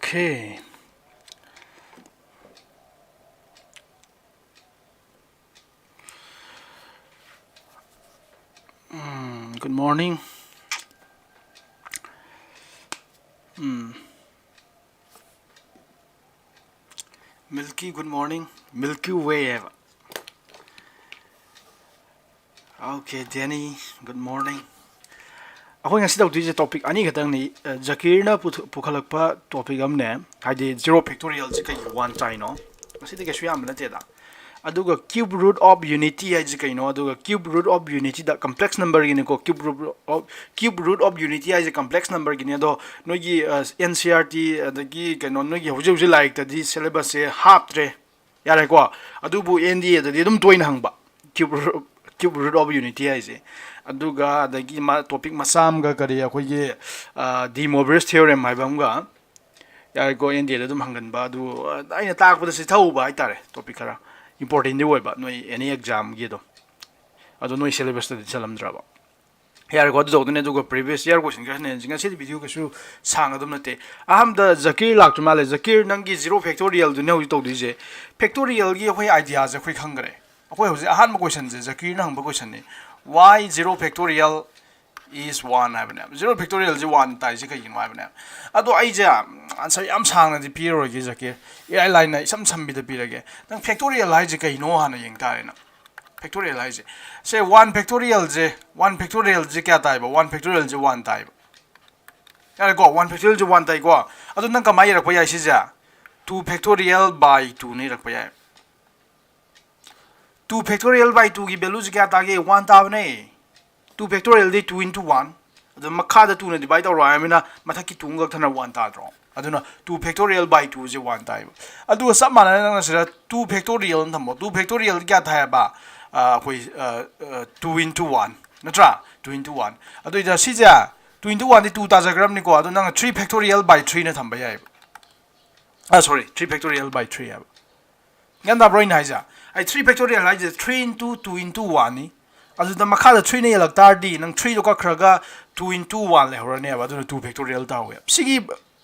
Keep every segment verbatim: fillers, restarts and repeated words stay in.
Okay. Mm, good morning. Mm. Milky, good morning. Milky Way ꯍꯥꯏꯕ꯫ Okay, Danny, good morning. ꯑꯩꯈꯣꯏ ꯉꯁꯤ ꯇꯧꯗꯣꯏꯁꯦ topic ꯑꯅꯤ ꯈꯛꯇꯪꯅꯤ꯫ ꯑ, ꯖꯀꯤꯔꯅ ꯄꯨꯊ-, ꯄꯨꯈꯠꯂꯛꯄ topic ꯑꯃꯅꯦ, ꯍꯥꯏꯗꯤ zero factorial ꯁꯦ ꯀꯩꯒꯤ one ꯇꯥꯏꯅꯣ? ꯉꯁꯤꯗꯤ ꯀꯩꯁꯨ ꯌꯥꯝꯕ ꯅꯠꯇꯦꯗ꯫ ꯑꯗꯨꯒ cube root of unity ꯍꯥꯏꯁꯦ ꯀꯩꯅꯣ? ꯑꯗꯨꯒ cube root of unity the complex number ꯒꯤꯅꯤꯀꯣ, cube root of, cube root of unity ꯍꯥꯏꯁꯦ complex number ꯒꯤꯅꯤ꯫ ꯑꯗꯣ ꯅꯣꯏꯒꯤ, ꯑ, N C E R T ꯑꯗꯒꯤ ꯀꯩꯅꯣ, ꯅꯣꯏꯒꯤ ꯍꯧꯖꯤꯛ ꯍꯧꯖꯤꯛ ꯂꯥꯏꯔꯤꯛꯇꯗꯤ syllabus ꯁꯦ ꯍꯥꯞꯇ꯭ꯔꯦ, ꯌꯥꯔꯦꯀꯣ? ꯑꯗꯨꯕꯨ N D A ꯗꯗꯤ ꯑꯗꯨꯝ ꯇꯣꯏꯅ ꯍꯪꯕ, cube root, cube root of unity ꯍꯥꯏꯁꯦ꯫ ꯑꯗꯨꯒ ꯑꯗꯒꯤ ꯃꯥ topic ꯃꯆꯥ ꯑꯃꯒ, ꯀꯔꯤ, ꯑꯩꯈꯣꯏꯒꯤ, ꯑ, De Moivre's theorem ꯍꯥꯏꯕ ꯑꯃꯒ, ꯌꯥꯔꯦꯀꯣ, N D A ꯗ ꯑꯗꯨꯝ ꯍꯪꯒꯟꯕ꯫ ꯑꯗꯨ, ꯑ, ꯑꯩꯅ ꯇꯥꯛꯄꯗ ꯁꯤ ꯊꯧꯕ ꯍꯥꯏꯇꯥꯔꯦ, topic ꯈꯔ important ꯗꯤ ꯑꯣꯏꯕ ꯅꯣꯏ any exam ꯒꯤ ꯑꯗꯣ꯫ ꯑꯗꯣ ꯅꯣꯏ syllabus ꯇꯗꯤ ꯆꯜꯂꯝꯗ꯭ꯔꯕ? ꯌꯥꯔꯦꯀꯣ, ꯑꯗꯨ ꯇꯧꯗꯣꯏꯅꯦ꯫ ꯑꯗꯨꯒ previous year question ꯈꯔ ꯁꯤꯟꯅꯁꯤ꯫ ꯉꯁꯤꯗꯤ video ꯀꯩꯁꯨ ꯁꯥꯡꯒꯗꯕ ꯅꯠꯇꯦ꯫ ꯑꯍꯥꯟꯕꯗ ꯖꯀꯤꯔ ꯂꯥꯛꯇ꯭ꯔꯤ ꯃꯥꯜꯂꯦ꯫ ꯖꯀꯤꯔ, ꯅꯪꯒꯤ zero factorial ꯗꯨꯅꯦ ꯍꯧꯖꯤꯛ ꯇꯧꯗꯣꯏꯁꯦ꯫ Factorial ꯒꯤ ꯑꯩꯈꯣꯏ idea ꯁꯦ ꯑꯩꯈꯣꯏ ꯈꯪꯈ꯭ꯔꯦ꯫ ꯑꯩꯈꯣꯏ ꯍꯧꯖꯤꯛ ꯑꯍꯥꯟꯕ question ꯁꯦ ꯖꯀꯤꯔꯅ ꯍꯪꯕ question ꯅꯤ꯫ Why zero factorial is one ꯍꯥꯏꯕꯅꯦ꯫ Zero factorial ꯁꯦ one ꯇꯥꯏꯁꯦ ꯀꯩꯒꯤꯅꯣ ꯍꯥꯏꯕꯅꯦ꯫ ꯑꯗꯣ ꯑꯩꯁꯦ answer ꯌꯥꯝ ꯁꯥꯡꯅꯗꯤ ꯄꯤꯔꯔꯣꯏꯒꯦ ꯖꯀꯤꯔ꯫ ꯏꯔꯥꯏ ꯂꯥꯏꯅ ꯏꯁꯝ ꯁꯝꯕꯤꯗ ꯄꯤꯔꯒꯦ꯫ ꯅꯪ factorial ꯍꯥꯏꯁꯦ ꯀꯩꯅꯣ ꯍꯥꯟꯅ ꯌꯦꯡ ꯇꯥꯔꯦ ꯅꯪ꯫ Factorial ꯍꯥꯏꯁꯦ, ꯁꯦ, one factorial ꯁꯦ, one factorial ꯁꯦ ꯀꯌꯥ ꯇꯥꯏꯕ? One factorial ꯁꯦ one ꯇꯥꯏꯕ꯫ ꯌꯥꯔꯦꯀꯣ, one factorial ꯁꯦ one ꯇꯥꯏꯀꯣ꯫ ꯑꯗꯣ ꯅꯪ ꯀꯃꯥꯏꯅ ꯏꯔꯛꯄ ꯌꯥꯏ ꯁꯤꯁꯦ? Two factorial by two ꯅ ꯏꯔꯛꯄ ꯌꯥꯏ꯫ Two factorial by two ꯒꯤ value ꯁꯦ ꯀꯌꯥ ꯇꯥꯒꯦ? One ꯇꯥꯕꯅꯦ꯫ Two factorial ꯗꯤ two into one꯫ ꯑꯗꯣ ꯃꯈꯥꯗ two ꯅ divide ꯇꯧꯔꯣ ꯍꯥꯏꯔꯕꯅꯤꯅ ꯃꯊꯛꯀꯤ two ꯑꯃ ꯀꯛꯊꯠꯅ one ꯇꯥꯗ꯭ꯔꯣ? ꯑꯗꯨꯅ two factorial by two say one ꯇꯥꯏꯕ꯫ ꯑꯗꯨꯒ ꯆꯞ ꯃꯥꯟꯅꯅ ꯅꯪꯅ ꯁꯤꯗ two factorial ꯑꯃ ꯊꯝꯃꯣ꯫ Two factorial ꯗꯤ ꯀꯌꯥ ꯇꯥꯏ ꯍꯥꯏꯕ? ꯑ, ꯑꯩꯈꯣꯏ, ꯑ, ꯑ, two into one, ꯅꯠꯇ꯭ꯔꯥ? Two into one꯫ ꯑꯗꯨꯏꯗ ꯁꯤꯁꯦ two into one ꯗꯤ two ꯇꯥꯖꯈ꯭ꯔꯕꯅꯤꯀꯣ꯫ ꯑꯗꯣ ꯅꯪꯅ three factorial by three ꯅ ꯊꯝꯕ ꯌꯥꯏꯕ꯫ ꯑ, sorry, three factorial by three ꯍꯥꯏꯕ꯫ ꯒ꯭ꯌꯥꯟ ꯇꯥꯕ꯭ꯔꯣ ꯑꯩꯅ ꯍꯥꯏꯁꯦ? ꯑꯩ three factorial ꯍꯥꯏꯁꯦ three into two into one ꯅꯤ꯫ ꯑꯗꯨꯗ ꯃꯈꯥꯗ three ꯅ ꯌꯦꯜꯂꯛ ꯇꯥꯔꯗꯤ ꯅꯪ three ꯗꯣ ꯀꯛꯈ꯭ꯔꯒ two into one ꯂꯩꯍꯧꯔꯅꯦꯕ꯫ ꯑꯗꯨꯅ two factorial ꯇꯥꯍꯧꯋꯦꯕ꯫ ꯁꯤꯒꯤ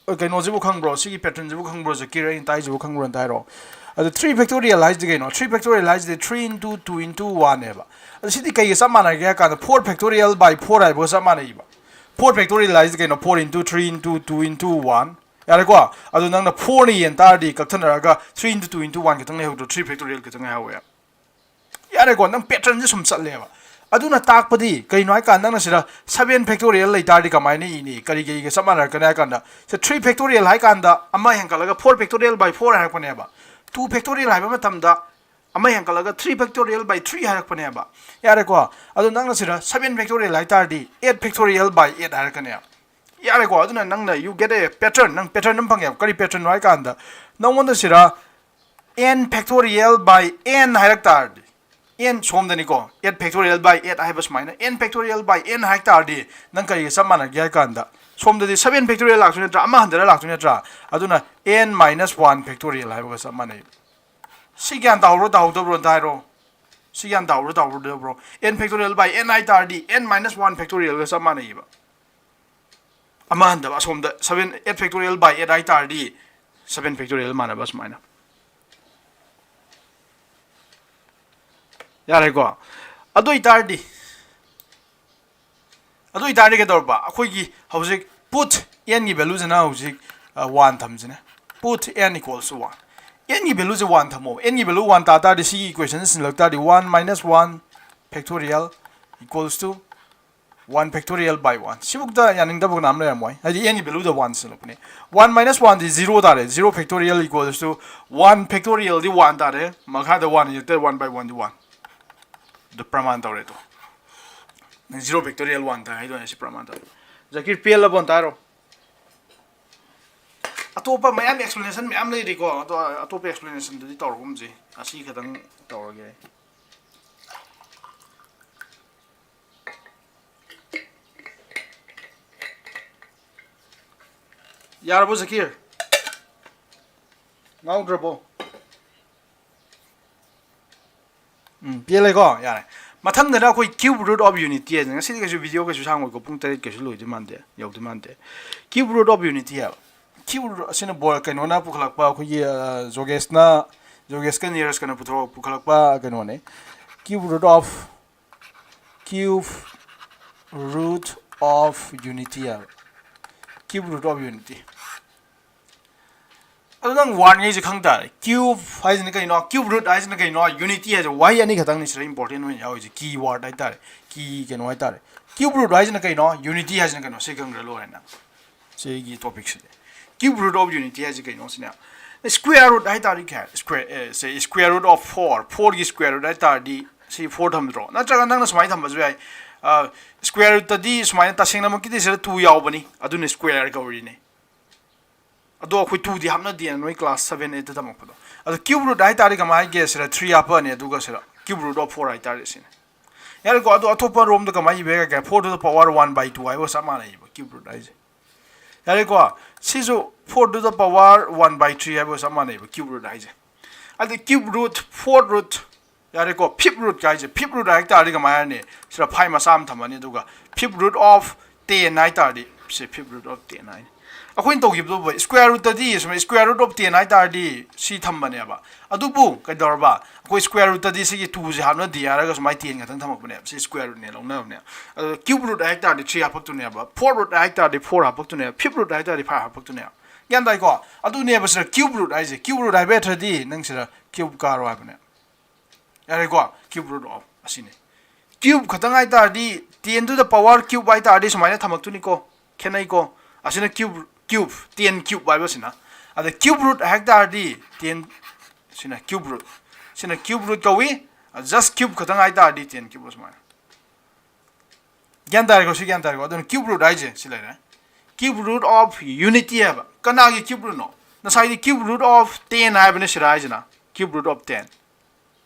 ꯀꯩꯅꯣꯁꯤꯕꯨ ꯈꯪꯕ꯭ꯔꯣ? ꯁꯤꯒꯤ patternꯁꯤꯕꯨ ꯈꯪꯕ꯭ꯔꯣ? ꯖꯀꯤꯔ, ꯑꯩꯅ ꯇꯥꯏꯁꯤꯕꯨ ꯈꯪꯕ꯭ꯔꯣ ꯑꯝꯇ ꯍꯥꯏꯔꯣ꯫ ꯑꯗꯨ three factorial ꯍꯥꯏꯁꯤꯗꯤ ꯀꯩꯅꯣ? Three factorial ꯍꯥꯏꯁꯤꯗꯤ three into two into one ꯅꯦꯕ꯫ ꯑꯗꯨ ꯁꯤꯗꯤ ꯀꯩꯒ ꯆꯞ ꯃꯥꯟꯅꯒꯦ ꯍꯥꯏ ꯀꯥꯟꯗ four factorial by four ꯍꯥꯏꯕꯒ ꯆꯞ ꯃꯥꯟꯅꯩꯕ꯫ Four factorial ꯍꯥꯏꯁꯤꯗꯤ ꯀꯩꯅꯣ? Four into three into two into one꯫ ꯌꯥꯔꯦꯀꯣ? ꯑꯗꯨ ꯅꯪꯅ fourꯅ ꯌꯦꯟ ꯇꯥꯔꯗꯤ ꯀꯛꯊꯠꯅꯔꯒ three into two into one ꯈꯛꯇꯪ ꯂꯩꯍꯧꯗ꯭ꯔꯣ? Three factorial ꯈꯛꯇꯪ ꯉꯥꯏꯍꯧꯋꯦ꯫ ꯌꯥꯔꯦꯀꯣ, ꯅꯪ patternꯁꯦ ꯁꯨꯝ ꯆꯠꯂꯦꯕ꯫ ꯑꯗꯨꯅ ꯇꯥꯛꯄꯗꯤ ꯀꯩꯅꯣ ꯍꯥꯏ ꯀꯥꯟꯗ, ꯅꯪꯅ ꯁꯤꯗ seven factorial ꯂꯩ ꯇꯥꯔꯗꯤ ꯀꯃꯥꯏꯅ ꯏꯅꯤ? ꯀꯔꯤ ꯀꯔꯤꯒ ꯆꯞ ꯃꯥꯟꯅꯔꯛꯀꯅꯤ ꯍꯥꯏ ꯀꯥꯟꯗ, ꯁꯤ three factorial ꯍꯥꯏ ꯀꯥꯟꯗ ꯑꯃ ꯍꯦꯟꯒꯠꯂꯒ four factorial by four ꯍꯥꯏꯔꯛꯄꯅꯦꯕ꯫ Two factorial ꯍꯥꯏꯕ ꯃꯇꯝꯗ ꯑꯃ ꯍꯦꯟꯒꯠꯂꯒ three factorial by three ꯍꯥꯏꯔꯛꯄꯅꯦꯕ꯫ ꯌꯥꯔꯦꯀꯣ? ꯑꯗꯣ ꯅꯪꯅ ꯁꯤꯗ seven factorial ꯍꯥꯏ ꯇꯥꯔꯗꯤ eight factorial by eight ꯍꯥꯏꯔꯛꯀꯅꯦꯕ꯫ ꯌꯥꯔꯦꯀꯣ? ꯑꯗꯨꯅ ꯅꯪꯅ, you get a pattern, ꯅꯪ pattern ꯑꯃ ꯐꯪꯉꯦꯕ꯫ ꯀꯔꯤ patternꯅꯣ ꯍꯥꯏ ꯀꯥꯟꯗ, ꯅꯪꯉꯣꯟꯗ ꯁꯤꯗ n factorial by n ꯍꯥꯏꯔꯛ ꯇꯥꯔꯗꯤ, n ꯁꯣꯝꯗꯅꯤꯀꯣ, eight factorial by eight ꯍꯥꯏꯕ ꯁꯨꯃꯥꯏꯅ n factorial by n ꯍꯥꯏ ꯇꯥꯔꯗꯤ, ꯅꯪ ꯀꯔꯤꯒ ꯆꯞ ꯃꯥꯟꯅꯒꯦ ꯍꯥꯏ ꯀꯥꯟꯗ, ꯁꯣꯝꯗꯗꯤ seven factorial ꯂꯥꯛꯇꯣꯏ ꯅꯠꯇ꯭ꯔꯥ? ꯑꯃ ꯍꯟꯊꯔ ꯂꯥꯛꯇꯣꯏ ꯅꯠꯇ꯭ꯔꯥ? ꯑꯗꯨꯅ n minus one factorial ꯍꯥꯏꯕꯒ ꯆꯞ ꯃꯥꯟꯅꯩ꯫ ꯁꯤ ꯒ꯭ꯌꯥꯟ ꯇꯥꯍꯧꯕ꯭ꯔꯣ, ꯇꯥꯍꯧꯗꯕ꯭ꯔꯣ ꯑꯝꯇ ꯍꯥꯏꯔꯣ꯫ ꯁꯤ ꯒ꯭ꯌꯥꯟ ꯇꯥꯍꯧꯕ꯭ꯔꯣ, ꯇꯥꯍꯧꯗꯕ꯭ꯔꯣ? N factorial by n ꯍꯥꯏ ꯇꯥꯔꯗꯤ n minus one factorialꯒ ꯆꯞ ꯃꯥꯟꯅꯩꯌꯦꯕ꯫ ꯑꯃ ꯍꯟꯊꯕ, ꯑꯁꯣꯝꯗ seven, eight factorial by eight ꯍꯥꯏ ꯇꯥꯔꯗꯤ seven factorial ꯃꯥꯟꯅꯕ ꯁꯨꯃꯥꯏꯅ꯫ ꯌꯥꯔꯦꯀꯣ? ꯑꯗꯨ ꯑꯣꯏꯇꯥꯔꯗꯤ, ꯑꯗꯨ ꯑꯣꯏꯇꯥꯔꯗꯤ ꯀꯩꯗꯧꯔꯕ? ꯑꯩꯈꯣꯏꯒꯤ ꯍꯧꯖꯤꯛ put nꯒꯤ valueꯁꯤꯅ ꯍꯧꯖꯤꯛ, ꯑ, one ꯊꯝꯁꯤꯅꯦ꯫ Put n equals to one꯫ Nꯒꯤ valueꯁꯦ one ꯊꯝꯃꯣ꯫ Nꯒꯤ value one ꯇꯥ ꯇꯥꯔꯗꯤ ꯁꯤꯒꯤ equationꯁꯦ ꯁꯤꯜꯂꯛ ꯇꯥꯔꯗꯤ one minus one factorial equals to one factorial by one꯫ ꯁꯤꯐꯧꯗ ꯌꯥꯅꯤꯡꯗꯕ ꯀꯅꯥꯝ ꯂꯩꯔꯝꯃꯣꯏ, ꯍꯥꯏꯗꯤ nꯒꯤ valueꯗ one ꯁꯤꯜꯂꯛꯄꯅꯦ꯫ One minus oneꯗꯤ zero ꯇꯥꯔꯦ, zero factorial equals to one factorialꯗꯤ one ꯇꯥꯔꯦ, ꯃꯈꯥꯗ one ꯏꯔꯛꯇ one by oneꯗꯤ one꯫ ꯑꯗꯨ ꯄ꯭ꯔꯃꯥꯟ ꯇꯧꯔꯦ ꯑꯗꯣ꯫ ꯅꯪ zero factorial one ꯇꯥꯏ ꯍꯥꯏꯗꯣ ꯑꯩ ꯁꯤ ꯄ꯭ꯔꯃꯥꯟ ꯇꯧꯔꯦ꯫ ꯖꯀꯤꯔ, ꯄꯦꯜꯂꯕꯣ ꯑꯝꯇ ꯍꯥꯏꯔꯣ꯫ ꯑꯇꯣꯞꯄ ꯃꯌꯥꯝ explanation ꯃꯌꯥꯝ ꯂꯩꯔꯤꯀꯣ, ꯑꯗꯣ ꯑꯇꯣꯞꯄ explanationꯗꯨꯗꯤ ꯇꯧꯔꯒꯨꯝꯁꯤ, ꯑꯁꯤ ꯈꯛꯇꯪ ꯇꯧꯔꯒꯦ꯫ ꯌꯥꯔꯕꯣ ꯖꯀꯤꯔ? ꯉꯥꯎꯗ꯭ꯔꯕꯣ? ꯎꯝ, ꯄꯦꯜꯂꯦꯀꯣ? ꯌꯥꯔꯦ꯫ ꯃꯊꯪꯗꯅ ꯑꯩꯈꯣꯏ cube root of unity ꯍꯥꯏꯁꯦ꯫ ꯉꯁꯤꯗꯤ ꯀꯩꯁꯨ video ꯀꯩꯁꯨ ꯁꯥꯡꯉꯣꯏꯀꯣ, ꯄꯨꯡ ꯇꯔꯦꯠ ꯀꯩꯁꯨ ꯂꯣꯏꯗꯣꯏ ꯃꯥꯟꯗꯦ, ꯌꯧꯗꯣꯏ ꯃꯥꯟꯗꯦ꯫ Cube root of unity ꯍꯥꯏꯕ꯫ Cube root ꯑꯁꯤꯅ ꯕꯣ ꯀꯩꯅꯣꯅ ꯄꯨꯈꯠꯂꯛꯄ, ꯑꯩꯈꯣꯏꯒꯤ ꯖꯣꯒꯦꯁꯅ, ꯖꯣꯒꯦꯁꯀ ꯅꯤꯔꯖꯀꯅ ꯄꯨꯊꯣꯔꯛ ꯄꯨꯈꯠꯂꯛꯄ ꯀꯩꯅꯣꯅꯦ, cube root of cube root of unity ꯍꯥꯏꯕ, cube root of unity꯫ ꯑꯗꯨ ꯅꯪ ꯋꯥꯔꯗꯉꯩꯁꯦ ꯈꯪ ꯇꯥꯔꯦ꯫ Cube ꯍꯥꯏꯁꯤꯅ ꯀꯩꯅꯣ, cube root ꯍꯥꯏꯁꯤꯅ ꯀꯩꯅꯣ, unity ꯍꯥꯏꯁꯦ꯫ ꯋꯥꯍꯩ ꯑꯅꯤ ꯈꯛꯇꯪꯅꯤ ꯁꯤꯗ important ꯑꯣꯏꯅ ꯌꯥꯎꯔꯤꯁꯦ, key word ꯍꯥꯏꯇꯥꯔꯦ, key ꯀꯩꯅꯣ ꯍꯥꯏꯇꯥꯔꯦ꯫ Cube root ꯍꯥꯏꯁꯤꯅ ꯀꯩꯅꯣ, unity ꯍꯥꯏꯁꯤꯅ ꯀꯩꯅꯣ, ꯁꯤ ꯈꯪꯈ꯭ꯔ ꯂꯣꯏꯔꯦ ꯅꯪ꯫ ꯁꯤꯒꯤ topicꯁꯤꯗꯤ cube root of unity ꯍꯥꯏꯁꯦ ꯀꯩꯅꯣ ꯁꯤꯅꯦ꯫ Square root ꯍꯥꯏꯇꯥꯔꯗꯤ ꯀꯩ ꯍꯥꯏ? Square, A, say, square root of four, fourꯒꯤ square root ꯍꯥꯏꯇꯥꯔꯗꯤ ꯁꯤ four ꯊꯝꯗ꯭ꯔꯣ? ꯅꯠꯇ꯭ꯔꯒ ꯅꯪꯅ ꯁꯨꯃꯥꯏꯅ ꯊꯝꯕꯁꯨ ꯌꯥꯏ, square rootꯇꯗꯤ ꯁꯨꯃꯥꯏꯅ ꯇꯁꯦꯡꯅꯃꯛꯀꯤꯗꯤ ꯁꯤꯗ two ꯌꯥꯎꯕꯅꯤ, ꯑꯗꯨꯅ square ꯀꯧꯔꯤꯅꯦ꯫ ꯑꯗꯣ ꯑꯩꯈꯣꯏ twoꯗꯤ ꯍꯥꯞꯅꯗꯦ, ꯅꯣꯏ class seven eightꯇ ꯇꯝꯃꯛꯄꯗꯣ꯫ ꯑꯗꯣ cube root ꯍꯥꯏꯇꯥꯔꯗꯤ ꯀꯃꯥꯏꯅ ꯍꯥꯏꯒꯦ? ꯁꯤꯗ three ꯍꯥꯞꯄꯛꯑꯅꯤ, ꯑꯗꯨꯒ ꯁꯤꯗ cube root of four ꯍꯥꯏꯇꯥꯔꯗꯤ ꯁꯤꯅꯦ꯫ ꯌꯥꯔꯦꯀꯣ? ꯑꯗꯣ ꯑꯇꯣꯞꯄ ꯔꯣꯝꯗ ꯀꯃꯥꯏꯅ ꯏꯕ ꯌꯥꯒꯦ? Four to the power one by two ꯍꯥꯏꯕꯒ ꯆꯞ ꯃꯥꯟꯅꯩꯕ cube root ꯍꯥꯏꯁꯦ꯫ ꯌꯥꯔꯦꯀꯣ? ꯁꯤꯁꯨ four to the power one by three ꯍꯥꯏꯕꯒ ꯆꯞ ꯃꯥꯟꯅꯩꯕ cube root ꯍꯥꯏꯁꯦ꯫ ꯑꯗꯩ cube root, fourth root, ꯌꯥꯔꯦꯀꯣ? Fifth root ꯀ ꯍꯥꯏꯁꯦ, fifth root ꯍꯥꯏ ꯇꯥꯔꯗꯤ ꯀꯃꯥꯏ ꯍꯥꯏꯔꯅꯤ? ꯁꯤꯗ five ꯃꯆꯥ ꯑꯃ ꯊꯝꯃꯅꯤ, ꯑꯗꯨꯒ fifth root of ten ꯍꯥꯏ ꯇꯥꯔꯗꯤ, ꯁꯤ fifth root of ten ꯍꯥꯏꯅꯤ꯫ ꯑꯩꯈꯣꯏꯅ ꯇꯧꯈꯤꯕꯗꯨꯕꯨ square rootꯇꯗꯤ ꯁꯨꯃꯥꯏꯅ square root of ten ꯍꯥꯏ ꯇꯥꯔꯗꯤ ꯁꯤ ꯊꯝꯕꯅꯦꯕ꯫ ꯑꯗꯨꯕꯨ ꯀꯩꯗꯧꯔꯕ? ꯑꯩꯈꯣꯏ square rootꯇꯗꯤ ꯁꯤꯒꯤ twoꯁꯦ ꯍꯥꯞꯅꯗꯦ ꯍꯥꯏꯔꯒ ꯁꯨꯃꯥꯏꯅ ten ꯈꯛꯇꯪ ꯊꯝꯃꯛꯄꯅꯦꯕ꯫ ꯁꯤ square rootꯅꯦ ꯂꯧꯅꯕꯅꯦ꯫ ꯑꯗꯣ cube root ꯍꯥꯏ ꯇꯥꯔꯗꯤ three ꯍꯥꯞꯄꯛꯇꯣꯏꯅꯦꯕ, fourth root ꯍꯥꯏ ꯇꯥꯔꯗꯤ four ꯍꯥꯞꯄꯛꯇꯣꯏꯅꯦꯕ, fifth root ꯍꯥꯏ ꯇꯥꯔꯗꯤ five ꯍꯥꯞꯄꯛꯇꯣꯏꯅꯦꯕ꯫ ꯒ꯭ꯌꯥꯟ ꯇꯥꯏꯀꯣ? ꯑꯗꯨꯅꯦꯕ ꯁꯤꯗ cube root ꯍꯥꯏꯁꯦ꯫ Cube root ꯍꯥꯏꯕ ꯅꯠꯇ꯭ꯔꯗꯤ ꯅꯪ ꯁꯤꯗ cube ꯀꯥꯔꯣ ꯍꯥꯏꯕꯅꯦ꯫ ꯌꯥꯔꯦꯀꯣ? Cube root of ꯑꯁꯤꯅꯤ꯫ Cube ꯈꯛꯇꯪ ꯍꯥꯏ ꯇꯥꯔꯗꯤ ten to the power cube ꯍꯥꯏ ꯇꯥꯔꯗꯤ ꯁꯨꯃꯥꯏꯅ ꯊꯝꯃꯛꯇꯣꯏꯅꯤꯀꯣ꯫ ꯈꯦꯠꯅꯩꯀꯣ? ꯑꯁꯤꯅ cube, cube, ten cube ꯍꯥꯏꯕꯁꯤꯅ꯫ ꯑꯗ cube root ꯍꯥꯏ ꯇꯥꯔꯗꯤ ten, ꯁꯤꯅ cube root, ꯁꯤꯅ cube root ꯀꯧꯏ꯫ Just cube ꯈꯛꯇꯪ ꯍꯥꯏ ꯇꯥꯔꯗꯤ ten cube ꯁꯨꯃꯥꯏꯅ꯫ ꯒ꯭ꯌꯥꯟ ꯇꯥꯔꯦꯀꯣ? ꯁꯤ ꯒ꯭ꯌꯥꯟ ꯇꯥꯔꯦꯀꯣ? ꯑꯗꯨꯅ cube root ꯍꯥꯏꯁꯦ ꯁꯤ ꯂꯩꯔꯦ꯫ Cube root of unity ꯍꯥꯏꯕ꯫ ꯀꯅꯥꯒꯤ cube rootꯅꯣ? ꯉꯁꯥꯏꯗꯤ cube root of ten ꯍꯥꯏꯕꯅꯦ ꯁꯤꯗ ꯍꯥꯏꯁꯤꯅ, cube root of ten꯫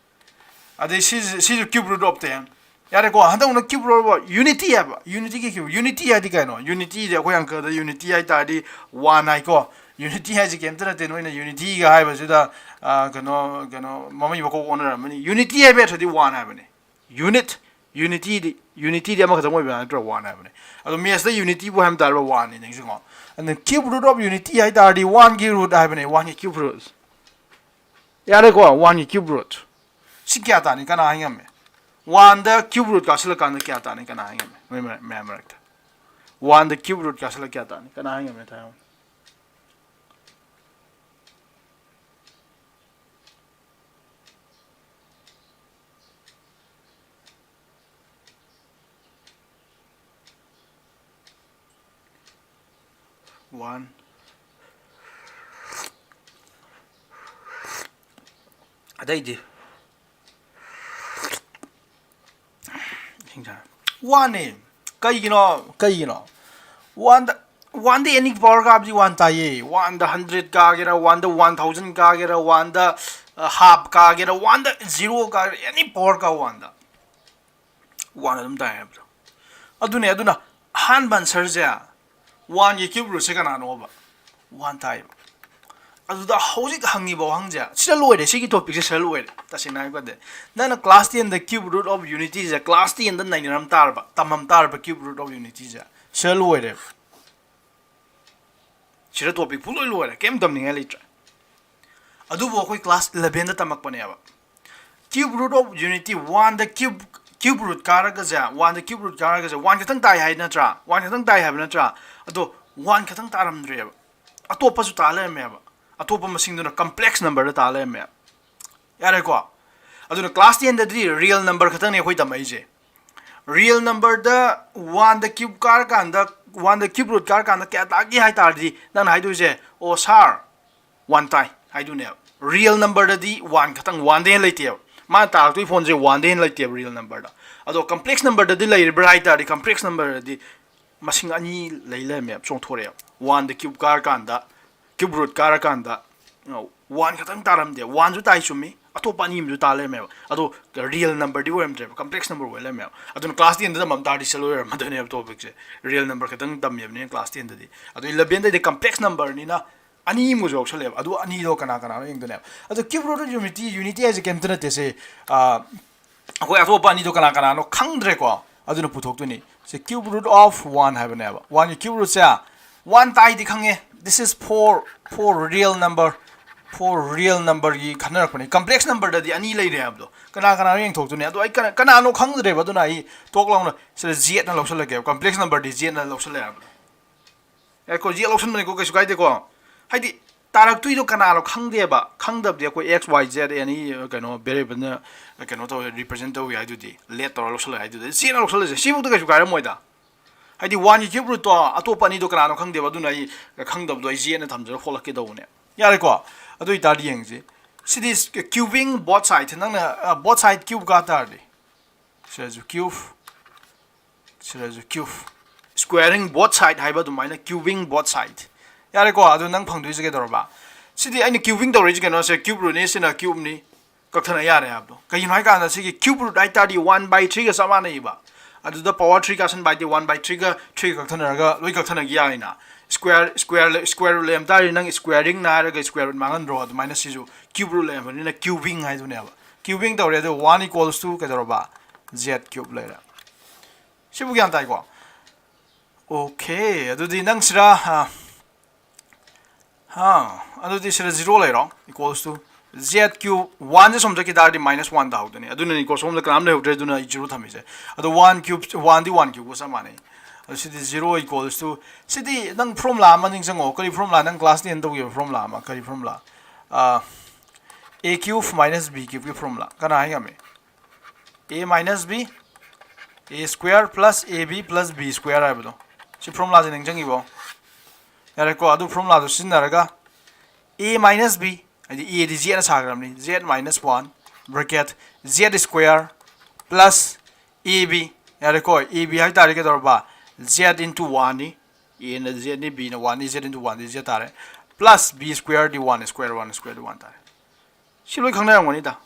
ꯑꯗꯩ ꯁꯤꯁꯨ, ꯁꯤꯁꯨ cube root of ten꯫ ꯌꯥꯔꯦꯀꯣ? ꯍꯟꯗꯛꯅ cube root of unity ꯍꯥꯏꯕ꯫ Unityꯒꯤ cube, unity ꯍꯥꯏꯗꯤ ꯀꯩꯅꯣ? Unityꯗꯤ ꯑꯩꯈꯣꯏ ꯑꯪꯀꯗ unity ꯍꯥꯏ ꯇꯥꯔꯗꯤ one ꯍꯥꯏꯀꯣ꯫ Unity ꯍꯥꯏꯁꯤ ꯀꯩꯝꯇ ꯅꯠꯇꯦ, ꯅꯣꯏꯅ unityꯒ ꯍꯥꯏꯕꯁꯤꯗ, ꯑ, ꯀꯩꯅꯣ, ꯀꯩꯅꯣ, ꯃꯃꯩ ꯃꯀꯣꯛ ꯑꯣꯟꯅꯔꯝꯃꯅꯤ꯫ Unity ꯍꯥꯏꯕ ꯅꯠꯇ꯭ꯔꯗꯤ one ꯍꯥꯏꯕꯅꯤ꯫ Unit, unityꯗꯤ Unityꯗꯤ ꯑꯃꯈꯛꯇꯪ ꯑꯣꯏꯕ ꯅꯠꯇ꯭ꯔꯣ? One ꯍꯥꯏꯕꯅꯦ꯫ ꯑꯗꯣ mathsꯇ unity ꯕꯨ ꯍꯥꯏꯕ ꯇꯥꯔꯕ oneꯅꯤ, ꯅꯤꯡꯁꯤꯡꯉꯣ꯫ ꯑꯗꯨꯅ cube root of unity ꯍꯥꯏ ꯇꯥꯔꯗꯤ oneꯒꯤ root ꯍꯥꯏꯕꯅꯦ, oneꯒꯤ cube root꯫ ꯌꯥꯔꯦꯀꯣ, oneꯒꯤ cube root꯫ ꯁꯤ ꯀꯌꯥ ꯇꯥꯅꯤ? ꯀꯅꯥ ꯍꯥꯏ ꯉꯝꯃꯦ? Oneꯗ cube root ꯀꯥꯁꯤꯜꯂꯀꯥꯟꯗ ꯀꯌꯥ ꯇꯥꯅꯤ? ꯀꯅꯥ ꯍꯥꯏ ꯉꯝꯃꯦ? ꯅꯣꯏ ꯃꯌꯥꯝ ꯃꯌꯥꯝ ꯃꯔꯛꯇ oneꯗ cube root ꯀꯥꯁꯤꯜꯂ ꯀꯌꯥ ꯇꯥꯅꯤ? ꯀꯅꯥ ꯍꯥꯏ ꯉꯝꯃꯦ? ꯊꯥꯏ ꯍꯥꯏꯌꯨ꯫ One꯫ ꯑꯇꯩꯗꯤ? ꯏꯁꯤꯡ ꯆꯥ꯫ Oneꯅꯦ꯫ ꯀꯩꯒꯤꯅꯣ? ꯀꯩꯒꯤꯅꯣ? Oneꯗ, oneꯗ any power ꯀꯥꯕꯗꯤ one ꯇꯥꯏꯌꯦ꯫ Oneꯗ hundred ꯀꯥꯒꯦꯔꯥ, oneꯗ one thousand ꯀꯥꯒꯦꯔꯥ, oneꯗ, ꯑ, half ꯀꯥꯒꯦꯔꯥ, oneꯗ zero ꯀꯥꯒꯦꯔꯥ, any power ꯀꯥ oneꯗ꯫ One ꯑꯗꯨꯝ ꯇꯥꯏ ꯍꯥꯏꯕꯗꯣ꯫ ꯑꯗꯨꯅꯦ, ꯑꯗꯨꯅ ꯑꯍꯥꯟꯕ answerꯁꯦ, oneꯒꯤ cube rootꯁꯦ ꯀꯅꯥꯅꯣꯕ? One ꯇꯥꯏꯌꯦꯕ꯫ ꯑꯗꯨꯗ ꯍꯧꯖꯤꯛ ꯍꯪꯉꯤꯕ ꯋꯥꯍꯪꯁꯦ, ꯁꯤꯗ ꯂꯣꯏꯔꯦ, ꯁꯤꯒꯤ topicꯁꯦ ꯁꯤꯗ ꯂꯣꯏꯔꯦ꯫ ꯇꯁꯦꯡꯅ ꯍꯥꯏꯔꯒꯗꯤ, ꯅꯪꯅ class tenꯗ cube root of unityꯁꯦ, class tenꯗ ꯅꯩꯅꯔꯝ ꯇꯥꯔꯕ, ꯇꯝꯃꯝ ꯇꯥꯔꯕ cube root of unityꯁꯦ, ꯁꯤꯗ ꯂꯣꯏꯔꯦꯕ꯫ ꯁꯤꯗ topic ꯄꯨꯡꯂꯣꯏ ꯂꯣꯏꯔꯦ, ꯀꯩꯝ ꯇꯝꯅꯤꯡꯉꯥꯏ ꯂꯩꯇ꯭ꯔꯦ꯫ ꯑꯗꯨꯕꯨ ꯑꯩꯈꯣꯏ class elevenꯗ ꯇꯝꯃꯛꯄꯅꯦꯕ꯫ Cube root of unity, oneꯗ cube, cube root ꯀꯥꯔꯒꯁꯦ, oneꯗ cube root ꯀꯥꯔꯒꯁꯦ, one ꯈꯛꯇꯪ ꯇꯥꯏ ꯍꯥꯏ ꯅꯠꯇ꯭ꯔꯥ? One ꯈꯛꯇꯪ ꯇꯥꯏ ꯍꯥꯏꯕ ꯅꯠꯇ꯭ꯔꯥ? ꯑꯗꯣ one ꯈꯛꯇꯪ ꯇꯥꯔꯝꯗ꯭ꯔꯦꯕ, ꯑꯇꯣꯞꯄꯁꯨ ꯇꯥ ꯂꯩꯔꯝꯃꯦꯕ꯫ ꯑꯇꯣꯞꯄ ꯃꯁꯤꯡꯗꯨꯅ complex numberꯗ ꯇꯥ ꯂꯩꯔꯝꯃꯦꯕ꯫ ꯌꯥꯔꯦꯀꯣ? ꯑꯗꯨꯅ class tenꯗꯗꯤ real number ꯈꯛꯇꯪꯅꯦ ꯑꯩꯈꯣꯏ ꯇꯝꯃꯛꯏꯁꯦ꯫ Real numberꯗ oneꯗ cube ꯀꯥꯔꯀꯥꯟꯗ, oneꯗ cube root ꯀꯥꯔꯀꯥꯟꯗ ꯀꯌꯥ ꯇꯥꯒꯦ ꯍꯥꯏ ꯇꯥꯔꯗꯤ, ꯅꯪꯅ ꯍꯥꯏꯗꯣꯏꯁꯦ, "ꯑꯣ sir, one ꯇꯥꯏ" ꯍꯥꯏꯗꯨꯅꯦꯕ꯫ Real numberꯗꯗꯤ one ꯈꯛꯇꯪ, oneꯗꯩ ꯍꯦꯟꯅ ꯂꯩꯇꯦꯕ꯫ ꯃꯥꯅ ꯇꯥꯔꯛꯇꯣꯏ ꯐꯣꯟꯁꯦ oneꯗꯩ ꯍꯦꯟꯅ ꯂꯩꯇꯦꯕ real numberꯗ꯫ ꯑꯗꯣ complex numberꯗꯗꯤ ꯂꯩꯔꯤꯕ꯭ꯔꯥ ꯍꯥꯏ ꯇꯥꯔꯗꯤ, complex numberꯗꯗꯤ ꯃꯁꯤꯡ ꯑꯅꯤ ꯂꯩ ꯂꯩꯔꯝꯃꯦꯕ, ꯆꯣꯡꯊꯣꯔꯛꯑꯦꯕ꯫ Oneꯗ cube ꯀꯥꯔꯀꯥꯟꯗ, cube root ꯀꯥꯔꯀꯥꯟꯗ, ꯑ, one ꯈꯛꯇꯪ ꯇꯥꯔꯝꯗꯦ꯫ Oneꯁꯨ ꯇꯥꯏ, ꯆꯨꯝꯃꯤ, ꯑꯇꯣꯞꯄ ꯑꯅꯤ ꯑꯃꯁꯨ ꯇꯥ ꯂꯩꯔꯝꯃꯦꯕ꯫ ꯑꯗꯣ real numberꯗꯤ ꯑꯣꯏꯔꯝꯗ꯭ꯔꯦꯕ, complex number ꯑꯣꯏ ꯂꯩꯔꯝꯃꯦꯕ꯫ ꯑꯗꯨꯅ class tenꯗ ꯇꯝꯃꯝ ꯇꯥꯔꯗꯤ ꯁꯤꯗ ꯂꯣꯏꯔꯝꯃꯗꯣꯏꯅꯦꯕ topicꯁꯦ꯫ Real number ꯈꯛꯇꯪ ꯇꯝꯃꯤꯕꯅꯤꯅ class tenꯗꯗꯤ꯫ ꯑꯗꯣ elevenꯗꯩꯗꯤ complex numberꯅꯤꯅ ꯑꯅꯤ ꯑꯃꯁꯨ ꯌꯥꯎꯁꯜꯂꯦꯕ꯫ ꯑꯗꯨ ꯑꯅꯤꯗꯣ ꯀꯅꯥ ꯀꯅꯥꯅꯣ ꯌꯦꯡꯗꯣꯏꯅꯦꯕ꯫ ꯑꯗꯣ cube root of unity, unity ꯍꯥꯏꯁꯦ ꯀꯩꯝꯇ ꯅꯠꯇꯦ ꯁꯦ, ꯑ, ꯑꯩꯈꯣꯏ ꯑꯇꯣꯞꯄ ꯑꯅꯤꯗꯣ ꯀꯅꯥ ꯀꯅꯥꯅꯣ ꯈꯪꯗ꯭ꯔꯦꯀꯣ꯫ ꯑꯗꯨꯅ ꯄꯨꯊꯣꯛꯇꯣꯏꯅꯤ꯫ ꯁꯤ cube root of one ꯍꯥꯏꯕꯅꯦꯕ꯫ One ꯒꯤ cube root ꯁꯦ, one ꯇꯥꯏꯗꯤ ꯈꯪꯉꯦ, this is four, four real number, four real number ꯒꯤ ꯈꯟꯅꯔꯛꯄꯅꯦ꯫ Complex number ꯗꯗꯤ ꯑꯅꯤ ꯂꯩꯔꯦ ꯍꯥꯏꯕꯗꯣ ꯀꯅꯥ ꯀꯅꯥꯅꯣ ꯌꯦꯡꯊꯣꯛꯇꯣꯏꯅꯦ꯫ ꯑꯗꯣ ꯑꯩ ꯀꯅꯥ-, ꯀꯅꯥꯅꯣ ꯈꯪꯗ꯭ꯔꯦꯕ꯫ ꯑꯗꯨꯅ ꯑꯩ ꯇꯣꯛ ꯂꯥꯎꯅ ꯁꯤꯗ Z ꯅ ꯂꯧꯁꯜꯂꯒꯦꯕ꯫ Complex number ꯗꯤ Z ꯅ ꯂꯧꯁꯜꯂꯦ ꯍꯥꯏꯕꯗꯣ꯫ ꯑꯦ, ꯀꯣ, Z ꯂꯧꯁꯟꯕꯅꯤꯀꯣ, ꯀꯩꯁꯨ ꯀꯥꯏꯗꯦꯀꯣ꯫ ꯍꯥꯏꯗꯤ ꯇꯥꯔꯛꯇꯣꯏꯗꯣ ꯀꯅꯥꯅꯣ ꯈꯪꯗꯦꯕ꯫ ꯈꯪꯗꯕꯗꯤ ꯑꯩꯈꯣꯏ X, Y, Z any ꯀꯩꯅꯣ variable ꯅ ꯀꯩꯅꯣ ꯇꯧꯋꯦ, represent ꯇꯧꯋꯤ ꯍꯥꯏꯗꯨꯗꯤ, let ꯇꯧꯔ ꯂꯧꯁꯜꯂꯦ ꯍꯥꯏꯗꯨꯗꯤ, Z ꯅ ꯂꯧꯁꯜꯂꯁꯦ꯫ ꯁꯤꯐꯧꯗ ꯀꯩꯁꯨ ꯀꯥꯏꯔꯝꯃꯣꯏꯗ꯫ ꯍꯥꯏꯗꯤ one ꯒꯤ cube root ꯇꯣ ꯑꯇꯣꯞꯄ ꯑꯅꯤꯗꯣ ꯀꯅꯥꯅꯣ ꯈꯪꯗꯦꯕ꯫ ꯑꯗꯨꯅ ꯑꯩ ꯈꯪꯗꯕꯗꯣ ꯑꯩ Z ꯅ ꯊꯝꯖꯔ ꯍꯣꯠꯂꯛꯀꯦ ꯇꯧꯕꯅꯦ꯫ ꯌꯥꯔꯦꯀꯣ? ꯑꯗꯨ ꯑꯣꯏꯇꯥꯔꯗꯤ ꯌꯦꯡꯁꯤ꯫ ꯁꯤꯗꯤ cubing both side꯫ ꯅꯪꯅ, ꯑ, both side cube ꯀꯥ ꯇꯥꯔꯗꯤ, ꯁꯤꯗꯁꯨ cube, ꯁꯤꯗꯁꯨ cube꯫ Squaring both side ꯍꯥꯏꯕ ꯑꯗꯨꯃꯥꯏꯅ cubing both side꯫ ꯌꯥꯔꯦꯀꯣ? ꯑꯗꯨ ꯅꯪ ꯐꯪꯗꯣꯏꯁꯦ ꯀꯩꯗꯧꯔꯕ? ꯁꯤꯗꯤ ꯑꯩꯅ cubing ꯇꯧꯔꯛꯏꯁꯦ ꯀꯩꯅꯣꯁꯦ, cube root ꯅꯤ, ꯁꯤꯅ cube ꯅꯤ꯫ ꯀꯛꯊꯠꯅ ꯌꯥꯔꯦ ꯍꯥꯏꯕꯗꯣ꯫ ꯀꯩꯒꯤꯅꯣ ꯍꯥꯏ ꯀꯥꯟꯗ ꯁꯤꯒꯤ cube root ꯍꯥꯏ ꯇꯥꯔꯗꯤ one by three ꯒ ꯆꯞ ꯃꯥꯟꯅꯩꯕ꯫ ꯑꯗꯨꯗ power three ꯀꯥꯁꯟꯕ ꯍꯥꯏꯗꯤ one by three ꯒ three ꯒ ꯀꯛꯊꯠꯅꯔꯒ ꯂꯣꯏ ꯀꯛꯊꯠꯅꯒꯤ ꯌꯥꯏꯅ꯫ Square, square, square root ꯂꯩꯔꯝ ꯇꯥꯔꯗꯤ ꯅꯪ squaring ꯅ ꯍꯥꯏꯔꯒ square root ꯃꯥꯡꯍꯟꯗ꯭ꯔꯣ? ꯑꯗꯨꯃꯥꯏꯅ ꯁꯤꯁꯨ cube root ꯂꯩꯔꯝꯕꯅꯤꯅ cubing ꯍꯥꯏꯗꯨꯅꯦꯕ꯫ Cubing ꯇꯧꯔꯦ, ꯑꯗꯨ one equals to ꯀꯩꯗꯧꯔꯕ? Z cube ꯂꯩꯔꯦ꯫ ꯁꯤꯕꯨ ꯒ꯭ꯌꯥꯟ ꯇꯥꯏꯀꯣ? Okay, ꯑꯗꯨꯗꯤ ꯅꯪ ꯁꯤꯔꯥ, ꯑ, ꯍꯥ, ꯑꯗꯨꯗꯤ ꯁꯤꯗ zero ꯂꯩꯔꯣ, equals to Z cube꯫ One ꯁꯦ ꯁꯣꯝ ꯆꯠꯈꯤ ꯇꯥꯔꯗꯤ minus one ꯇꯥꯍꯧꯗꯣꯏꯅꯤ꯫ ꯑꯗꯨꯅꯅꯤꯀꯣ, ꯁꯣꯝꯗ ꯀꯅꯥꯝ ꯂꯩꯍꯧꯗ꯭ꯔꯦ, ꯑꯗꯨꯅ ꯑꯩ zero ꯊꯝꯃꯤꯁꯦ꯫ ꯑꯗꯣ one cube, one ꯗꯤ one cube ꯒ ꯆꯞ ꯃꯥꯟꯅꯩ꯫ ꯑꯗꯣ ꯁꯤꯗꯤ zero equals to, ꯁꯤꯗꯤ ꯅꯪ formula ꯑꯃ ꯅꯤꯡꯁꯤꯡꯉꯣ꯫ ꯀꯔꯤ formula? ꯅꯪ class ten ꯇꯧꯈꯤꯕ formula ꯑꯃ꯫ ꯀꯔꯤ formula? ꯑ, A cube minus B cube ꯀꯤ formula꯫ ꯀꯅꯥ ꯍꯥꯏ ꯉꯝꯃꯤ? A minus B, A square plus A B plus B square ꯍꯥꯏꯕꯗꯣ꯫ ꯁꯤ formula ꯁꯦ ꯅꯤꯡꯁꯤꯡꯉꯤꯕꯣ? ꯌꯥꯔꯦꯀꯣ? ꯑꯗꯨ formula ꯗꯨ ꯁꯤꯖꯤꯟꯅꯔꯒ A minus B, ꯍꯥꯏꯗꯤ A ꯗꯤ Z ꯅ ꯁꯥꯈ꯭ꯔꯕꯅꯤ, Z minus one, bracket, Z square plus A B, ꯌꯥꯔꯦꯀꯣ? A B ꯍꯥꯏ ꯇꯥꯔꯗꯤ ꯀꯩꯗꯧꯔꯕ? Z into one ꯅꯤ, A ꯅ Z ꯅꯤ, B ꯅ one ꯅꯤ, Z into one ꯗꯤ Z ꯇꯥꯔꯦ, plus B square ꯗꯤ one square, one square ꯗꯤ one ꯇꯥꯔꯦ꯫ ꯁꯤ ꯂꯣꯏ ꯈꯪꯅꯔꯝꯒꯅꯤꯗ꯫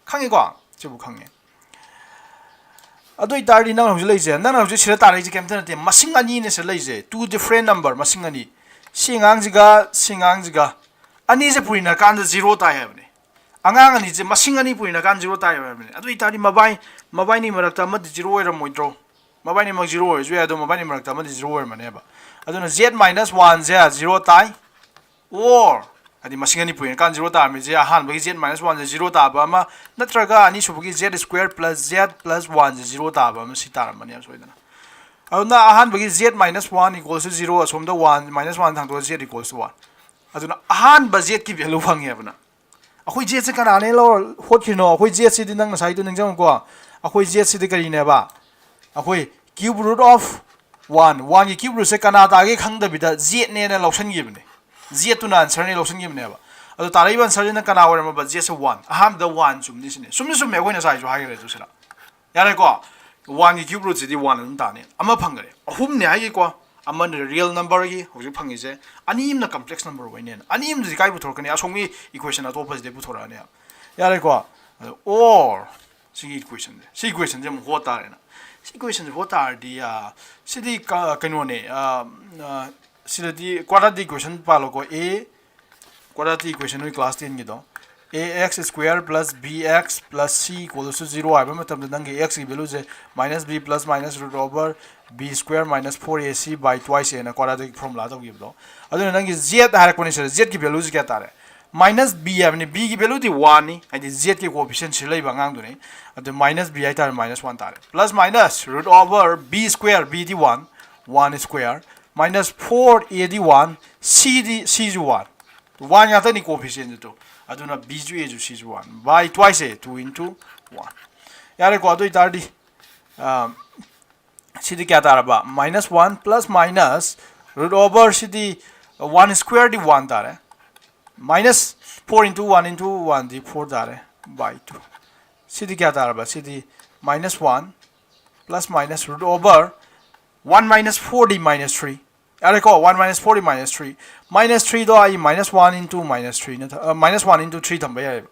ꯈꯪꯉꯤꯀꯣ? ꯁꯤꯕꯨ ꯈꯪꯉꯦ꯫ ꯑꯗꯨ ꯑꯣꯏꯇꯥꯔꯗꯤ ꯅꯪꯅ ꯍꯧꯖꯤꯛ ꯂꯩꯔꯤꯁꯦ, ꯅꯪꯅ ꯍꯧꯖꯤꯛ ꯁꯤꯗ ꯇꯥꯔꯛꯏꯁꯦ ꯀꯩꯝꯇ ꯅꯠꯇꯦ, ꯃꯁꯤꯡ ꯑꯅꯤꯅꯦ ꯁꯤꯗ ꯂꯩꯔꯤꯁꯦ, two different number, ꯃꯁꯤꯡ ꯑꯅꯤ꯫ ꯁꯤ ꯑꯉꯥꯡꯁꯤꯒ ꯁꯤ ꯑꯉꯥꯡꯁꯤꯒ ꯑꯅꯤꯁꯦ ꯄꯨꯔꯤꯅꯀꯥꯟꯗ zero ꯇꯥꯏ ꯍꯥꯏꯕꯅꯦ꯫ ꯑꯉꯥꯡ ꯑꯅꯤꯁꯦ ꯃꯁꯤꯡ ꯑꯅꯤ ꯄꯨꯔꯤꯅꯀꯥꯟꯗ zero ꯇꯥꯏ ꯍꯥꯏꯕꯅꯦ꯫ ꯑꯗꯨ ꯑꯣꯏꯇꯥꯔꯗꯤ ꯃꯕꯥꯏ-, ꯃꯕꯥꯏꯅꯤ ꯃꯔꯛꯇ ꯑꯃꯗꯤ zero ꯑꯣꯏꯔꯝꯃꯣꯏꯗ꯭ꯔꯣ? ꯃꯕꯥꯅꯤꯃꯛ zero ꯑꯣꯏꯔꯁꯨ ꯌꯥꯏ, ꯑꯗꯣ ꯃꯕꯥꯅꯤ ꯃꯔꯛꯇ ꯑꯃꯗꯤ zero ꯑꯣꯏꯔꯝꯃꯅꯦꯕ꯫ ꯑꯗꯨꯅ z minus one ꯁꯦ zero ꯇꯥꯏ, or ꯍꯥꯏꯗꯤ ꯃꯁꯤꯡ ꯑꯅꯤ ꯄꯨꯏꯅꯀꯥꯟ zero ꯇꯥꯔꯝꯃꯤꯁꯦ ꯑꯍꯥꯟꯕꯒꯤ z minus one ꯁꯦ zero ꯇꯥꯕ ꯑꯃ, ꯅꯠꯇ꯭ꯔꯒ ꯑꯅꯤꯁꯨꯕꯒꯤ z square plus z plus one ꯁꯦ zero ꯇꯥꯕ ꯑꯃ, ꯁꯤ ꯇꯥꯔꯝꯃꯅꯦꯕ ꯁꯣꯏꯗꯅ꯫ ꯑꯗꯨꯅ ꯑꯍꯥꯟꯕꯒꯤ z minus one equals to zero, ꯑꯁꯣꯝꯗ one minus one ꯊꯥꯡꯗꯣꯛꯑꯒ z equals to one꯫ ꯑꯗꯨꯅ ꯑꯍꯥꯟꯕ z ꯀꯤ value ꯐꯪꯉꯦꯕ ꯅꯪ꯫ ꯑꯩꯈꯣꯏ z ꯁꯦ ꯀꯅꯥꯅꯦ ꯂꯧꯔ ꯍꯣꯠꯈ꯭ꯔꯤꯅꯣ? ꯑꯩꯈꯣꯏ z ꯁꯤꯗꯤ ꯅꯪ ꯉꯁꯥꯏꯗꯣ ꯅꯤꯡꯁꯤꯡꯉꯨꯀꯣ꯫ ꯑꯩꯈꯣꯏ z ꯁꯤꯗꯤ ꯀꯔꯤꯅꯦꯕ? ꯑꯩꯈꯣꯏ cube root of one, one ꯒꯤ cube root ꯁꯦ ꯀꯅꯥ ꯇꯥꯒꯦ ꯈꯪꯗꯕꯤꯗ z ꯅꯦꯅ ꯂꯧꯁꯟꯈꯤꯕꯅꯦ꯫ Z ꯇꯨꯅ answer ꯅꯦ ꯂꯧꯁꯟꯈꯤꯕꯅꯦꯕ꯫ ꯑꯗꯣ ꯇꯥꯔꯛꯏꯕ answer ꯁꯤꯅ ꯀꯅꯥ ꯑꯣꯏꯔꯝꯃꯕ? Z ꯁꯦ one, ꯑꯍꯥꯟꯕꯗ one ꯆꯨꯝꯅꯤ ꯁꯤꯅꯦ꯫ ꯆꯨꯝꯗꯤ ꯆꯨꯝꯃꯦ, ꯑꯩꯈꯣꯏ ꯉꯁꯥꯏꯁꯨ ꯍꯥꯏꯈ꯭ꯔꯦ ꯑꯗꯨ ꯁꯤꯗ꯫ ꯌꯥꯔꯦꯀꯣ? One ꯒꯤ cube root ꯁꯤꯗꯤ one ꯑꯗꯨꯝ ꯇꯥꯅꯤ꯫ ꯑꯃ ꯐꯪꯈ꯭ꯔꯦ꯫ ꯑꯍꯨꯝꯅꯦ ꯍꯥꯏꯒꯤꯀꯣ꯫ ꯑꯃꯅ real number ꯒꯤ ꯍꯧꯖꯤꯛ ꯐꯪꯉꯤꯁꯦ, ꯑꯅꯤ ꯑꯃꯅ complex number ꯑꯣꯏꯅꯦꯅ꯫ ꯑꯅꯤ ꯑꯃꯗꯨꯗꯤ ꯀꯥꯏ ꯄꯨꯊꯣꯔꯛꯀꯅꯤ? ꯑꯁꯣꯝꯒꯤ equation ꯑꯇꯣꯞꯄꯁꯤꯗꯩ ꯄꯨꯊꯣꯔꯛꯑꯅꯦꯕ꯫ ꯌꯥꯔꯦꯀꯣ? ꯑꯗꯣ or ꯁꯤꯒꯤ equation ꯁꯦ, ꯁꯤ equation ꯁꯦ ꯑꯃꯨꯛ ꯍꯣꯠ ꯇꯥꯔꯦꯅ꯫ ꯁꯤ equation ꯁꯦ ꯍꯣꯠ ꯇꯥꯔꯗꯤ, ꯑ, ꯁꯤꯗꯤ ꯀ-, ꯀꯩꯅꯣꯅꯦ, ꯑ, ꯑ, ꯁꯤꯗꯗꯤ quadratic equation ꯄꯥꯜꯂꯣꯀꯣ꯫ A, quadratic equation ꯅꯣꯏ class ten ꯒꯤꯗꯣ, a x square plus b x plus c equals to zero ꯍꯥꯏꯕ ꯃꯇꯝꯗ ꯅꯪꯒꯤ x ꯀꯤ value say minus b plus minus root over b square minus four a c by twice ꯍꯥꯏꯅ quadratic formula ꯇꯧꯈꯤꯕꯗꯣ꯫ ꯑꯗꯨꯅ ꯅꯪꯒꯤ z ꯍꯥꯏꯔꯛꯄꯅꯤ ꯁꯤꯗ, z ꯀꯤ value ꯁꯦ ꯀꯌꯥ ꯇꯥꯔꯦ? Minus b ꯍꯥꯏꯕꯅꯤ, b ꯒꯤ value ꯗꯤ one ꯅꯤ, ꯍꯥꯏꯗꯤ z ꯀꯤ coefficient ꯁꯤ ꯂꯩꯕ ꯑꯉꯥꯡꯗꯨꯅꯤ꯫ ꯑꯗꯨ minus b ꯍꯥꯏꯇꯥꯔꯦ, minus one ꯇꯥꯔꯦ꯫ Plus minus root over b square, b D one, one square, minus four a D one, c D, c ꯁꯨ one꯫ One ꯉꯥꯛꯇꯅꯤ coefficient ꯁꯦ ꯇꯨ꯫ ꯑꯗꯨꯅ b ꯁꯨ a ꯁꯨ c ꯁꯨ one by twice say, two into one꯫ ꯌꯥꯔꯦꯀꯣ? ꯑꯗꯨ ꯑꯣꯏꯇꯥꯔꯗꯤ, ꯑ, ꯁꯤꯗꯤ ꯀꯌꯥ ꯇꯥꯔꯕ? Minus one plus minus root over ꯁꯤꯗꯤ one square ꯗꯤ one ꯇꯥꯔꯦ꯫ Minus four into one into one ꯗꯤ four ꯇꯥꯔꯦ, by two꯫ ꯁꯤꯗꯤ ꯀꯌꯥ ꯇꯥꯔꯕ? ꯁꯤꯗꯤ minus one plus minus root over one minus four ꯗꯤ minus three꯫ ꯌꯥꯔꯦꯀꯣ? One minus four ꯗꯤ minus three꯫ Minus three ꯗꯣ ꯑꯩ minus one into minus three ꯅ ꯊ-, ꯑ, minus one into three ꯊꯝꯕ ꯌꯥꯏꯑꯕ꯫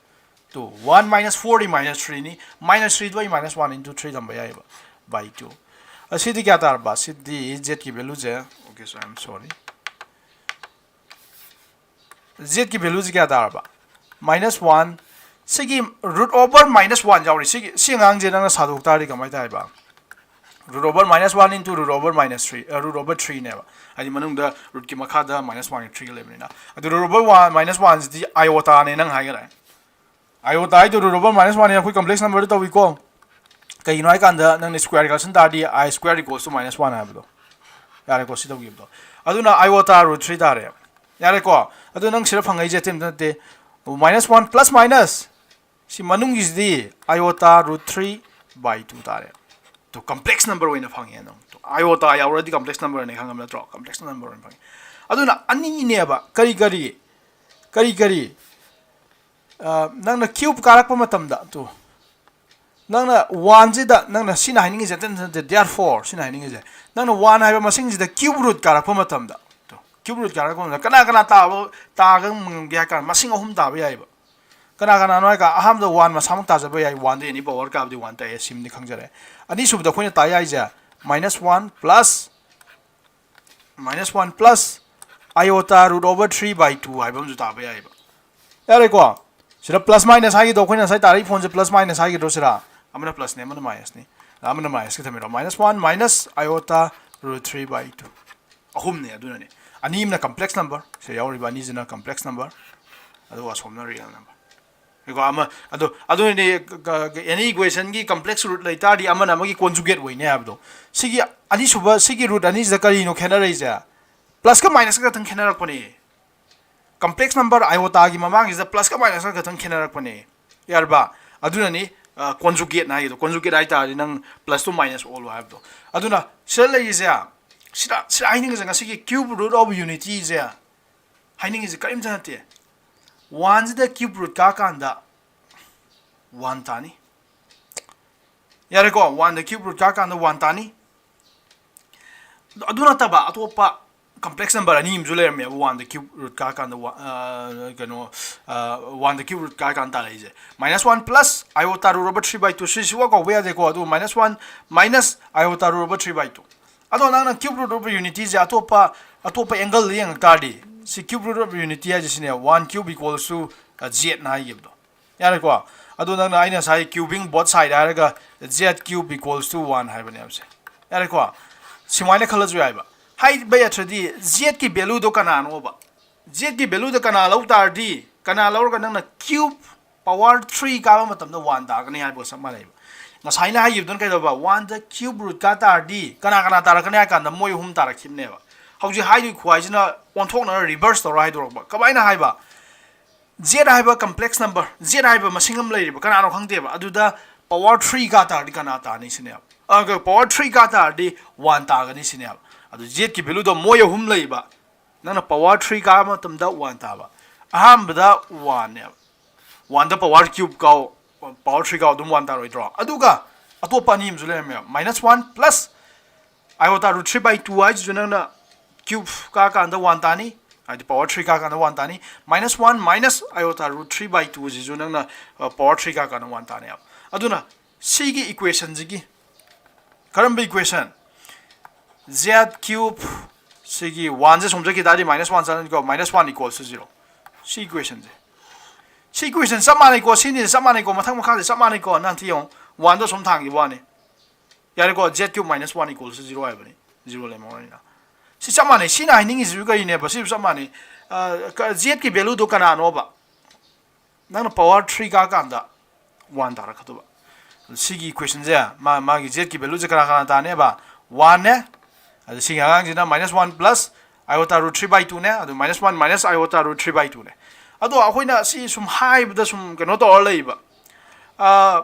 ꯇꯨ, one minus four ꯗꯤ minus three ꯅꯤ, minus three ꯗꯣ ꯑꯩ minus one into three ꯊꯝꯕ ꯌꯥꯏꯑꯕ, by two꯫ ꯑꯁꯤꯗꯤ ꯀꯌꯥ ꯇꯥꯔꯕ? ꯁꯤꯗꯤ z ꯀꯤ value say, okay, so I am sorry, z ꯀꯤ value ꯁꯦ ꯀꯌꯥ ꯇꯥꯔꯕ? Minus one꯫ ꯁꯤꯒꯤ root over minus one ꯌꯥꯎꯔꯤ꯫ ꯁꯤꯒꯤ, ꯁꯤ ꯑꯉꯥꯡꯁꯦ ꯅꯪꯅ ꯁꯥꯗꯣꯛ ꯇꯥꯔꯗꯤ ꯀꯃꯥꯏꯅ ꯇꯥꯏꯕ? Root over minus one into root over minus three, root over three ꯅꯦꯕ꯫ ꯍꯥꯏꯗꯤ ꯃꯅꯨꯡꯗ root ꯀꯤ ꯃꯈꯥꯗ minus one ꯒ three ꯒ ꯂꯩꯕꯅꯤꯅ꯫ ꯑꯗꯨ root over minus one ꯁꯤꯗꯤ iota ꯅꯦ ꯅꯪ ꯍꯥꯏꯒꯗ꯭ꯔꯥ? Iota ꯍꯥꯏꯗꯣ root over minus one ꯅꯦ, ꯑꯩꯈꯣꯏ complex number ꯗ ꯇꯧꯏꯀꯣ꯫ ꯀꯩꯒꯤꯅꯣ ꯍꯥꯏ ꯀꯥꯟꯗ ꯅꯪꯅ square ꯀꯛꯁꯟ ꯇꯥꯔꯗꯤ I square equals to minus one ꯍꯥꯏꯕꯗꯣ꯫ ꯌꯥꯔꯦꯀꯣ, ꯁꯤ ꯇꯧꯈꯤꯕꯗꯣ꯫ ꯑꯗꯨꯅ iota root three ꯇꯥꯔꯦ꯫ ꯌꯥꯔꯦꯀꯣ? ꯑꯗꯨ ꯅꯪ ꯁꯤꯗ ꯐꯪꯉꯛꯏꯁꯦ ꯑꯇꯩ ꯑꯝꯇ ꯅꯠꯇꯦ, minus one plus minus ꯁꯤ ꯃꯅꯨꯡꯒꯤꯁꯤꯗꯤ iota root three by two ꯇꯥꯔꯦ꯫ ꯇꯨ, complex number ꯑꯣꯏꯅ ꯐꯪꯉꯦ ꯅꯪ꯫ ꯇꯨ, iota ꯌꯥꯎꯔꯗꯤ complex number ꯅꯦ ꯈꯪꯉꯕ ꯅꯠꯇ꯭ꯔꯣ? Complex number ꯑꯣꯏꯅ ꯐꯪꯉꯦ꯫ ꯑꯗꯨꯅ ꯑꯅꯤꯅꯦꯕ꯫ ꯀꯔꯤ ꯀꯔꯤ? ꯀꯔꯤ ꯀꯔꯤ? ꯑ, ꯅꯪꯅ cube ꯀꯥꯔꯛꯄ ꯃꯇꯝꯗ, ꯇꯨ, ꯅꯪꯅ one ꯁꯤꯗ, ꯅꯪꯅ ꯁꯤꯅ ꯍꯥꯏꯅꯤꯡꯉꯤꯁꯦ ꯑꯇꯩ ꯅꯠꯇꯦ, therefore ꯁꯤꯅ ꯍꯥꯏꯅꯤꯡꯉꯤꯁꯦ, ꯅꯪꯅ one ꯍꯥꯏꯕ ꯃꯁꯤꯡꯁꯤꯗ cube root ꯀꯥꯔꯛꯄ ꯃꯇꯝꯗ, ꯇꯨ, cube root ꯀꯥꯔꯛꯄ ꯃꯇꯝꯗ ꯀꯅꯥ ꯀꯅꯥ ꯇꯥꯕ, ꯇꯥꯕ ꯉꯝꯒꯦ ꯍꯥꯏ ꯀꯥꯟꯗ ꯃꯁꯤꯡ ꯑꯍꯨꯝ ꯇꯥꯕ ꯌꯥꯏꯑꯕ꯫ ꯀꯅꯥ ꯀꯅꯥꯅꯣ ꯍꯥꯏ ꯀꯥꯟꯗ ꯑꯍꯥꯟꯕꯗ one ꯃꯁꯥꯃꯛ ꯇꯥꯖꯕ ꯌꯥꯏ, one ꯗ any power ꯀꯥꯕꯗꯤ one ꯇꯥꯏ, ꯁꯤꯃꯗꯤ ꯈꯪꯖꯔꯦ꯫ ꯑꯅꯤꯁꯨꯕꯗ ꯑꯩꯈꯣꯏꯅ ꯇꯥ ꯌꯥꯏꯁꯦ minus one plus, minus one plus iota root over three by two ꯍꯥꯏꯕ ꯑꯃꯁꯨ ꯇꯥꯕ ꯌꯥꯏꯑꯕ꯫ ꯌꯥꯔꯦꯀꯣ? ꯁꯤꯗ plus minus ꯍꯥꯏꯒꯤꯗꯣ, ꯑꯩꯈꯣꯏꯅ ꯉꯁꯥꯏ ꯇꯥꯔꯛꯏ ꯐꯣꯟꯁꯦ plus minus ꯍꯥꯏꯒꯤꯗ꯭ꯔꯣ ꯁꯤꯔꯥ? ꯑꯃꯅ plus ꯅꯦ, ꯑꯃꯅ minus ꯅꯤ, ꯑꯃꯅ minus ꯀ ꯊꯝꯃꯤꯔꯣ? Minus one minus iota root three by two꯫ ꯑꯍꯨꯝꯅꯦ꯫ ꯑꯗꯨꯅꯅꯦ ꯑꯅꯤ ꯑꯃꯅ complex number, ꯁꯤꯗ ꯌꯥꯎꯔꯤꯕ ꯑꯅꯤꯁꯤꯅ complex number, ꯑꯗꯨꯒ ꯑꯁꯣꯝꯅ real number꯫ ꯀꯣ ꯑꯃ ꯑꯗꯣ ꯑꯗꯨꯅꯗꯤ ꯀ- ꯀ- any equation ꯒꯤ complex root ꯂꯩ ꯇꯥꯔꯗꯤ ꯑꯃꯅ ꯑꯃꯒꯤ conjugate ꯑꯣꯏꯅꯤ ꯍꯥꯏꯕꯗꯣ꯫ ꯁꯤꯒꯤ ꯑꯅꯤꯁꯨꯕ, ꯁꯤꯒꯤ root ꯑꯅꯤꯁꯤꯗ ꯀꯔꯤꯅꯣ ꯈꯦꯠꯅꯔꯛꯏꯁꯦ? Plus ꯀ minus ꯀ ꯈꯛꯇꯪ ꯈꯦꯠꯅꯔꯛꯄꯅꯦ꯫ Complex number iota ꯒꯤ ꯃꯃꯥꯡꯁꯤꯗ plus ꯀ minus ꯀ ꯈꯛꯇꯪ ꯈꯦꯠꯅꯔꯛꯄꯅꯦ꯫ ꯌꯥꯔꯕ? ꯑꯗꯨꯅꯅꯤ ꯑ, conjugate ꯍꯥꯏꯒꯤꯗꯣ꯫ Conjugate ꯍꯥꯏ ꯇꯥꯔꯗꯤ ꯅꯪ plus ꯇꯨ minus ꯑꯣꯜꯂꯣ ꯍꯥꯏꯕꯗꯣ꯫ ꯑꯗꯨꯅ ꯁꯤꯗ ꯂꯩꯔꯤꯁꯦ, ꯁꯤꯗ ꯁꯤꯗ ꯍꯥꯏꯅꯤꯡꯉꯤꯁꯦ, ꯉꯁꯤꯒꯤ cube root of unity ꯁꯦ ꯍꯥꯏꯅꯤꯡꯉꯤꯁꯦ ꯀꯔꯤꯝꯇ ꯅꯠꯇꯦ꯫ One ꯁꯤꯗ cube root ꯀꯥꯀꯥꯟꯗ one ꯇꯥꯅꯤ꯫ ꯌꯥꯔꯦꯀꯣ? One ꯗ cube root ꯀꯥꯀꯥꯟꯗ one ꯇꯥꯅꯤ꯫ ꯑꯗꯨ ꯅꯠꯇꯕ ꯑꯇꯣꯞꯄ complex number ꯑꯅꯤ ꯑꯃꯁꯨ ꯂꯩꯔꯝꯃꯦꯕ, one ꯗ cube root ꯀꯥꯀꯥꯟꯗ ꯋꯥ- ꯑ, ꯀꯩꯅꯣ, ꯑ, one the cube root ꯀꯥꯀꯥꯟꯗ ꯇꯥꯔꯛꯏꯁꯦ꯫ Minus one plus iota root over three by two, ꯁꯤꯁꯨ ꯀꯧꯕ ꯌꯥꯗꯦꯀꯣ꯫ ꯑꯗꯨ minus one minus iota root over three by two꯫ ꯑꯗꯣ ꯅꯪꯅ cube root over unity ꯁꯦ ꯑꯇꯣꯞꯄ, ꯑꯇꯣꯞꯄ angle ꯗ ꯌꯦꯡꯉꯛ ꯇꯥꯔꯗꯤ, ꯁꯤ cube root over unity ꯍꯥꯏꯁꯦ ꯁꯤꯅꯦ, one cube equals to, ꯑ, Z ꯅ ꯍꯥꯏꯈꯤꯕꯗꯣ꯫ ꯌꯥꯔꯦꯀꯣ? ꯑꯗꯣ ꯅꯪꯅ, ꯑꯩꯅ ꯉꯁꯥꯏ cubing both side ꯍꯥꯏꯔꯒ z cube equals to one ꯍꯥꯏꯕꯅꯦꯕꯁꯦ꯫ ꯌꯥꯔꯦꯀꯣ? ꯁꯨꯃꯥꯏꯅ ꯈꯜꯂꯁꯨ ꯌꯥꯏꯕ꯫ ꯍꯥꯏꯕ ꯌꯥꯗ꯭ꯔꯗꯤ z ꯀꯤ value ꯗꯣ ꯀꯅꯥꯅꯣꯕ? Z ꯀꯤ value ꯗꯣ ꯀꯅꯥ ꯂꯧ ꯇꯥꯔꯗꯤ, ꯀꯅꯥ ꯂꯧꯔꯒ ꯅꯪꯅ cube power three ꯀꯥꯕ ꯃꯇꯝꯗ one ꯇꯥꯒꯅꯤ ꯍꯥꯏꯕꯒ ꯆꯞ ꯃꯥꯟꯅꯩꯕ꯫ ꯉꯁꯥꯏꯅ ꯍꯥꯏꯈꯤꯕꯗꯨꯅ ꯀꯩꯗꯧꯕ? One ꯗ cube root ꯀꯥ ꯇꯥꯔꯗꯤ ꯀꯅꯥ ꯀꯅꯥ ꯇꯥꯔꯛꯀꯅꯤ ꯍꯥꯏ ꯀꯥꯟꯗ ꯃꯣꯏ ꯑꯍꯨꯝ ꯇꯥꯔꯛꯈꯤꯕꯅꯦꯕ꯫ ꯍꯧꯖꯤꯛ ꯍꯥꯏꯗꯣꯏ ꯈꯨꯍꯥꯏꯁꯤꯅ ꯑꯣꯟꯊꯣꯛꯅꯅ reverse ꯇꯧꯔ ꯍꯥꯏꯗꯣꯔꯛꯄ꯫ ꯀꯃꯥꯏꯅ ꯍꯥꯏꯕ? Z ꯍꯥꯏꯕ complex number, Z ꯍꯥꯏꯕ ꯃꯁꯤꯡ ꯑꯃ ꯂꯩꯔꯤꯕ, ꯀꯅꯥꯅꯣ ꯈꯪꯗꯦꯕ, ꯑꯗꯨꯗ power three ꯀꯥ ꯇꯥꯔꯗꯤ ꯀꯅꯥ ꯇꯥꯅꯤ ꯁꯤꯅꯦꯕ? ꯑ, power three ꯀꯥ ꯇꯥꯔꯗꯤ one ꯇꯥꯒꯅꯤ ꯁꯤꯅꯦꯕ꯫ ꯑꯗꯨ Z ꯀꯤ value ꯗꯣ ꯃꯣꯏ ꯑꯍꯨꯝ ꯂꯩꯕ, ꯅꯪꯅ power three ꯀꯥꯕ ꯃꯇꯝꯗ one ꯇꯥꯕ꯫ ꯑꯍꯥꯟꯕꯗ one ꯅꯦꯕ꯫ One ꯗ power cube ꯀꯥꯎ, power three ꯀꯥꯎ, ꯑꯗꯨꯝ one ꯇꯥꯔꯣꯏꯗ꯭ꯔꯣ? ꯑꯗꯨꯒ ꯑꯇꯣꯞꯄ ꯑꯅꯤ ꯑꯃꯁꯨ ꯂꯩꯔꯝꯃꯦꯕ, minus one plus iota root three by two ꯍꯥꯏꯁꯤꯁꯨ ꯅꯪꯅ cube ꯀꯥ ꯀꯥꯟꯗ one ꯇꯥꯅꯤ, ꯍꯥꯏꯗꯤ power three ꯀꯥ ꯀꯥꯟꯗ one ꯇꯥꯅꯤ꯫ Minus one minus iota root three by two ꯁꯤꯁꯨ ꯅꯪꯅ, ꯑ, power three ꯀꯥ ꯀꯥꯟꯗ one ꯇꯥꯅꯦꯕ꯫ ꯑꯗꯨꯅ ꯁꯤꯒꯤ equation ꯁꯤꯒꯤ ꯀꯔꯝꯕ equation? Z cube ꯁꯤꯒꯤ one ꯁꯦ ꯁꯨꯝ ꯆꯠꯈꯤ ꯇꯥꯔꯗꯤ minus one ꯆꯠꯂꯅꯤꯀꯣ, minus one equals to zero꯫ ꯁꯤ equation ꯁꯦ, ꯁꯤ equation ꯆꯞ ꯃꯥꯟꯅꯩꯀꯣ, ꯁꯤꯅꯤ ꯆꯞ ꯃꯥꯟꯅꯩꯀꯣ, ꯃꯊꯪ ꯃꯈꯥꯁꯦ ꯆꯞ ꯃꯥꯟꯅꯩꯀꯣ꯫ ꯅꯪ ꯊꯤ ꯌꯦꯡꯉꯣ, one ꯗꯣ ꯁꯨꯝ ꯊꯥꯡꯈꯤꯕ ꯋꯥꯅꯤ꯫ ꯌꯥꯔꯦꯀꯣ, Z cube minus one equals to zero ꯍꯥꯏꯕꯅꯤ, zero ꯂꯩꯔꯝꯃꯕꯅꯤꯅ꯫ ꯁꯤ ꯆꯞ ꯃꯥꯟꯅꯩ꯫ ꯁꯤꯅ ꯍꯥꯏꯅꯤꯡꯉꯤꯁꯤꯁꯨ ꯀꯔꯤꯅꯦꯕ? ꯁꯤꯁꯨ ꯆꯞ ꯃꯥꯟꯅꯩ꯫ ꯑ, ꯀ-, Z ꯀꯤ value ꯗꯣ ꯀꯅꯥꯅꯣꯕ? ꯅꯪꯅ power three ꯀꯥ ꯀꯥꯟꯗ one ꯇꯥꯔꯛꯀꯗꯧꯕ꯫ ꯑꯗꯨ ꯁꯤꯒꯤ equation ꯁꯦ, ꯃꯥ-, ꯃꯥꯒꯤ Z ꯀꯤ value ꯁꯦ ꯀꯅꯥ ꯀꯅꯥ ꯇꯥꯅꯦꯕ? One ꯅꯦ꯫ ꯑꯗꯨ ꯁꯤꯒꯤ ꯑꯉꯥꯡꯁꯤꯅ minus one plus iota root three by two ꯅꯦ꯫ ꯑꯗꯨ minus one minus iota root three by two ꯅꯦ꯫ ꯑꯗꯣ ꯑꯩꯈꯣꯏꯅ ꯁꯤ ꯁꯨꯝ ꯍꯥꯏꯕꯗ ꯁꯨꯝ ꯀꯩꯅꯣ ꯇꯧꯔ ꯂꯩꯕ꯫ ꯑ,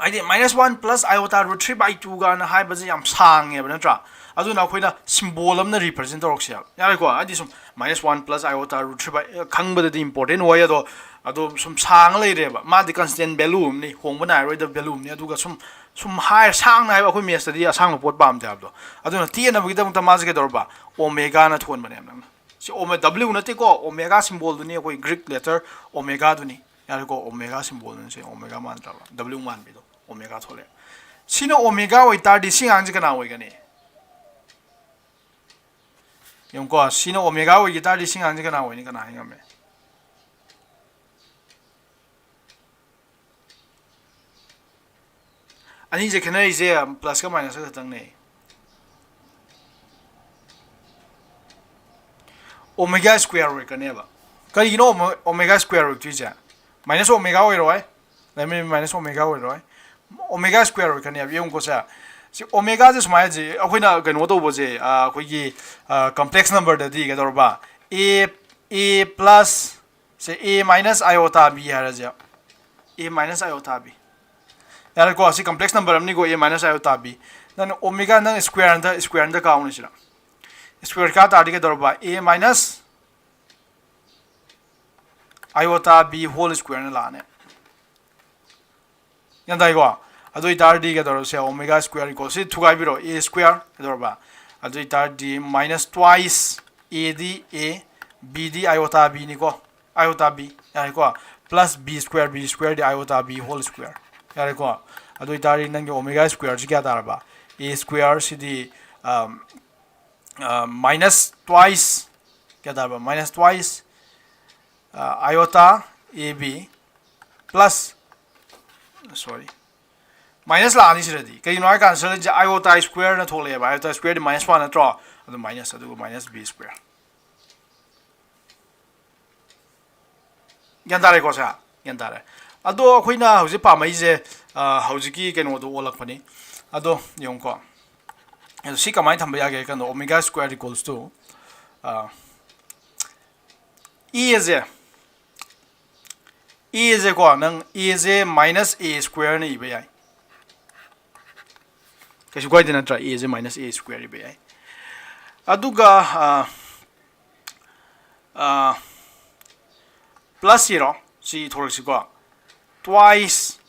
ꯍꯥꯏꯗꯤ minus one plus iota root three by two ꯒꯥꯅ ꯍꯥꯏꯕꯁꯦ ꯌꯥꯝ ꯁꯥꯡꯉꯦꯕ, ꯅꯠꯇ꯭ꯔꯥ? ꯑꯗꯨꯅ ꯑꯩꯈꯣꯏꯅ symbol ꯑꯃꯅ represent ꯇꯧꯔꯛꯁꯦꯕ꯫ ꯌꯥꯔꯦꯀꯣ? ꯍꯥꯏꯗꯤ ꯁꯨꯝ minus one plus iota root three by, ꯈꯪꯕꯗꯗꯤ important ꯑꯣꯏ, ꯑꯗꯣ, ꯑꯗꯣ ꯁꯨꯝ ꯁꯥꯡꯉ ꯂꯩꯔꯦꯕ꯫ ꯃꯥꯗꯤ constant value ꯑꯃꯅꯤ, ꯍꯣꯡꯕ ꯅꯥꯏꯔꯣꯏꯗꯕ value ꯑꯃꯅꯤ꯫ ꯑꯗꯨꯒ ꯁꯨꯝ, ꯁꯨꯝ ꯍꯥꯏ-, ꯁꯥꯡꯅ ꯍꯥꯏꯕ, ꯑꯩꯈꯣꯏ maths ꯇꯗꯤ ꯑꯁꯥꯡꯕ ꯄꯣꯠ ꯄꯥꯝꯗꯦ ꯍꯥꯏꯕꯗꯣ꯫ ꯑꯗꯨꯅ ꯇꯦꯟꯅꯕꯒꯤꯗꯃꯛꯇ ꯃꯥꯁꯦ ꯀꯩꯗꯧꯔꯕ? Omega ꯅ ꯊꯣꯟꯕꯅꯦꯕ ꯅꯪꯅ꯫ ꯁꯤ ome-, W ꯅꯠꯇꯦꯀꯣ, omega symbol ꯗꯨꯅꯤ, ꯑꯩꯈꯣꯏ Greek letter omega ꯗꯨꯅꯤ꯫ ꯌꯥꯔꯦꯀꯣ? Omega symbol ꯗꯨꯅꯤ, ꯁꯤ omega ꯃꯥꯟꯗ꯭ꯔꯕ? W ꯃꯥꯟꯕꯤꯗꯣ, omega ꯊꯣꯛꯂꯛꯑꯦ꯫ ꯁꯤꯅ omega ꯑꯣꯏꯇꯥꯔꯗꯤ ꯁꯤ ꯑꯉꯥꯡꯁꯦ ꯀꯅꯥ ꯑꯣꯏꯒꯅꯤ? ꯌꯦꯡꯉꯨꯀꯣ, ꯁꯤꯅ omega ꯑꯣꯏꯈꯤ ꯇꯥꯔꯗꯤ ꯁꯤ ꯑꯉꯥꯡꯁꯦ ꯀꯅꯥ ꯑꯣꯏꯅꯤ? ꯀꯅꯥ ꯍꯥꯏ ꯉꯝꯃꯦ? ꯑꯅꯤꯁꯦ ꯈꯦꯠꯅꯔꯤꯁꯦ ꯄ꯭ꯂꯁꯀ ꯃꯥꯏꯅꯁꯀ ꯈꯛꯇꯪꯅꯦ꯫ ꯑꯣꯃꯦꯒꯥ ꯁ꯭ꯀ꯭ꯋꯦꯔ ꯑꯣꯏꯔꯛꯀꯅꯦꯕ꯫ ꯀꯔꯤꯒꯤꯅꯣ ꯑꯣꯃꯦ- ꯑꯣꯃꯦꯒꯥ ꯁ꯭ꯀ꯭ꯋꯦꯔ ꯑꯣꯏꯔꯛꯇꯣꯏꯁꯦ? ꯃꯥꯏꯅꯁ ꯑꯣꯃꯦꯒꯥ ꯑꯣꯏꯔꯣꯏ꯫ ꯂꯩꯃꯤ ꯃꯥꯏꯅꯁ ꯑꯣꯃꯦꯒꯥ ꯑꯣꯏꯔꯣꯏ꯫ ꯑꯣꯃꯦꯒꯥ ꯁ꯭ꯀ꯭ꯋꯦꯔ ꯑꯣꯏꯔꯛꯀꯅꯦꯕ꯫ ꯌꯦꯡꯉꯨꯀꯣ ꯁꯦ꯫ ꯁꯤ ꯑꯣꯃꯦꯒꯥꯁꯦ ꯁꯨꯃꯥꯏꯅ ꯁꯤ ꯑꯩꯈꯣꯏꯅ ꯀꯩꯅꯣ ꯇꯧꯕꯁꯦ, ꯑ, ꯑꯩꯈꯣꯏꯒꯤ, ꯑ, ꯀꯝꯄ꯭ꯂꯦꯛꯁ ꯅꯝꯕꯔꯗꯗꯤ ꯀꯩꯗꯧꯔꯕ? A, A plus say A minus iota B ꯍꯥꯏꯔꯁꯦ꯫ A minus iota B꯫ ꯌꯥꯔꯦꯀꯣ? ꯁꯤ ꯀꯝꯄ꯭ꯂꯦꯛꯁ ꯅꯝꯕꯔ ꯑꯃꯅꯤꯀꯣ, A minus iota B꯫ ꯅꯪ ꯑꯣꯃꯦꯒꯥ ꯅꯪ ꯁ꯭ꯀ꯭ꯋꯦꯔ ꯑꯝꯇ, ꯁ꯭ꯀ꯭ꯋꯦꯔ ꯑꯝꯇ ꯀꯥꯎꯅꯤ ꯁꯤꯗ꯫ ꯁ꯭ꯀ꯭ꯋꯦꯔ ꯀꯥ ꯇꯥꯔꯗꯤ ꯀꯩꯗꯧꯔꯕ? A minus iota B whole square ꯅ ꯂꯥꯛꯑꯅꯤ꯫ ꯒ꯭ꯌꯥꯟ ꯇꯥꯏꯀꯣ? ꯑꯗꯨ ꯑꯣꯏꯇꯥꯔꯗꯤ ꯀꯩꯗꯧꯔꯁꯦ? Omega square equal ꯁꯤ ꯊꯨꯒꯥꯏꯕꯤꯔꯣ, A square ꯀꯩꯗꯧꯔꯕ? ꯑꯗꯨ ꯑꯣꯏꯇꯥꯔꯗꯤ minus twice A D A, B D iota B ꯅꯤꯀꯣ, iota B, ꯌꯥꯔꯦꯀꯣ? Plus B square, B square ꯗꯤ iota B whole square, ꯌꯥꯔꯦꯀꯣ? ꯑꯗꯨ ꯑꯣꯏꯇꯥꯔꯗꯤ ꯅꯪꯒꯤ omega square ꯁꯤ ꯀꯌꯥ ꯇꯥꯔꯕ? A square CD, um, uh, minus twice, ꯀꯌꯥ ꯇꯥꯔꯕ? Minus twice, uh, iota A B plus, sorry, minus ꯂꯥꯛꯑꯅꯤ ꯁꯤꯗꯗꯤ꯫ ꯀꯩꯒꯤꯅꯣ ꯍꯥꯏ ꯀꯥꯟꯗ ꯁꯤꯗ iota square ꯅ ꯊꯣꯛꯂꯛꯑꯦꯕ, iota square ꯗꯤ minus one ꯅꯠꯇ꯭ꯔꯣ? ꯑꯗꯨ minus, ꯑꯗꯨꯒ minus B square꯫ ꯒ꯭ꯌꯥꯟ ꯇꯥꯔꯦꯀꯣ ꯁꯦ? ꯒ꯭ꯌꯥꯟ ꯇꯥꯔꯦ꯫ ꯑꯗꯣ ꯑꯩꯈꯣꯏꯅ ꯍꯧꯖꯤꯛ ꯄꯥꯝꯃꯛꯏꯁꯦ, ꯑ, ꯍꯧꯖꯤꯛꯀꯤ ꯀꯩꯅꯣꯗꯣ ꯑꯣꯜꯂꯛꯄꯅꯤ꯫ ꯑꯗꯣ ꯌꯦꯡꯉꯨꯀꯣ꯫ ꯑꯗꯣ ꯁꯤ ꯀꯃꯥꯏꯅ ꯊꯝꯕ ꯌꯥꯒꯦ ꯍꯥꯏ ꯀꯥꯟꯗ omega square equals to, ꯑ, A ꯁꯦ, A ꯁꯦꯀꯣ, ꯅꯪ A say minus A square ꯅ ꯏꯕ ꯌꯥꯏ꯫ ꯀꯩꯁꯨ ꯀꯥꯏꯗꯦ ꯅꯠꯇ꯭ꯔꯥ? A say minus A square ꯏꯕ ꯌꯥꯏ꯫ ꯑꯗꯨꯒ, ꯑ, ꯑ, plus ꯏꯔꯣ, ꯁꯤ ꯊꯣꯔꯛꯁꯤꯀꯣ꯫ Twice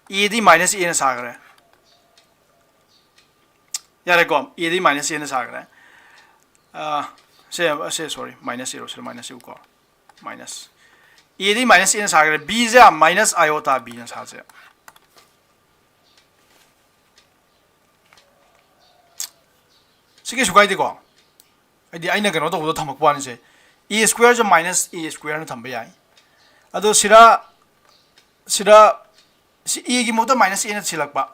A D minus A ꯅ ꯁꯥꯈ꯭ꯔꯦ꯫ ꯌꯥꯔꯦꯀꯣ? A ꯗꯤ minus A ꯅ ꯁꯥꯈ꯭ꯔꯦ꯫ ꯑ, ꯁꯦ, ꯁꯦ, sorry, minus ꯏꯔꯣ, ꯁꯤꯗ minus eco. Minus꯫ A D minus A ꯅ ꯁꯥꯈ꯭ꯔꯦ꯫ B ꯁꯦ minus iota B ꯅ ꯁꯥꯁꯦ꯫ ꯁꯤ ꯀꯩꯁꯨ ꯀꯥꯏꯗꯦꯀꯣ? ꯍꯥꯏꯗꯤ ꯑꯩꯅ ꯀꯩꯅꯣ ꯇꯧꯕꯗꯣ ꯊꯝꯃꯛꯄ ꯋꯥꯅꯤꯁꯦ꯫ A square say minus A square ꯅ ꯊꯝꯕ ꯌꯥꯏ꯫ ꯑꯗꯣ ꯁꯤꯗ, ꯁꯤꯗ, ꯁꯤ A ꯒꯤ ꯃꯍꯨꯠꯇ minus A ꯅ ꯁꯤꯜꯂꯛꯄ꯫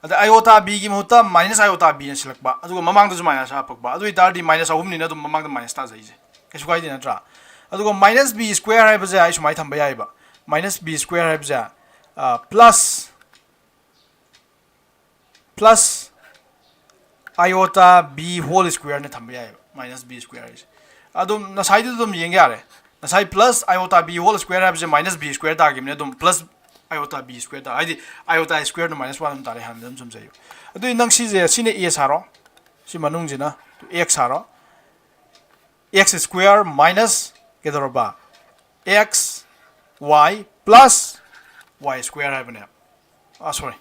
ꯑꯗ iota b ꯒꯤ ꯃꯍꯨꯠꯇ minus iota b ꯅ ꯁꯤꯜꯂꯛꯄ, ꯑꯗꯨꯒ ꯃꯃꯥꯡꯗꯁꯨ minus ꯍꯥꯞꯄꯛꯄ, ꯑꯗꯨ ꯑꯣꯏꯇꯥꯔꯗꯤ minus ꯑꯍꯨꯝꯅꯤꯅ ꯑꯗꯨꯝ ꯃꯃꯥꯡꯗ minus ꯇꯥꯖꯩꯁꯦ, ꯀꯩꯁꯨ ꯀꯥꯏꯗꯦ ꯅꯠꯇ꯭ꯔꯥ? ꯑꯗꯨꯒ minus b square ꯍꯥꯏꯕꯁꯦ ꯑꯩ ꯁꯨꯃꯥꯏꯅ ꯊꯝꯕ ꯌꯥꯏꯑꯕ, minus b square ꯍꯥꯏꯕꯁꯦ plus plus iota b whole square ꯅ ꯊꯝꯕ ꯌꯥꯏꯑꯕ, minus b square ꯍꯥꯏꯁꯦ꯫ ꯑꯗꯨꯝ ꯉꯁꯥꯏꯗꯨꯗ ꯑꯗꯨꯝ ꯌꯦꯡ ꯌꯥꯔꯦ꯫ ꯉꯁꯥꯏ plus iota b whole square ꯍꯥꯏꯕꯁꯦ minus b square ꯇꯥꯈꯤꯕꯅꯦ, ꯑꯗꯨꯝ plus iota b square ꯇꯥ, ꯍꯥꯏꯗꯤ iota square ꯅ minus one ꯑꯗꯨꯝ ꯇꯥꯔꯦ, ꯍꯥꯟꯅ ꯑꯗꯨꯝ ꯆꯨꯝꯖꯩꯕ꯫ ꯑꯗꯨꯗꯤ ꯅꯪ ꯁꯤꯁꯦ, ꯁꯤꯅ a ꯁꯥꯔꯣ, ꯁꯤ ꯃꯅꯨꯡꯁꯤꯅ x ꯁꯥꯔꯣ, x square minus ꯀꯩꯗꯧꯔꯕ, x y plus y square ꯍꯥꯏꯕꯅꯦ꯫ ꯑꯥ, sorry,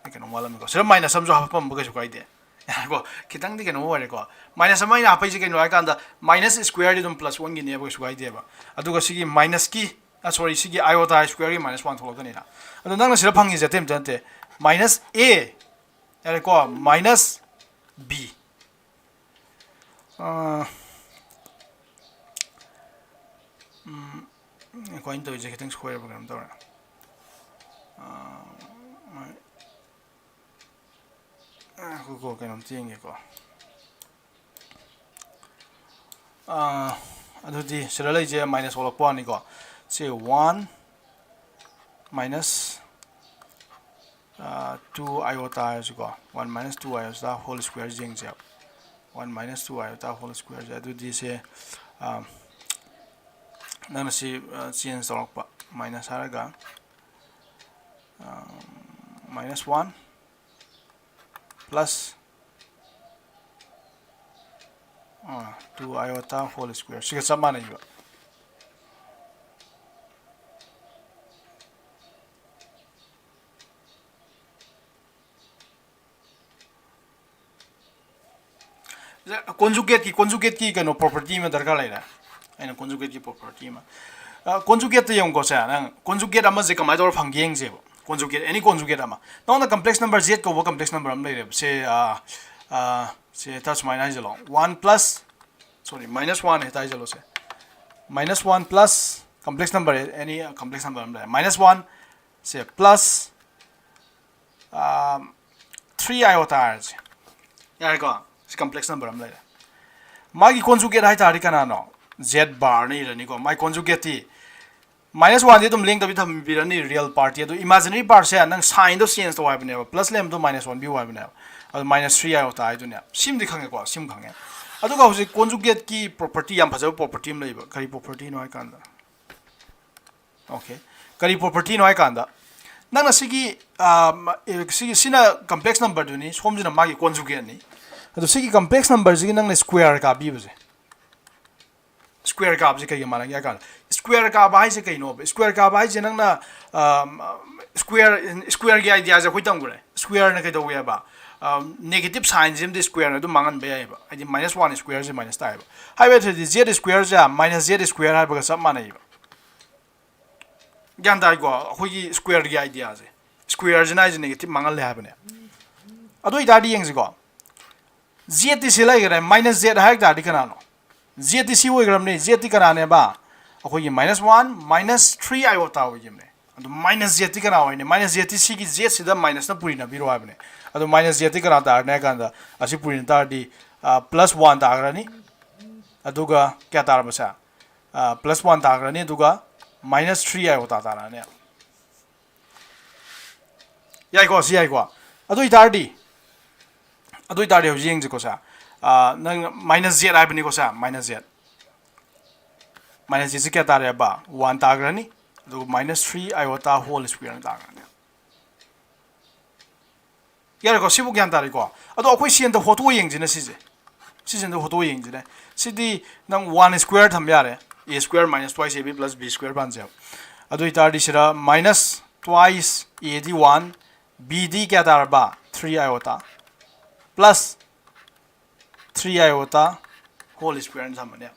ꯑꯩ ꯀꯩꯅꯣꯝ ꯋꯥꯠꯂꯝꯃꯤꯀꯣ, ꯁꯤꯗ minus ꯑꯃꯁꯨ ꯍꯥꯞꯄꯝꯕ ꯀꯩꯁꯨ ꯀꯥꯏꯗꯦ꯫ ꯀꯣ, ꯈꯤꯇꯪꯗꯤ ꯀꯩꯅꯣ ꯑꯣꯏꯔꯦꯀꯣ, minus ꯑꯃ ꯑꯩꯅ ꯍꯥꯞꯄꯛꯏꯁꯦ ꯀꯩꯅꯣ ꯍꯥꯏꯀꯥꯟꯗ minus square ꯗꯤ ꯑꯗꯨꯝ plus one ꯒꯤꯅꯦꯕ, ꯀꯩꯁꯨ ꯀꯥꯏꯗꯦꯕ꯫ ꯑꯗꯨꯒ ꯁꯤꯒꯤ minus ꯀꯤ, ꯑꯥ, sorry, ꯁꯤꯒꯤ iota square ꯒꯤ minus one ꯊꯣꯛꯂꯛꯀꯅꯤꯅ꯫ ꯑꯗꯣ ꯅꯪꯅ ꯁꯤꯗ ꯐꯪꯉꯤꯁꯦ ꯑꯇꯩ ꯑꯝꯇ ꯅꯠꯇꯦ, minus a, ꯌꯥꯔꯦꯀꯣ, minus b꯫ ꯑꯥ, ꯎꯝ, ꯑꯩꯈꯣꯏꯅ ꯇꯧꯔꯤꯁꯦ ꯈꯤꯇꯪ ꯁꯣꯏꯔꯕ ꯀꯩꯅꯣꯝ ꯇꯧꯔꯦ꯫ ꯑꯥ, ꯉꯥꯏꯈꯣꯀꯣ, ꯀꯩꯅꯣꯝꯇ ꯌꯦꯡꯒꯦꯀꯣ꯫ ꯑꯥ, ꯑꯗꯨꯗꯤ ꯁꯤꯗ ꯂꯩꯁꯦ minus ꯑꯣꯜꯂꯛꯄ ꯋꯥꯅꯤꯀꯣ꯫ ꯁꯤ one minus two iota ꯍꯥꯏꯔꯁꯤꯀꯣ, one minus two iota whole square ꯌꯦꯡꯁꯦꯕ꯫ One minus two iota whole square ꯁꯦ, ꯑꯗꯨꯗꯤ ꯁꯦ, ꯑꯥ, ꯅꯪꯅ ꯁꯤ, ꯑꯥ, change ꯇꯧꯔꯛꯄ, minus ꯍꯥꯏꯔꯒ, ꯑꯥ, minus one plus, ꯑꯥ, two iota whole square ꯁꯤꯒ ꯆꯞ ꯃꯥꯟꯅꯩꯕ꯫ Conjugate ꯀꯤ, conjugate ꯀꯤ ꯀꯩꯅꯣ property ꯑꯃ ꯗꯔꯀꯥꯔ ꯂꯩꯔꯦ꯫ ꯑꯩꯅ conjugate ꯀꯤ property ꯑꯃ, ꯑ, conjugate ꯇ ꯌꯦꯡꯉꯨꯀꯣ꯫ ꯁꯦ, ꯅꯪ conjugate ꯑꯃꯁꯦ ꯀꯃꯥꯏꯅ ꯇꯧꯔ ꯐꯪꯒꯦ ꯌꯦꯡꯁꯦꯕ꯫ Conjugate, any conjugate ꯑꯃ, ꯅꯉꯣꯟꯗ complex number z ꯀꯧꯕ complex number ꯑꯃ ꯂꯩꯔꯦꯕ꯫ ꯁꯦ, ꯑ, ꯑ, ꯁꯦ ꯍꯦꯛꯇ ꯁꯨꯃꯥꯏꯅ ꯍꯥꯏꯖꯜꯂꯣ, one plus, sorry, minus one ꯍꯦꯛꯇ ꯍꯥꯏꯖꯜꯂꯣ꯫ ꯁꯦ minus one plus complex number, any complex number ꯑꯃ ꯂꯩꯔꯦ, minus one ꯁꯦ plus ꯊ꯭ꯔꯤ ꯑꯥꯏꯑꯣꯇꯥ ꯍꯥꯏꯔꯁꯦ꯫ ꯌꯥꯔꯦꯀꯣ? ꯁꯤ complex number ꯑꯃ ꯂꯩꯔꯦ꯫ ꯃꯥꯒꯤ conjugate ꯍꯥꯏ ꯇꯥꯔꯗꯤ ꯀꯅꯥꯅꯣ? Z bar ꯅ ꯏꯔꯅꯤꯀꯣ꯫ ꯃꯥꯒꯤ conjugate ꯇꯤ minus one ꯗꯤ ꯑꯗꯨꯝ ꯂꯦꯡꯗꯕꯤ ꯊꯝꯕꯤꯔꯅꯤ, real part ꯇꯤ꯫ ꯑꯗꯨ imaginary part ꯁꯦ ꯅꯪ sign ꯗꯣ change ꯇꯧ ꯍꯥꯏꯕꯅꯦꯕ, plus ꯂꯩꯔꯝꯕꯗꯣ minus one ꯄꯤꯌꯨ ꯍꯥꯏꯕꯅꯦꯕ꯫ ꯑꯗꯨ minus three iota ꯍꯥꯏꯗꯨꯅꯦ꯫ ꯁꯤꯃꯗꯤ ꯈꯪꯉꯦꯀꯣ? ꯁꯤꯃ ꯈꯪꯉꯦ꯫ ꯑꯗꯨꯒ ꯍꯧꯖꯤꯛ conjugate ꯀꯤ property, ꯌꯥꯝ ꯐꯖꯕ property ꯑꯃ ꯂꯩꯕ꯫ ꯀꯔꯤ property ꯅꯣ ꯍꯥꯏ ꯀꯥꯟꯗ, okay, ꯀꯔꯤ property ꯅꯣ ꯍꯥꯏ ꯀꯥꯟꯗ, ꯅꯪꯅ ꯁꯤꯒꯤ, ꯑ, ꯁꯤꯒꯤ, ꯁꯤꯅ complex number ꯗꯨꯅꯤ, ꯁꯣꯝꯁꯤꯅ ꯃꯥꯒꯤ conjugate ꯅꯤ꯫ ꯑꯗꯣ ꯁꯤꯒꯤ complex number ꯁꯤꯒꯤ ꯅꯪꯅ square ꯀꯥꯕꯤꯕꯁꯦ, square ꯀꯥꯕꯁꯦ ꯀꯩꯒ ꯃꯥꯟꯅꯒꯦ ꯍꯥꯏ ꯀꯥꯟꯗ, square ꯀꯥꯕ ꯍꯥꯏꯁꯦ ꯀꯩꯅꯣꯕ? Square ꯀꯥꯕ ꯍꯥꯏꯁꯦ ꯅꯪꯅ, ꯑ, square, square ꯒꯤ idea ꯁꯦ ꯑꯩꯈꯣꯏ ꯇꯝꯈ꯭ꯔꯦ꯫ Square ꯅ ꯀꯩꯗꯧꯋꯦꯕ? ꯑ, negative sign ꯁꯤꯃꯗꯤ square ꯅ ꯑꯗꯨꯝ ꯃꯥꯡꯍꯟꯕ ꯌꯥꯏꯑꯕ꯫ ꯍꯥꯏꯗꯤ minus one square ꯁꯦ minus ꯇꯥꯏꯌꯦꯕ꯫ ꯍꯥꯏꯕ ꯅꯠꯇ꯭ꯔꯗꯤ Z square ꯁꯦ minus Z square ꯍꯥꯏꯕꯒ ꯆꯞ ꯃꯥꯟꯅꯩꯕ꯫ ꯒ꯭ꯌꯥꯟ ꯇꯥꯏꯀꯣ? ꯑꯩꯈꯣꯏꯒꯤ square ꯒꯤ idea ꯁꯦ꯫ Square ꯁꯤꯅ ꯍꯥꯏꯁꯦ negative ꯃꯥꯡꯍꯜꯂꯦ ꯍꯥꯏꯕꯅꯦ꯫ ꯑꯗꯨ ꯑꯣꯏꯇꯥꯔꯗꯤ ꯌꯦꯡꯁꯤꯀꯣ꯫ Z ꯇꯤ ꯁꯤ ꯂꯩꯈ꯭ꯔꯦ, minus Z ꯍꯥꯏ ꯇꯥꯔꯗꯤ ꯀꯅꯥꯅꯣ? Z T C ꯑꯣꯏꯈ꯭ꯔꯕꯅꯦ꯫ Z T ꯀꯅꯥꯅꯦꯕ? ꯑꯩꯈꯣꯏꯒꯤ minus one, minus three iota ꯑꯣꯏꯈꯤꯕꯅꯦ꯫ ꯑꯗꯨ minus Z ꯇꯤ ꯀꯅꯥ ꯑꯣꯏꯅꯤ? Minus Z ꯇꯤ ꯁꯤꯒꯤ Z ꯁꯤꯗ minus ꯅ ꯄꯨꯔꯤꯅꯕꯤꯔꯣ ꯍꯥꯏꯕꯅꯦ꯫ ꯑꯗꯨ minus Z ꯇꯤ ꯀꯅꯥ ꯇꯥꯔꯅꯤ ꯍꯥꯏ ꯀꯥꯟꯗ, ꯑꯁꯤ ꯄꯨꯔꯤꯅ ꯇꯥꯔꯗꯤ, ꯑ, plus one ꯇꯥꯈ꯭ꯔꯅꯤ꯫ ꯑꯗꯨꯒ ꯀꯌꯥ ꯇꯥꯔꯕꯁꯦ? ꯑ, plus one ꯇꯥꯈ꯭ꯔꯅꯤ, ꯑꯗꯨꯒ minus three iota ꯇꯥꯔꯛꯑꯅꯤ꯫ ꯌꯥꯏꯀꯣ? ꯁꯤ ꯌꯥꯏꯀꯣ? ꯑꯗꯨ ꯑꯣꯏꯇꯥꯔꯗꯤ, ꯑꯗꯨ ꯑꯣꯏꯇꯥꯔꯗꯤ ꯍꯧꯖꯤꯛ ꯌꯦꯡꯁꯤꯀꯣ ꯁꯦ꯫ ꯑ, ꯅꯪ minus Z ꯍꯥꯏꯕꯅꯤꯀꯣ ꯁꯦ, minus Z꯫ Minus Z ꯁꯤ ꯀꯌꯥ ꯇꯥꯔꯦꯕ? One ꯇꯥꯈ꯭ꯔꯅꯤ꯫ ꯑꯗꯨꯒ minus three iota whole square ꯇꯥꯈ꯭ꯔꯅꯤ꯫ ꯌꯥꯔꯦꯀꯣ? ꯁꯤꯕꯨ ꯒ꯭ꯌꯥꯟ ꯇꯥꯔꯦꯀꯣ? ꯑꯗꯣ ꯑꯩꯈꯣꯏ ꯁꯤ ꯑꯝꯇ ꯍꯣꯠꯇꯣꯛꯑ ꯌꯦꯡꯁꯤꯅꯦ ꯁꯤꯁꯦ꯫ ꯁꯤꯁꯦ ꯑꯝꯇ ꯍꯣꯠꯇꯣꯛꯑ ꯌꯦꯡꯁꯤꯅꯦ꯫ ꯁꯤꯗꯤ ꯅꯪ one square ꯊꯝꯕ ꯌꯥꯔꯦ꯫ A square minus twice A B plus B square ꯄꯥꯟꯁꯦ꯫ ꯑꯗꯨ ꯑꯣꯏꯇꯥꯔꯗꯤ ꯁꯤꯗ minus twice A D one, B ꯗꯤ ꯀꯌꯥ ꯇꯥꯔꯕ? Three iota plus three iota whole square ꯅ ꯊꯝꯕꯅꯦ꯫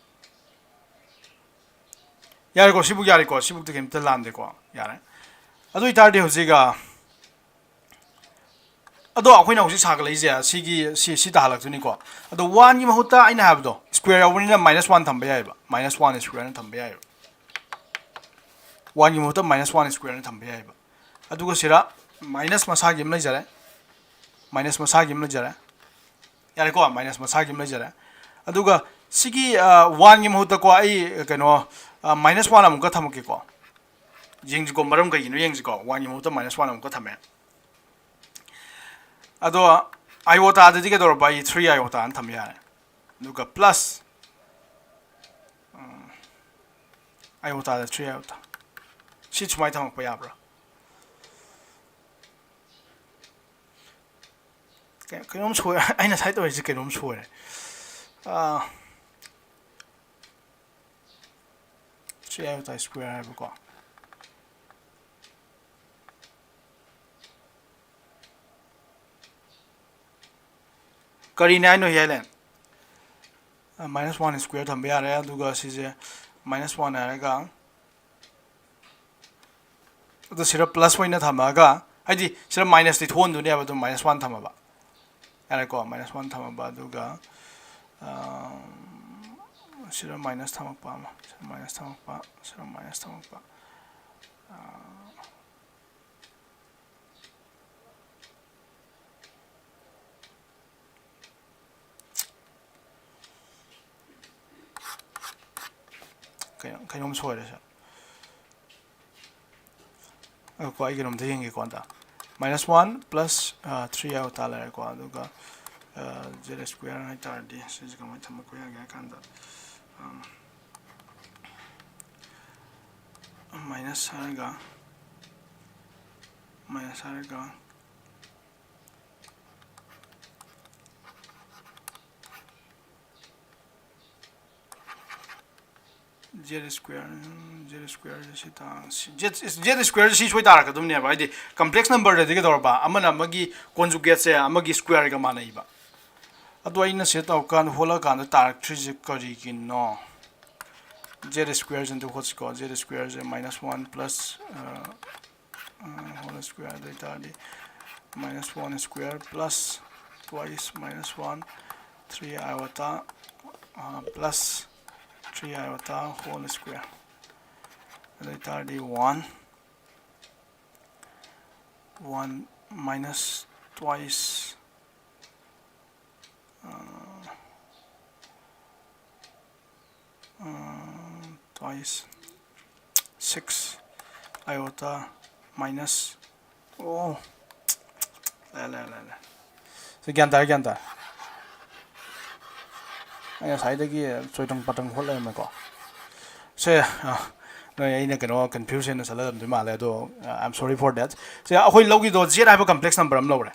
ꯌꯥꯔꯦꯀꯣ? ꯁꯤꯕꯨ ꯌꯥꯔꯦꯀꯣ? ꯁꯤꯕꯨꯛꯇꯤ ꯀꯩꯝꯇ ꯂꯥꯟꯗꯦꯀꯣ? ꯌꯥꯔꯦ꯫ ꯑꯗꯨ ꯑꯣꯏꯇꯥꯔꯗꯤ ꯍꯧꯖꯤꯛ, ꯑ, ꯑꯗꯣ ꯑꯩꯈꯣꯏꯅ ꯍꯧꯖꯤꯛ ꯁꯥꯒꯠꯂꯛꯏꯁꯦ ꯁꯤꯒꯤ, ꯁꯤ, ꯁꯤ ꯇꯥꯍꯜꯂꯛꯇꯣꯏꯅꯤꯀꯣ꯫ ꯑꯗꯣ one ꯒꯤ ꯃꯍꯨꯠꯇ ꯑꯩꯅ ꯍꯥꯏꯕꯗꯣ square ꯌꯥꯎꯕꯅꯤꯅ minus one ꯊꯝꯕ ꯌꯥꯏꯑꯕ, minus one square ꯅ ꯊꯝꯕ ꯌꯥꯏꯑꯕ꯫ One ꯒꯤ ꯃꯍꯨꯠꯇ minus one square ꯅ ꯊꯝꯕ ꯌꯥꯏꯑꯕ꯫ ꯑꯗꯨꯒ ꯁꯤꯗ ꯃꯥꯏꯅꯁ ꯃꯁꯥꯒꯤ ꯑꯃ ꯂꯩꯖꯔꯦ, ꯃꯥꯏꯅꯁ ꯃꯁꯥꯒꯤ ꯑꯃ ꯂꯩꯖꯔꯦ, ꯌꯥꯔꯦꯀꯣ, ꯃꯥꯏꯅꯁ ꯃꯁꯥꯒꯤ ꯑꯃ ꯂꯩꯖꯔꯦ꯫ ꯑꯗꯨꯒ ꯁꯤꯒꯤ ꯋꯥꯟꯒꯤ ꯃꯍꯨꯠꯇꯀꯣ ꯑꯩ ꯀꯩꯅꯣ ꯃꯥꯏꯅꯁ ꯋꯥꯟ ꯑꯃꯨꯛꯀ ꯊꯝꯃꯛꯀꯦꯀꯣ꯫ ꯌꯦꯡꯁꯤꯀꯣ, ꯃꯔꯝ ꯀꯩꯒꯤꯅꯣ ꯌꯦꯡꯁꯤꯀꯣ, ꯋꯥꯟꯒꯤ ꯃꯍꯨꯠꯇ ꯃꯥꯏꯅꯁ ꯋꯥꯟ ꯑꯃꯨꯛꯀ ꯊꯝꯃꯦ꯫ ꯑꯗꯣ ꯑꯥꯏꯑꯣꯇꯥꯗꯗꯤ ꯀꯩꯗꯧꯔꯕ? ꯑꯩ ꯊ꯭ꯔꯤ ꯑꯥꯏꯑꯣꯇꯥꯅ ꯊꯝꯕ ꯌꯥꯔꯦ꯫ ꯑꯗꯨꯒ ꯄ꯭ꯂꯁ ꯑꯥꯏꯑꯣꯇꯥꯗ ꯊ꯭ꯔꯤ ꯑꯥꯏꯑꯣꯇꯥ꯫ ꯁꯤ ꯁꯨꯃꯥꯏꯅ ꯊꯝꯃꯛꯄ ꯌꯥꯕ꯭ꯔꯥ? ꯀꯩ- ꯀꯩꯅꯣꯝ ꯁꯣꯏ꯫ ꯑꯩꯅ ꯉꯁꯥꯏ ꯇꯧꯔꯤꯁꯦ ꯀꯩꯅꯣꯝ ꯁꯣꯏꯔꯦ꯫ ꯊ꯭ꯔꯤ ꯑꯥꯏꯑꯣꯇꯥ ꯁ꯭ꯀ꯭ꯋꯦꯔ ꯍꯥꯏꯕꯀꯣ꯫ ꯀꯔꯤꯅꯦ ꯍꯥꯏꯅꯣ, ꯍꯤꯌꯥꯏꯂꯦꯟ? ꯃꯥꯏꯅꯁ ꯋꯥꯟ ꯁ꯭ꯀ꯭ꯋꯦꯔ ꯊꯝꯕ ꯌꯥꯔꯦ꯫ ꯑꯗꯨꯒ ꯁꯤꯁꯦ ꯃꯥꯏꯅꯁ ꯋꯥꯟ ꯍꯥꯏꯔꯒ, ꯑꯗꯨ ꯁꯤꯗ ꯄ꯭ꯂꯁ ꯑꯣꯏꯅ ꯊꯝꯃꯒ, ꯍꯥꯏꯗꯤ ꯁꯤꯗ ꯃꯥꯏꯅꯁꯇꯤ ꯊꯣꯛꯍꯟꯗꯣꯏꯅꯦꯕ, ꯑꯗꯨꯝ ꯃꯥꯏꯅꯁ ꯋꯥꯟ ꯊꯝꯃꯕ꯫ ꯌꯥꯔꯦꯀꯣ, ꯃꯥꯏꯅꯁ ꯋꯥꯟ ꯊꯝꯃꯕ꯫ ꯑꯗꯨꯒ ꯑꯥ, ꯁꯤꯗ ꯃꯥꯏꯅꯁ ꯊꯝꯃꯛꯄ ꯑꯃ, ꯁꯤꯗ ꯃꯥꯏꯅꯁ ꯊꯝꯃꯛꯄ, ꯁꯤꯗ ꯃꯥꯏꯅꯁ ꯊꯝꯃꯛꯄ꯫ ꯑꯥ, ꯀꯩꯅꯣ, ꯀꯩꯅꯣꯝ ꯁꯣꯏꯔꯦ ꯁꯦ꯫ ꯉꯥꯏꯈꯣꯀꯣ, ꯑꯩ ꯀꯩꯅꯣꯝꯇ ꯌꯦꯡꯒꯦꯀꯣ꯫ ꯑꯟꯇ ꯃꯥꯏꯅꯁ ꯋꯥꯟ ꯄ꯭ꯂꯁ ꯊ꯭ꯔꯤ ꯑꯥꯏꯑꯣꯇꯥ ꯂꯩꯔꯦꯀꯣ꯫ ꯑꯗꯨꯒ ꯖꯦꯠ ꯁ꯭ꯀ꯭ꯋꯦꯔ ꯍꯥꯏ ꯇꯥꯔꯗꯤ ꯁꯤꯁꯦ ꯀꯃꯥꯏꯅ ꯊꯝꯃꯛꯄ ꯌꯥꯒꯦ ꯍꯥꯏ ꯀꯥꯟꯗ, ꯃꯥꯏꯅꯁ ꯍꯥꯏꯔꯒ, ꯃꯥꯏꯅꯁ ꯍꯥꯏꯔꯒ ꯖꯦꯠ ꯁ꯭ꯀ꯭ꯋꯦꯔ, ꯖꯦꯠ ꯁ꯭ꯀ꯭ꯋꯦꯔꯁꯦ ꯁꯤ ꯇꯥ-, ꯁꯤ-, ꯖꯦꯠ, ꯖꯦꯠ ꯁ꯭ꯀ꯭ꯋꯦꯔꯁꯦ ꯁꯤ ꯁꯣꯏ ꯇꯥꯔꯛꯀꯗꯕꯅꯦꯕ, ꯍꯥꯏꯗꯤ ꯀꯝꯄ꯭ꯂꯦꯛꯁ ꯅꯝꯕꯔꯗꯗꯤ ꯀꯩꯗꯧꯔꯕ, ꯑꯃꯅ ꯑꯃꯒꯤ ꯀꯣꯟꯖꯨꯒꯦꯠꯁꯦ ꯑꯃꯒꯤ ꯁ꯭ꯀ꯭ꯋꯦꯔꯒ ꯃꯥꯟꯅꯩꯕ꯫ ꯑꯗꯣ ꯑꯩꯅ ꯁꯤꯗ ꯇꯧꯔꯀꯥꯟꯗ ꯍꯣꯠꯂꯛꯑꯀꯥꯟꯗ ꯇꯥꯔꯛꯇ꯭ꯔꯤꯁꯦ ꯀꯔꯤꯒꯤꯅꯣ? ꯖꯦꯠ ꯁ꯭ꯀ꯭ꯋꯦꯔꯁꯦ ꯑꯝꯇ ꯍꯣꯠꯁꯤꯀꯣ꯫ ꯖꯦꯠ ꯁ꯭ꯀ꯭ꯋꯦꯔꯁꯦ minus one plus whole square, ꯑꯗꯨ ꯑꯣꯏꯇꯥꯔꯗꯤ minus one square plus twice minus one, three iota plus three iota whole square, ꯑꯗꯨ ꯑꯣꯏꯇꯥꯔꯗꯤ one. One minus twice, uh, uh, twice six iota minus, oh, ꯂꯩꯔꯦ, ꯂꯩꯔꯦ, ꯂꯩꯔꯦ꯫ ꯁꯤ ꯒ꯭ꯌꯥꯟ ꯇꯥꯔꯦ, ꯒ꯭ꯌꯥꯟ ꯇꯥꯔꯦ꯫ ꯑꯩ ꯉꯁꯥꯏꯗꯒꯤ ꯆꯣꯏꯇꯪ ꯄꯥꯇꯪ ꯍꯣꯠ ꯂꯩꯔꯝꯃꯦꯀꯣ꯫ ꯁꯦ, ꯑ, ꯅꯣꯏ ꯑꯩꯅ ꯀꯩꯅꯣ confuse ꯍꯦꯟꯅ ꯆꯠꯍꯜꯂꯝꯗꯣꯏ ꯃꯥꯜꯂꯦ, ꯑꯗꯣ, uh, I'm sorry for that. ꯁꯦ, ꯑꯩꯈꯣꯏ ꯂꯧꯈꯤꯗꯣ Z ꯍꯥꯏꯕ complex number ꯑꯃ ꯂꯧꯔꯦ꯫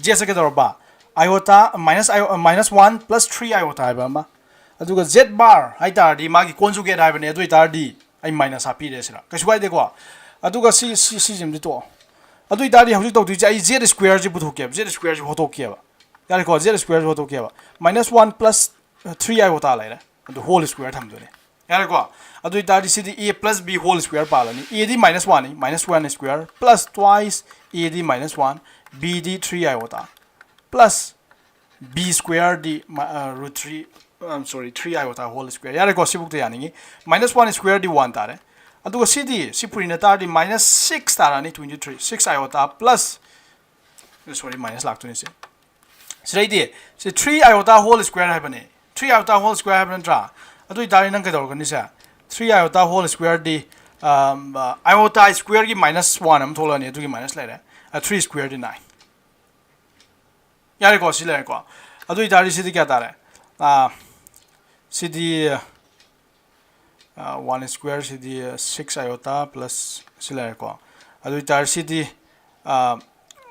Z ꯁꯦ ꯀꯩꯗꯧꯔꯕ? Iota minus, minus one plus three iota ꯍꯥꯏꯕ ꯑꯃ꯫ ꯑꯗꯨꯒ Z bar ꯍꯥꯏ ꯇꯥꯔꯗꯤ ꯃꯥꯒꯤ conjugate ꯍꯥꯏꯕꯅꯦ, ꯑꯗꯨ ꯑꯣꯏ ꯇꯥꯔꯗꯤ ꯑꯩ minus ꯍꯥꯞꯄꯤꯔꯦ ꯁꯤꯗ, ꯀꯩꯁꯨ ꯀꯥꯏꯗꯦꯀꯣ꯫ ꯑꯗꯨꯒ ꯁꯤ, ꯁꯤ, ꯁꯤꯁꯤꯃꯗꯤ ꯇꯣꯛꯑꯣ꯫ ꯑꯗꯨ ꯑꯣꯏ ꯇꯥꯔꯗꯤ ꯍꯧꯖꯤꯛ ꯇꯧꯗꯣꯏꯁꯦ ꯑꯩ Z square ꯁꯤ ꯄꯨꯊꯣꯛꯀꯦꯕ, Z square ꯁꯤ ꯍꯣꯠꯇꯣꯛꯀꯦꯕ꯫ ꯌꯥꯔꯦꯀꯣ, Z square ꯁꯤ ꯍꯣꯠꯇꯣꯛꯀꯦꯕ꯫ Minus one plus three iota ꯂꯩꯔꯦ, ꯑꯗꯨ whole square ꯊꯝꯗꯣꯏꯅꯦ꯫ ꯌꯥꯔꯦꯀꯣ? ꯑꯗꯨ ꯑꯣꯏ ꯇꯥꯔꯗꯤ ꯁꯤꯗꯤ A plus B whole square ꯄꯥꯜꯂꯅꯤ꯫ A D minus one ꯅꯤ, minus one square plus twice A D minus one, B D three iota plus B square D, uh, root three, I'm sorry, three iota whole square꯫ ꯌꯥꯔꯦꯀꯣ, ꯁꯤꯕꯨꯛꯇ ꯌꯥꯅꯤꯡꯉꯤ꯫ Minus one square ꯗꯤ one ꯇꯥꯔꯦ꯫ ꯑꯗꯨꯒ ꯁꯤꯗꯤ, ꯁꯤ ꯄꯨꯔꯤꯅ ꯇꯥꯔꯗꯤ minus six ꯇꯥꯔꯅꯤ, twenty three, six iota plus, sorry, minus ꯂꯥꯛꯇꯣꯏꯅꯦ ꯁꯤ꯫ ꯁꯤꯗꯩꯗꯤ ꯁꯤ three iota whole square ꯍꯥꯏꯕꯅꯦ꯫ Three iota whole square ꯍꯥꯏꯕ ꯅꯠꯇ꯭ꯔꯥ? ꯑꯗꯨ ꯑꯣꯏꯇꯥꯔꯗꯤ ꯅꯪ ꯀꯩꯗꯧꯔꯛꯀꯅꯤ ꯁꯦ? Three iota whole square ꯗꯤ, um, uh, iota square ꯒꯤ minus one ꯑꯃ ꯊꯣꯛꯂꯛꯑꯅꯤ, ꯑꯗꯨꯒꯤ minus ꯂꯩꯔꯦ꯫ Uh, three square ꯗꯤ nine꯫ ꯌꯥꯔꯦꯀꯣ, ꯁꯤ ꯂꯩꯔꯦꯀꯣ꯫ ꯑꯗꯨ ꯑꯣꯏꯇꯥꯔꯗꯤ ꯁꯤꯗꯤ ꯀꯌꯥ ꯇꯥꯔꯦ? ꯑꯥ, ꯁꯤꯗꯤ, ꯑꯥ, one square ꯁꯤꯗꯤ six iota plus ꯁꯤ ꯂꯩꯔꯦꯀꯣ꯫ ꯑꯗꯨ ꯑꯣꯏꯇꯥꯔꯗꯤ ꯁꯤꯗꯤ, ꯑꯥ,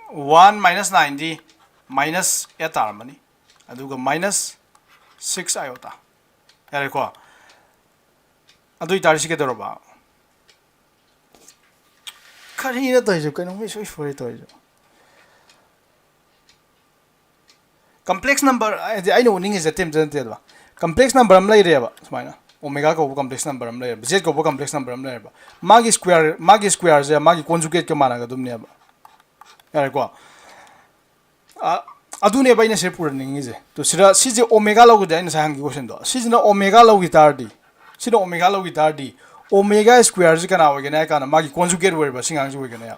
one minus nine ꯗꯤ minus eight ꯇꯥꯔꯝꯃꯅꯤ꯫ ꯑꯗꯨꯒ minus six iota꯫ ꯌꯥꯔꯦꯀꯣ꯫ ꯑꯗꯨ ꯑꯣꯏꯇꯥꯔꯗꯤ ꯁꯤ ꯀꯩꯗꯧꯔꯕ? ꯀꯔꯤꯅꯣ ꯇꯧꯔꯤꯁꯦ? ꯀꯩꯅꯣꯝꯃ ꯏꯁꯣꯏ ꯁꯣꯏ ꯇꯧꯔꯤꯁꯦ꯫ Complex number ꯍꯥꯏꯗꯤ ꯑꯩꯅ ꯎꯠꯅꯤꯡꯉꯤꯁꯦ ꯑꯇꯩ ꯑꯝꯇ ꯅꯠꯇꯦꯕ꯫ Complex number ꯑꯃ ꯂꯩꯔꯦꯕ, ꯁꯨꯃꯥꯏꯅ omega ꯀꯧꯕ complex number ꯑꯃ ꯂꯩꯔꯦꯕ, Z ꯀꯧꯕ complex number ꯑꯃ ꯂꯩꯔꯦꯕ꯫ ꯃꯥꯒꯤ square, ꯃꯥꯒꯤ square ꯁꯦ ꯃꯥꯒꯤ conjugate ꯀ ꯃꯥꯟꯅꯒꯗꯕꯅꯦꯕ꯫ ꯌꯥꯔꯦꯀꯣ? ꯑ, ꯑꯗꯨꯅꯦꯕ ꯑꯩꯅ ꯁꯤꯗ ꯄꯨꯔꯛꯅꯤꯡꯉꯤꯁꯦ꯫ ꯇꯣ, ꯁꯤꯗ, ꯁꯤꯁꯦ omega ꯂꯧꯒꯗꯤ ꯑꯩꯅ ꯉꯁꯥꯏ ꯍꯪꯈꯤꯕ question ꯗꯣ, ꯁꯤꯁꯤꯅ omega ꯂꯧꯈꯤ ꯇꯥꯔꯗꯤ, ꯁꯤꯅ omega ꯂꯧꯈꯤ ꯇꯥꯔꯗꯤ, omega square ꯁꯤ ꯀꯅꯥ ꯑꯣꯏꯒꯅꯤ ꯍꯥꯏ ꯀꯥꯟꯗ ꯃꯥꯒꯤ conjugate ꯑꯣꯏꯔꯤꯕ ꯁꯤ ꯑꯉꯥꯡꯁꯤ ꯑꯣꯏꯒꯅꯦꯕ꯫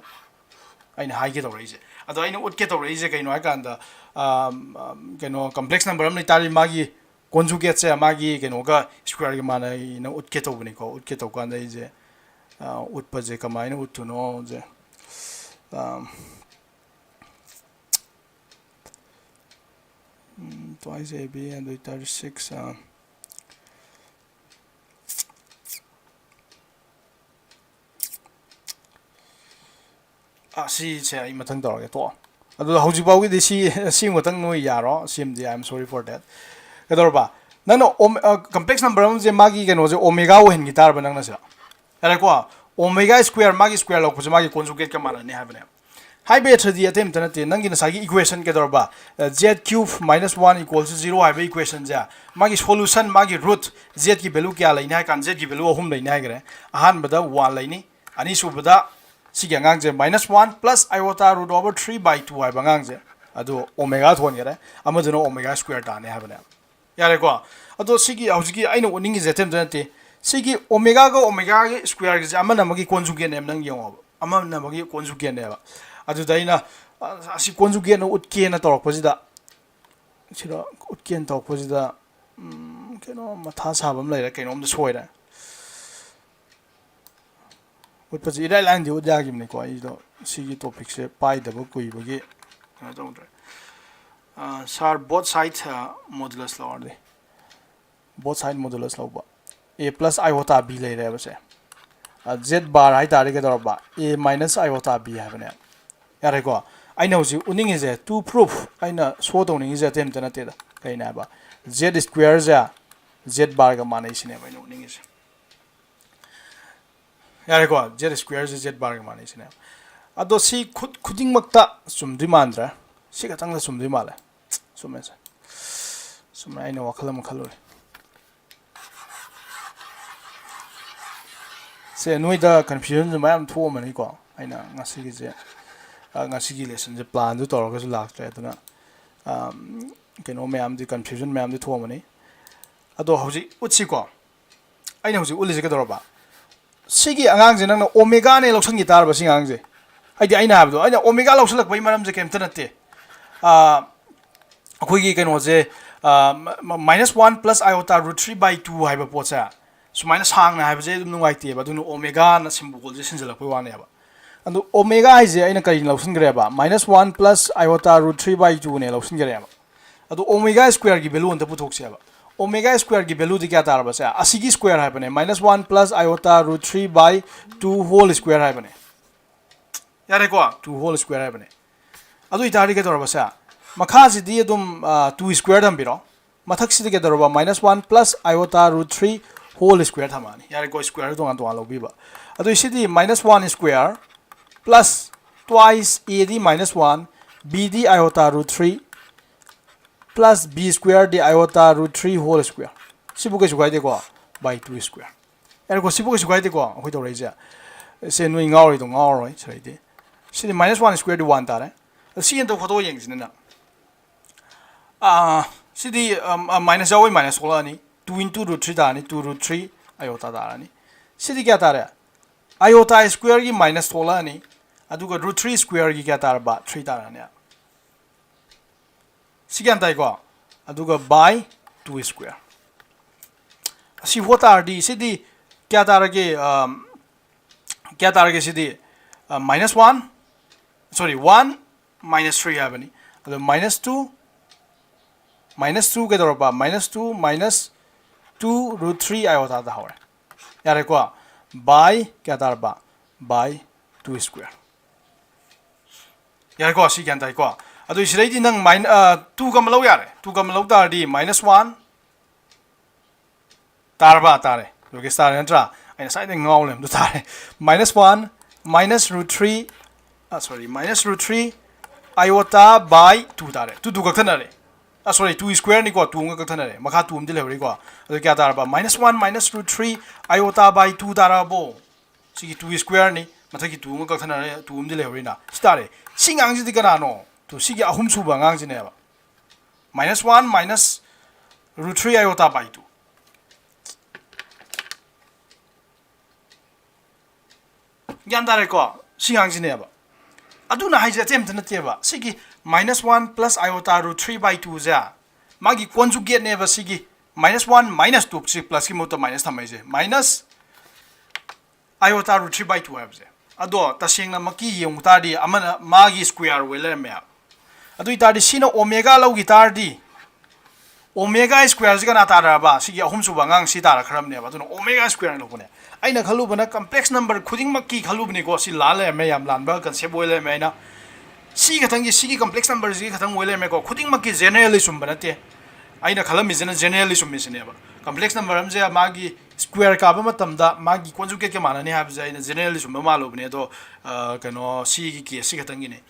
ꯑꯩꯅ ꯍꯥꯏꯒꯦ ꯇꯧꯔꯛꯏꯁꯦ꯫ ꯑꯗꯣ ꯑꯩꯅ ꯎꯠꯀꯦ ꯇꯧꯔꯛꯏꯁꯦ ꯀꯩꯅꯣ ꯍꯥꯏꯀꯥꯟꯗ, ꯑꯝ, ꯑꯝ, ꯀꯩꯅꯣ, complex number ꯑꯃ ꯂꯩꯇꯥꯔꯗꯤ ꯃꯥꯒꯤ conjugate ꯁꯦ ꯃꯥꯒꯤ ꯀꯩꯅꯣꯒ square ꯒ ꯃꯥꯟꯅꯩꯅ ꯎꯠꯀꯦ ꯇꯧꯕꯅꯤꯀꯣ꯫ ꯎꯠꯀꯦ ꯇꯧꯕ ꯀꯥꯟꯗ ꯑꯩꯁꯦ, ꯑ, ꯎꯠꯄꯁꯦ ꯀꯃꯥꯏꯅ ꯎꯠꯇꯣꯏꯅꯣꯁꯦ, ꯑꯝ, ꯎꯝ, twice A B, ꯑꯗꯨ ꯑꯣꯏꯇꯥꯔꯗꯤ six, ꯑ, ꯑ, ꯁꯤꯁꯦ ꯑꯩ ꯃꯊꯪ ꯇꯧꯔꯒꯦ, ꯇꯣꯛꯑꯣ꯫ ꯑꯗꯨ ꯍꯧꯖꯤꯛ ꯐꯥꯎꯒꯤꯗꯤ ꯁꯤ, ꯁꯤ ꯃꯊꯪ ꯅꯣꯏ ꯌꯥꯔꯣ, ꯁꯤꯃꯗꯤ, I am sorry for that꯫ ꯀꯩꯗꯧꯔꯕ? ꯅꯪꯅ ꯑꯣꯝ-, ꯑ, complex number ꯑꯃꯁꯦ ꯃꯥꯒꯤ ꯀꯩꯅꯣꯁꯦ omega ꯑꯣꯏꯍꯟꯈꯤ ꯇꯥꯔꯕ ꯅꯪꯅ ꯁꯤꯗ? ꯌꯥꯔꯦꯀꯣ? Omega square, ꯃꯥꯒꯤ square ꯂꯧꯔꯛꯄꯁꯦ ꯃꯥꯒꯤ conjugate ꯀ ꯃꯥꯟꯅꯅꯤ ꯍꯥꯏꯕꯅꯦ꯫ ꯍꯥꯏꯕ ꯌꯥꯗ꯭ꯔꯗꯤ ꯑꯇꯩ ꯑꯝꯇ ꯅꯠꯇꯦ, ꯅꯪꯒꯤ ꯉꯁꯥꯏꯒꯤ equation ꯀꯩꯗꯧꯔꯕ? ꯑ, z cube minus one equals to zero ꯍꯥꯏꯕ equation ꯁꯦ, ꯃꯥꯒꯤ solution, ꯃꯥꯒꯤ root, z ꯀꯤ value ꯀꯌꯥ ꯂꯩꯅꯤ ꯍꯥꯏ ꯀꯥꯟꯗ, z ꯀꯤ value ꯑꯍꯨꯝ ꯂꯩꯅꯤ ꯍꯥꯏꯈ꯭ꯔꯦ꯫ ꯑꯍꯥꯟꯕꯗ one ꯂꯩꯅꯤ, ꯑꯅꯤꯁꯨꯕꯗ ꯁꯤꯒꯤ ꯑꯉꯥꯡꯁꯦ minus one plus iota root over three by two ꯍꯥꯏꯕ ꯑꯉꯥꯡꯁꯦ, ꯑꯗꯨ omega ꯊꯣꯟꯈꯔꯦ, ꯑꯃꯗꯨꯅ omega square ꯇꯥꯅꯤ ꯍꯥꯏꯕꯅꯦ꯫ ꯌꯥꯔꯦꯀꯣ? ꯑꯗꯣ ꯁꯤꯒꯤ ꯍꯧꯖꯤꯛꯀꯤ ꯑꯩꯅ ꯎꯠꯅꯤꯡꯉꯤꯁꯦ ꯑꯇꯩ ꯑꯝꯇ ꯅꯠꯇꯦ, ꯁꯤꯒꯤ omega ꯒ omega ꯒꯤ square ꯒꯤꯁꯦ ꯑꯃꯅ ꯑꯃꯒꯤ conjugate ꯅꯦꯕ, ꯅꯪ ꯌꯦꯡꯉꯣꯕ, ꯑꯃꯅ ꯑꯃꯒꯤ conjugate ꯅꯦꯕ꯫ ꯑꯗꯨꯗ ꯑꯩꯅ, ꯑ, ꯑꯁꯤ conjugate ꯅ ꯎꯠꯀꯦꯅ ꯇꯧꯔꯛꯄꯁꯤꯗ, ꯁꯤꯗ ꯎꯠꯀꯦꯅ ꯇꯧꯔꯛꯄꯁꯤꯗ, ꯎꯝ, ꯀꯩꯅꯣ ꯃꯊꯥ ꯁꯥꯕ ꯑꯃ ꯂꯩꯔꯦ, ꯀꯩꯅꯣꯝꯗ ꯁꯣꯏꯔꯦ꯫ ꯎꯠꯄꯁꯤ ꯏꯔꯥꯏ ꯂꯥꯏꯅꯗꯤ ꯎꯠ ꯌꯥꯈꯤꯕꯅꯤꯀꯣ, ꯑꯩꯗꯣ ꯁꯤꯒꯤ topic ꯁꯦ ꯄꯥꯏꯗꯕ ꯀꯨꯏꯕꯒꯤ ꯀꯩꯅꯣ ꯇꯧꯗ꯭ꯔꯦ꯫ ꯑ, sir, both side, ꯑ, modulus ꯂꯧꯔꯗꯤ, both side modulus ꯂꯧꯕ, a plus iota b ꯂꯩꯔꯦꯕꯁꯦ꯫ ꯑ, z bar ꯍꯥꯏ ꯇꯥꯔꯗꯤ ꯀꯩꯗꯧꯔꯕ? A minus iota b ꯍꯥꯏꯕꯅꯦ꯫ ꯌꯥꯔꯦꯀꯣ? ꯑꯩꯅ ꯍꯧꯖꯤꯛ ꯎꯠꯅꯤꯡꯉꯤꯁꯦ, to prove, ꯑꯩꯅ show ꯇꯧꯅꯤꯡꯉꯤꯁꯦ ꯑꯇꯩ ꯑꯝꯇ ꯅꯠꯇꯦꯗ꯫ ꯀꯩꯅꯦ ꯍꯥꯏꯕ? Z square ꯁꯦ z bar ꯒ ꯃꯥꯟꯅꯩ ꯁꯤꯅꯦꯕ ꯑꯩꯅ ꯎꯠꯅꯤꯡꯉꯤꯁꯦ꯫ ꯌꯥꯔꯦꯀꯣ? Z square ꯁꯦ z bar ꯒ ꯃꯥꯟꯅꯩ ꯁꯤꯅꯦꯕ꯫ ꯑꯗꯣ ꯁꯤ ꯈꯨꯠ-, ꯈꯨꯗꯤꯡꯃꯛꯇ ꯆꯨꯝꯗꯣꯏ ꯃꯥꯟꯗ꯭ꯔꯦ꯫ ꯁꯤ ꯈꯛꯇꯪꯗ ꯆꯨꯝꯗꯣꯏ ꯃꯥꯜꯂꯦ꯫ ꯆꯨꯝꯃꯦ ꯁꯦ꯫ ꯆꯨꯝꯃꯦ, ꯑꯩꯅ ꯋꯥꯈꯜ ꯑꯃ ꯈꯜꯂꯨꯔꯦ꯫ ꯁꯦ, ꯅꯣꯏꯗ confusion ꯁꯨ ꯃꯌꯥꯝ ꯊꯣꯛꯑꯝꯃꯅꯤꯀꯣ꯫ ꯑꯩꯅ ꯉꯁꯤꯒꯤꯁꯦ, ꯑ, ꯉꯁꯤꯒꯤ lesson ꯁꯦ plan ꯁꯨ ꯇꯧꯔꯒꯁꯨ ꯂꯥꯛꯇ꯭ꯔꯦ꯫ ꯑꯗꯨꯅ, ꯑꯝ, ꯀꯩꯅꯣ ꯃꯌꯥꯝꯗꯤ, confusion ꯃꯌꯥꯝꯗꯤ ꯊꯣꯛꯑꯝꯃꯅꯤ꯫ ꯑꯗꯣ ꯍꯧꯖꯤꯛ ꯎꯠꯁꯤꯀꯣ꯫ ꯑꯩꯅ ꯍꯧꯖꯤꯛ ꯎꯠꯂꯤꯁꯦ ꯀꯩꯗꯧꯔꯕ? ꯁꯤꯒꯤ ꯑꯉꯥꯡꯁꯦ ꯅꯪꯅ omega ꯅꯦ ꯂꯧꯁꯟꯈꯤ ꯇꯥꯔꯕ, ꯁꯤ ꯑꯉꯥꯡꯁꯦ꯫ ꯍꯥꯏꯗꯤ ꯑꯩꯅ ꯍꯥꯏꯕꯗꯣ, ꯑꯩꯅ omega ꯂꯧꯁꯤꯜꯂꯛꯄꯒꯤ ꯃꯔꯝꯁꯦ ꯀꯩꯝꯇ ꯅꯠꯇꯦ꯫ ꯑꯩꯈꯣꯏꯒꯤ ꯀꯩꯅꯣꯁꯦ, minus one plus iota root three by two ꯍꯥꯏꯕ ꯄꯣꯠꯁꯦ ꯁꯨꯃꯥꯏꯅ ꯁꯥꯡꯅ ꯍꯥꯏꯕꯁꯦ ꯑꯗꯨꯝ ꯅꯨꯡꯉꯥꯏꯇꯦꯕ, ꯑꯗꯨꯅ omegaꯅ symbolꯁꯦ ꯁꯤꯟꯖꯜꯂꯛꯄꯩ ꯋꯥꯅꯦꯕ꯫ ꯑꯗꯨ omega ꯍꯥꯏꯁꯦ ꯑꯩꯅ ꯀꯔꯤꯅ ꯂꯧꯁꯤꯟꯈ꯭ꯔꯦꯕ? Minus one plus iota root three by twoꯅꯦ ꯂꯧꯁꯤꯟꯈ꯭ꯔꯦꯕ꯫ ꯑꯗꯣ omega squareꯒꯤ value ꯑꯝꯇ ꯄꯨꯊꯣꯛꯁꯦꯕ꯫ Omega squareꯒꯤ valueꯗꯤ ꯀꯌꯥ ꯇꯥꯔꯕꯁꯦ? ꯑꯁꯤꯒꯤ square ꯍꯥꯏꯕꯅꯦ, minus one plus iota root three by two whole square ꯍꯥꯏꯕꯅꯦ꯫ ꯌꯥꯔꯦꯀꯣ? Two whole square ꯍꯥꯏꯕꯅꯦ꯫ ꯑꯗꯨ ꯑꯣꯏꯇꯥꯔꯗꯤ ꯀꯩꯗꯧꯔꯕꯁꯦ? ꯃꯈꯥꯁꯤꯗꯤ ꯑꯗꯨꯝ two square ꯊꯝꯕꯤꯔꯣ꯫ ꯃꯊꯛꯁꯤꯗ ꯀꯩꯗꯧꯔꯕ? Minus one plus iota root three whole square ꯊꯝꯃꯛꯑꯅꯤ꯫ ꯌꯥꯔꯦꯀꯣ? Square ꯇꯣꯉꯥꯟ ꯇꯣꯉꯥꯟ ꯂꯧꯕꯤꯕ꯫ ꯑꯗꯨ ꯁꯤꯗꯤ minus one square plus twice a D minus one, b D iota root three plus b square D iota root three whole square꯫ ꯁꯤꯕꯨ ꯀꯩꯁꯨ ꯀꯥꯏꯗꯦꯀꯣ? By two square꯫ ꯌꯥꯔꯦꯀꯣ? ꯁꯤꯕꯨ ꯀꯩꯁꯨ ꯀꯥꯏꯗꯦꯀꯣ? ꯑꯩꯈꯣꯏ ꯇꯧꯔꯛꯏꯁꯦ꯫ ꯁꯦ, ꯅꯣꯏ ꯉꯥꯎꯔꯤꯗꯣ ꯉꯥꯎꯔꯔꯣꯏ ꯁꯤꯗꯩꯗꯤ꯫ ꯁꯤꯗꯤ minus one square ꯗꯤ one ꯇꯥꯔꯦ꯫ ꯑꯗꯣ ꯁꯤ ꯑꯝꯇ ꯈꯣꯠꯇꯣꯛꯑ ꯌꯦꯡꯁꯤꯅꯦ ꯅꯪ꯫ ꯑꯥ, ꯁꯤꯗꯤ minus ꯌꯥꯎꯕꯩ minus ꯊꯣꯛꯂꯛꯑꯅꯤ꯫ Two into root three ꯇꯥꯔꯅꯤ, two root three iota ꯇꯥꯔꯅꯤ꯫ ꯁꯤꯗꯤ ꯀꯌꯥ ꯇꯥꯔꯦ? Iota squareꯒꯤ minus ꯊꯣꯛꯂꯛꯑꯅꯤ꯫ ꯑꯗꯨꯒ root three squareꯒꯤ ꯀꯌꯥ ꯇꯥꯔꯕ? Three ꯇꯥꯔꯅꯤ꯫ ꯁꯤ ꯒ꯭ꯌꯥꯟ ꯇꯥꯏꯀꯣ? ꯑꯗꯨꯒ by two square꯫ ꯑꯁꯤ ꯍꯣꯠ ꯇꯥꯔꯗꯤ ꯁꯤꯗꯤ ꯀꯌꯥ ꯇꯥꯔꯒꯦ? ꯀꯌꯥ ꯇꯥꯔꯒꯦ ꯁꯤꯗꯤ? Minus one, sorry, one minus three ꯍꯥꯏꯕꯅꯤ꯫ ꯑꯗꯣ minus two, minus two ꯀꯩꯗꯧꯔꯕ? Minus two minus two root three iota ꯇꯥꯍꯧꯔꯦ꯫ ꯌꯥꯔꯦꯀꯣ? By ꯀꯌꯥ ꯇꯥꯔꯕ? By two square꯫ ꯌꯥꯔꯦꯀꯣ? ꯁꯤ ꯒ꯭ꯌꯥꯟ ꯇꯥꯏꯀꯣ? ꯑꯗꯨ ꯁꯤꯗꯩꯗꯤ ꯅꯪ ꯃꯥꯏꯟ-, ꯑ, two common ꯂꯧ ꯌꯥꯔꯦ꯫ Two common ꯂꯧ ꯇꯥꯔꯗꯤ minus one ꯇꯥꯔꯕ? ꯇꯥꯔꯦ꯫ ꯌꯣꯒꯦꯁ ꯇꯥꯔꯦ ꯅꯠꯇ꯭ꯔꯥ? ꯑꯩꯅ ꯉꯁꯥꯏꯗꯩ ꯉꯥꯎ ꯂꯩꯔꯝꯗꯣ ꯇꯥꯔꯦ꯫ Minus one minus root three, ꯑ, sorry, minus root three iota by two ꯇꯥꯔꯦ꯫ Two, two ꯀꯛꯊꯠꯅꯔꯦ꯫ ꯑ, sorry, two squareꯅꯤꯀꯣ, two ꯑꯃꯒ ꯀꯛꯊꯠꯅꯔꯦ꯫ ꯃꯈꯥ two ꯑꯃꯗꯤ ꯂꯩꯍꯧꯔꯤꯀꯣ꯫ ꯑꯗꯨ ꯀꯌꯥ ꯇꯥꯔꯕ? Minus one minus root three iota by two ꯇꯥꯔꯕꯣ? ꯁꯤꯒꯤ two squareꯅꯤ, ꯃꯊꯛꯀꯤ two ꯑꯃ ꯀꯛꯊꯠꯅꯔꯦ, two ꯑꯃꯗꯤ ꯂꯩꯍꯧꯔꯤꯅ꯫ ꯁꯤ ꯇꯥꯔꯦ꯫ ꯁꯤ ꯑꯉꯥꯡꯁꯤꯗꯤ ꯀꯅꯥꯅꯣ? To, ꯁꯤꯒꯤ ꯑꯍꯨꯝꯁꯨꯕ ꯑꯉꯥꯡꯁꯤꯅꯦꯕ꯫ Minus one minus root three iota by two꯫ ꯒ꯭ꯌꯥꯟ ꯇꯥꯔꯦꯀꯣ? ꯁꯤ ꯑꯉꯥꯡꯁꯤꯅꯦꯕ꯫ ꯑꯗꯨꯅ ꯍꯥꯏꯁꯦ ꯑꯇꯩ ꯑꯝꯇ ꯅꯠꯇꯦꯕ, ꯁꯤꯒꯤ minus one plus iota root three by two ꯁꯦ ꯃꯥꯒꯤ conjugate ꯅꯦꯕ꯫ ꯁꯤꯒꯤ minus one minus two, ꯁꯤ plus ꯀꯤ ꯃꯍꯨꯠꯇ minus ꯊꯝꯃꯛꯏꯁꯦ, minus iota root three by two ꯍꯥꯏꯕꯁꯦ꯫ ꯑꯗꯣ ꯇꯁꯦꯡꯅꯃꯛꯀꯤ ꯌꯦꯡꯉꯨ ꯇꯥꯔꯗꯤ ꯑꯃꯅ ꯃꯥꯒꯤ square ꯑꯣꯏ ꯂꯩꯔꯝꯃꯦ꯫ ꯑꯗꯨ ꯑꯣꯏ ꯇꯥꯔꯗꯤ ꯁꯤꯅ omega ꯂꯧꯈꯤ ꯇꯥꯔꯗꯤ omega square ꯁꯤ ꯀꯅꯥ ꯇꯥꯔꯛꯑꯕ? ꯁꯤꯒꯤ ꯑꯍꯨꯝꯁꯨꯕ ꯑꯉꯥꯡ ꯁꯤ ꯇꯥꯔꯛꯈ꯭ꯔꯕꯅꯦꯕ꯫ ꯑꯗꯨꯅ omega square ꯂꯧꯕꯅꯦ꯫ ꯑꯩꯅ ꯈꯜꯂꯨꯕꯅ complex number ꯈꯨꯗꯤꯡꯃꯛꯀꯤ ꯈꯜꯂꯨꯕꯅꯤꯀꯣ꯫ ꯁꯤ ꯂꯥꯜ ꯂꯩꯔꯝꯃꯦ, ꯌꯥꯝ ꯂꯥꯟꯕ concept ꯑꯣꯏ ꯂꯩꯔꯝꯃꯦ꯫ ꯑꯩꯅ ꯁꯤ ꯈꯛꯇꯪꯒꯤ, ꯁꯤꯒꯤ complex number ꯁꯤꯒꯤ ꯈꯛꯇꯪ ꯑꯣꯏ ꯂꯩꯔꯝꯃꯦꯀꯣ꯫ ꯈꯨꯗꯤꯡꯃꯛꯀꯤ generally ꯆꯨꯝꯕ ꯅꯠꯇꯦ꯫ ꯑꯩꯅ ꯈꯜꯂꯝꯃꯤꯁꯤꯅ generally ꯆꯨꯝꯃꯤꯁꯤꯅꯦꯕ꯫ Complex number ꯑꯃꯁꯦ ꯃꯥꯒꯤ square ꯀꯥꯕ ꯃꯇꯝꯗ ꯃꯥꯒꯤ conjugate ꯀ ꯃꯥꯟꯅꯅꯤ ꯍꯥꯏꯕꯁꯦ ꯑꯩꯅ generally ꯆꯨꯝꯕ ꯃꯥꯜꯂꯨꯕꯅꯦ꯫ ꯑꯗꯣ ꯑ, ꯀꯩꯅꯣ, ꯁꯤꯒꯤ case ꯁꯤ ꯈꯛꯇꯪꯒꯤꯅꯦ꯫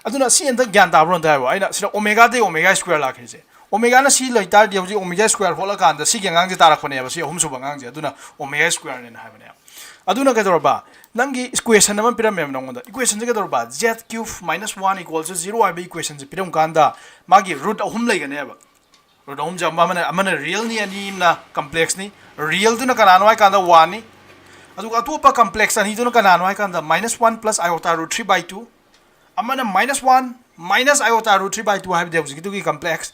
ꯑꯗꯨꯅ ꯁꯤ ꯑꯝꯇ ꯒ꯭ꯌꯥꯟ ꯇꯥꯕ꯭ꯔꯣ ꯑꯝꯇ ꯍꯥꯏꯕꯣ? ꯑꯩꯅ ꯁꯤꯗ omega ꯗꯩ omega square ꯂꯥꯛꯈ꯭ꯔꯤꯁꯦ, omega ꯅ ꯁꯤ ꯂꯩ ꯇꯥꯔꯗꯤ ꯍꯧꯖꯤꯛ omega square ꯍꯣꯠꯂꯀꯥꯟꯗ ꯁꯤꯒꯤ ꯑꯉꯥꯡꯁꯦ ꯇꯥꯔꯛꯄꯅꯦꯕ, ꯁꯤ ꯑꯍꯨꯝꯁꯨꯕ ꯑꯉꯥꯡꯁꯦ꯫ ꯑꯗꯨꯅ omega square ꯅꯦꯅ ꯍꯥꯏꯕꯅꯦꯕ꯫ ꯑꯗꯨꯅ ꯀꯩꯗꯧꯔꯕ? ꯅꯪꯒꯤ equation ꯑꯃ ꯄꯤꯔꯝꯃꯦꯕ ꯅꯉꯣꯟꯗ꯫ Equation ꯁꯦ ꯀꯩꯗꯧꯔꯕ? Z cube minus one equals to zero ꯍꯥꯏꯕ equation ꯁꯦ ꯄꯤꯔꯝ ꯀꯥꯟꯗ ꯃꯥꯒꯤ root ꯑꯍꯨꯝ ꯂꯩꯒꯅꯦꯕ꯫ Root ꯑꯍꯨꯝꯁꯦ ꯑꯃꯅ, ꯑꯃꯅ real ꯅꯤ, ꯑꯅꯤ ꯑꯃꯅ complex ꯅꯤ꯫ Real ꯗꯨꯅ ꯀꯅꯥꯅꯣ ꯍꯥꯏ ꯀꯥꯟꯗ one ꯅꯤ꯫ ꯑꯗꯨꯒ ꯑꯇꯣꯞꯄ complex ꯑꯅꯤꯗꯨꯅ ꯀꯅꯥꯅꯣ ꯍꯥꯏ ꯀꯥꯟꯗ minus one plus iota root three by two꯫ ꯑꯃꯅ minus one minus iota root three by two ꯍꯥꯏꯕꯗꯤ ꯍꯧꯖꯤꯛꯀꯤꯗꯨꯒꯤ complex,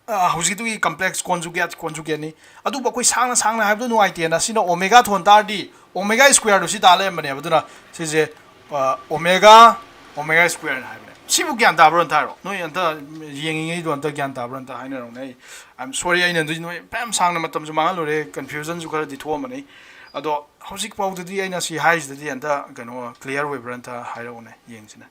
ꯑ, ꯍꯧꯖꯤꯛꯀꯤꯗꯨꯒꯤ complex conjugate, conjugate ꯅꯤ꯫ ꯑꯗꯨꯕꯨ ꯑꯩꯈꯣꯏ ꯁꯥꯡꯅ ꯁꯥꯡꯅ ꯍꯥꯏꯕꯗꯣ ꯅꯨꯡꯉꯥꯏꯇꯦꯅ ꯁꯤꯅ omega ꯊꯣꯟ ꯇꯥꯔꯗꯤ omega square ꯗꯨ ꯁꯤ ꯇꯥ ꯂꯩꯔꯝꯕꯅꯦꯕ꯫ ꯑꯗꯨꯅ ꯁꯤꯁꯦ, ꯑ, omega, omega square ꯅ ꯍꯥꯏꯕꯅꯦ꯫ ꯁꯤꯕꯨ ꯒ꯭ꯌꯥꯟ ꯇꯥꯕ꯭ꯔꯣ ꯑꯝꯇ ꯍꯥꯏꯔꯣ? ꯅꯣꯏ ꯑꯝꯇ ꯌꯦꯡꯉꯤꯉꯩꯗꯣ ꯑꯝꯇ ꯒ꯭ꯌꯥꯟ ꯇꯥꯕ꯭ꯔꯣ ꯑꯝꯇ ꯍꯥꯏꯅꯔꯧꯅꯦ꯫ ꯑꯩ, I'm sorry, ꯑꯩꯅ ꯑꯗꯨꯗꯤ ꯅꯣꯏ ꯃꯌꯥꯝ ꯁꯥꯡꯅ ꯃꯇꯝꯁꯨ ꯃꯥꯡꯍꯜꯂꯨꯔꯦ, confusion ꯁꯨ ꯈꯔꯗꯤ ꯊꯣꯛꯑꯝꯃꯅꯤ꯫ ꯑꯗꯣ ꯍꯧꯖꯤꯛ ꯐꯥꯎꯗꯗꯤ ꯑꯩꯅ ꯁꯤ ꯍꯥꯏꯔꯤꯁꯤꯗꯗꯤ ꯑꯝꯇ ꯀꯩꯅꯣ clear ꯑꯣꯏꯕ꯭ꯔꯥ ꯑꯝꯇ ꯍꯥꯏꯔꯛꯎꯅꯦ, ꯌꯦꯡꯁꯤꯅꯦ꯫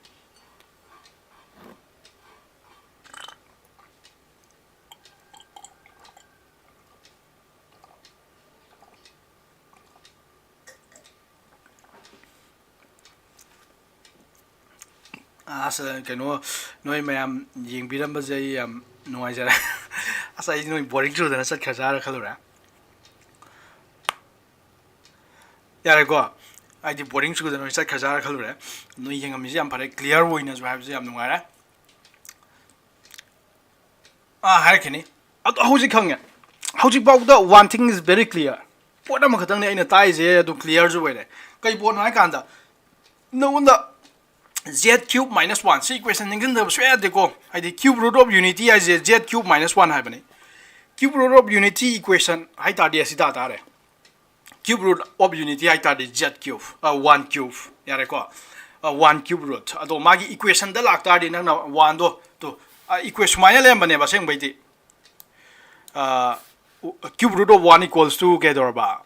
ꯑꯁ, ꯀꯩꯅꯣ, ꯅꯣꯏ ꯃꯌꯥꯝ ꯌꯦꯡꯕꯤꯔꯝꯕꯁꯦ ꯑꯩ ꯌꯥꯝ ꯅꯨꯡꯉꯥꯏꯖꯔꯦ꯫ ꯑꯁ, ꯑꯩ ꯅꯣꯏ boring ꯆꯨꯗꯅ ꯆꯠꯈ꯭ꯔꯖꯥꯔ ꯈꯜꯂꯨꯔꯦ꯫ ꯌꯥꯔꯦꯀꯣ, ꯑꯩꯗꯤ boring ꯆꯨꯗꯅ ꯅꯣꯏ ꯆꯠꯈ꯭ꯔꯖꯥꯔ ꯈꯜꯂꯨꯔꯦ꯫ ꯅꯣꯏ ꯌꯦꯡꯉꯝꯃꯤꯁꯦ ꯌꯥꯝ ꯐꯔꯦ, clear ꯑꯣꯏꯅꯁꯨ ꯍꯥꯏꯕꯁꯦ ꯌꯥꯝ ꯅꯨꯡꯉꯥꯏꯔꯦ꯫ ꯑꯥ, ꯍꯥꯏꯔꯛꯈꯤꯅꯤ꯫ ꯑꯗꯣ ꯍꯧꯖꯤꯛ ꯈꯪꯉꯦ꯫ ꯍꯧꯖꯤꯛꯐꯥꯎꯗ one thing is very clear꯫ ꯄꯣꯠ ꯑꯃꯈꯛꯇꯪꯅꯦ ꯑꯩꯅ ꯇꯥꯛꯏꯁꯦ, ꯑꯗꯨ clear ꯁꯨ ꯑꯣꯏꯔꯦ꯫ ꯀꯩ ꯄꯣꯠꯅꯣ ꯍꯥꯏ ꯀꯥꯟꯗ, ꯅꯉꯣꯟꯗ Z cube minus one, ꯁꯤ equation ꯅꯤꯡꯁꯤꯡꯗꯕ ꯁꯨꯡꯌꯥ ꯌꯥꯗꯦꯀꯣ, ꯍꯥꯏꯗꯤ cube root of unity ꯍꯥꯏꯁꯦ Z cube minus one ꯍꯥꯏꯕꯅꯤ꯫ Cube root of unity equation ꯍꯥꯏ ꯇꯥꯔꯗꯤ ꯑꯁꯤ ꯇꯥ ꯇꯥꯔꯦ, cube root of unity ꯍꯥꯏ ꯇꯥꯔꯗꯤ Z cube, one cube, ꯌꯥꯔꯦꯀꯣ, one cube root꯫ ꯑꯗꯣ ꯃꯥꯒꯤ equationꯗ ꯂꯥꯛ ꯇꯥꯔꯗꯤ ꯅꯪꯅ oneꯗꯣ ꯇꯨ equation ꯁꯨꯃꯥꯏꯅ ꯂꯩꯔꯝꯕꯅꯦꯕ ꯑꯁꯦꯡꯕꯩꯗꯤ꯫ Cube root of one equals to ꯀꯩꯗꯧꯔꯕ?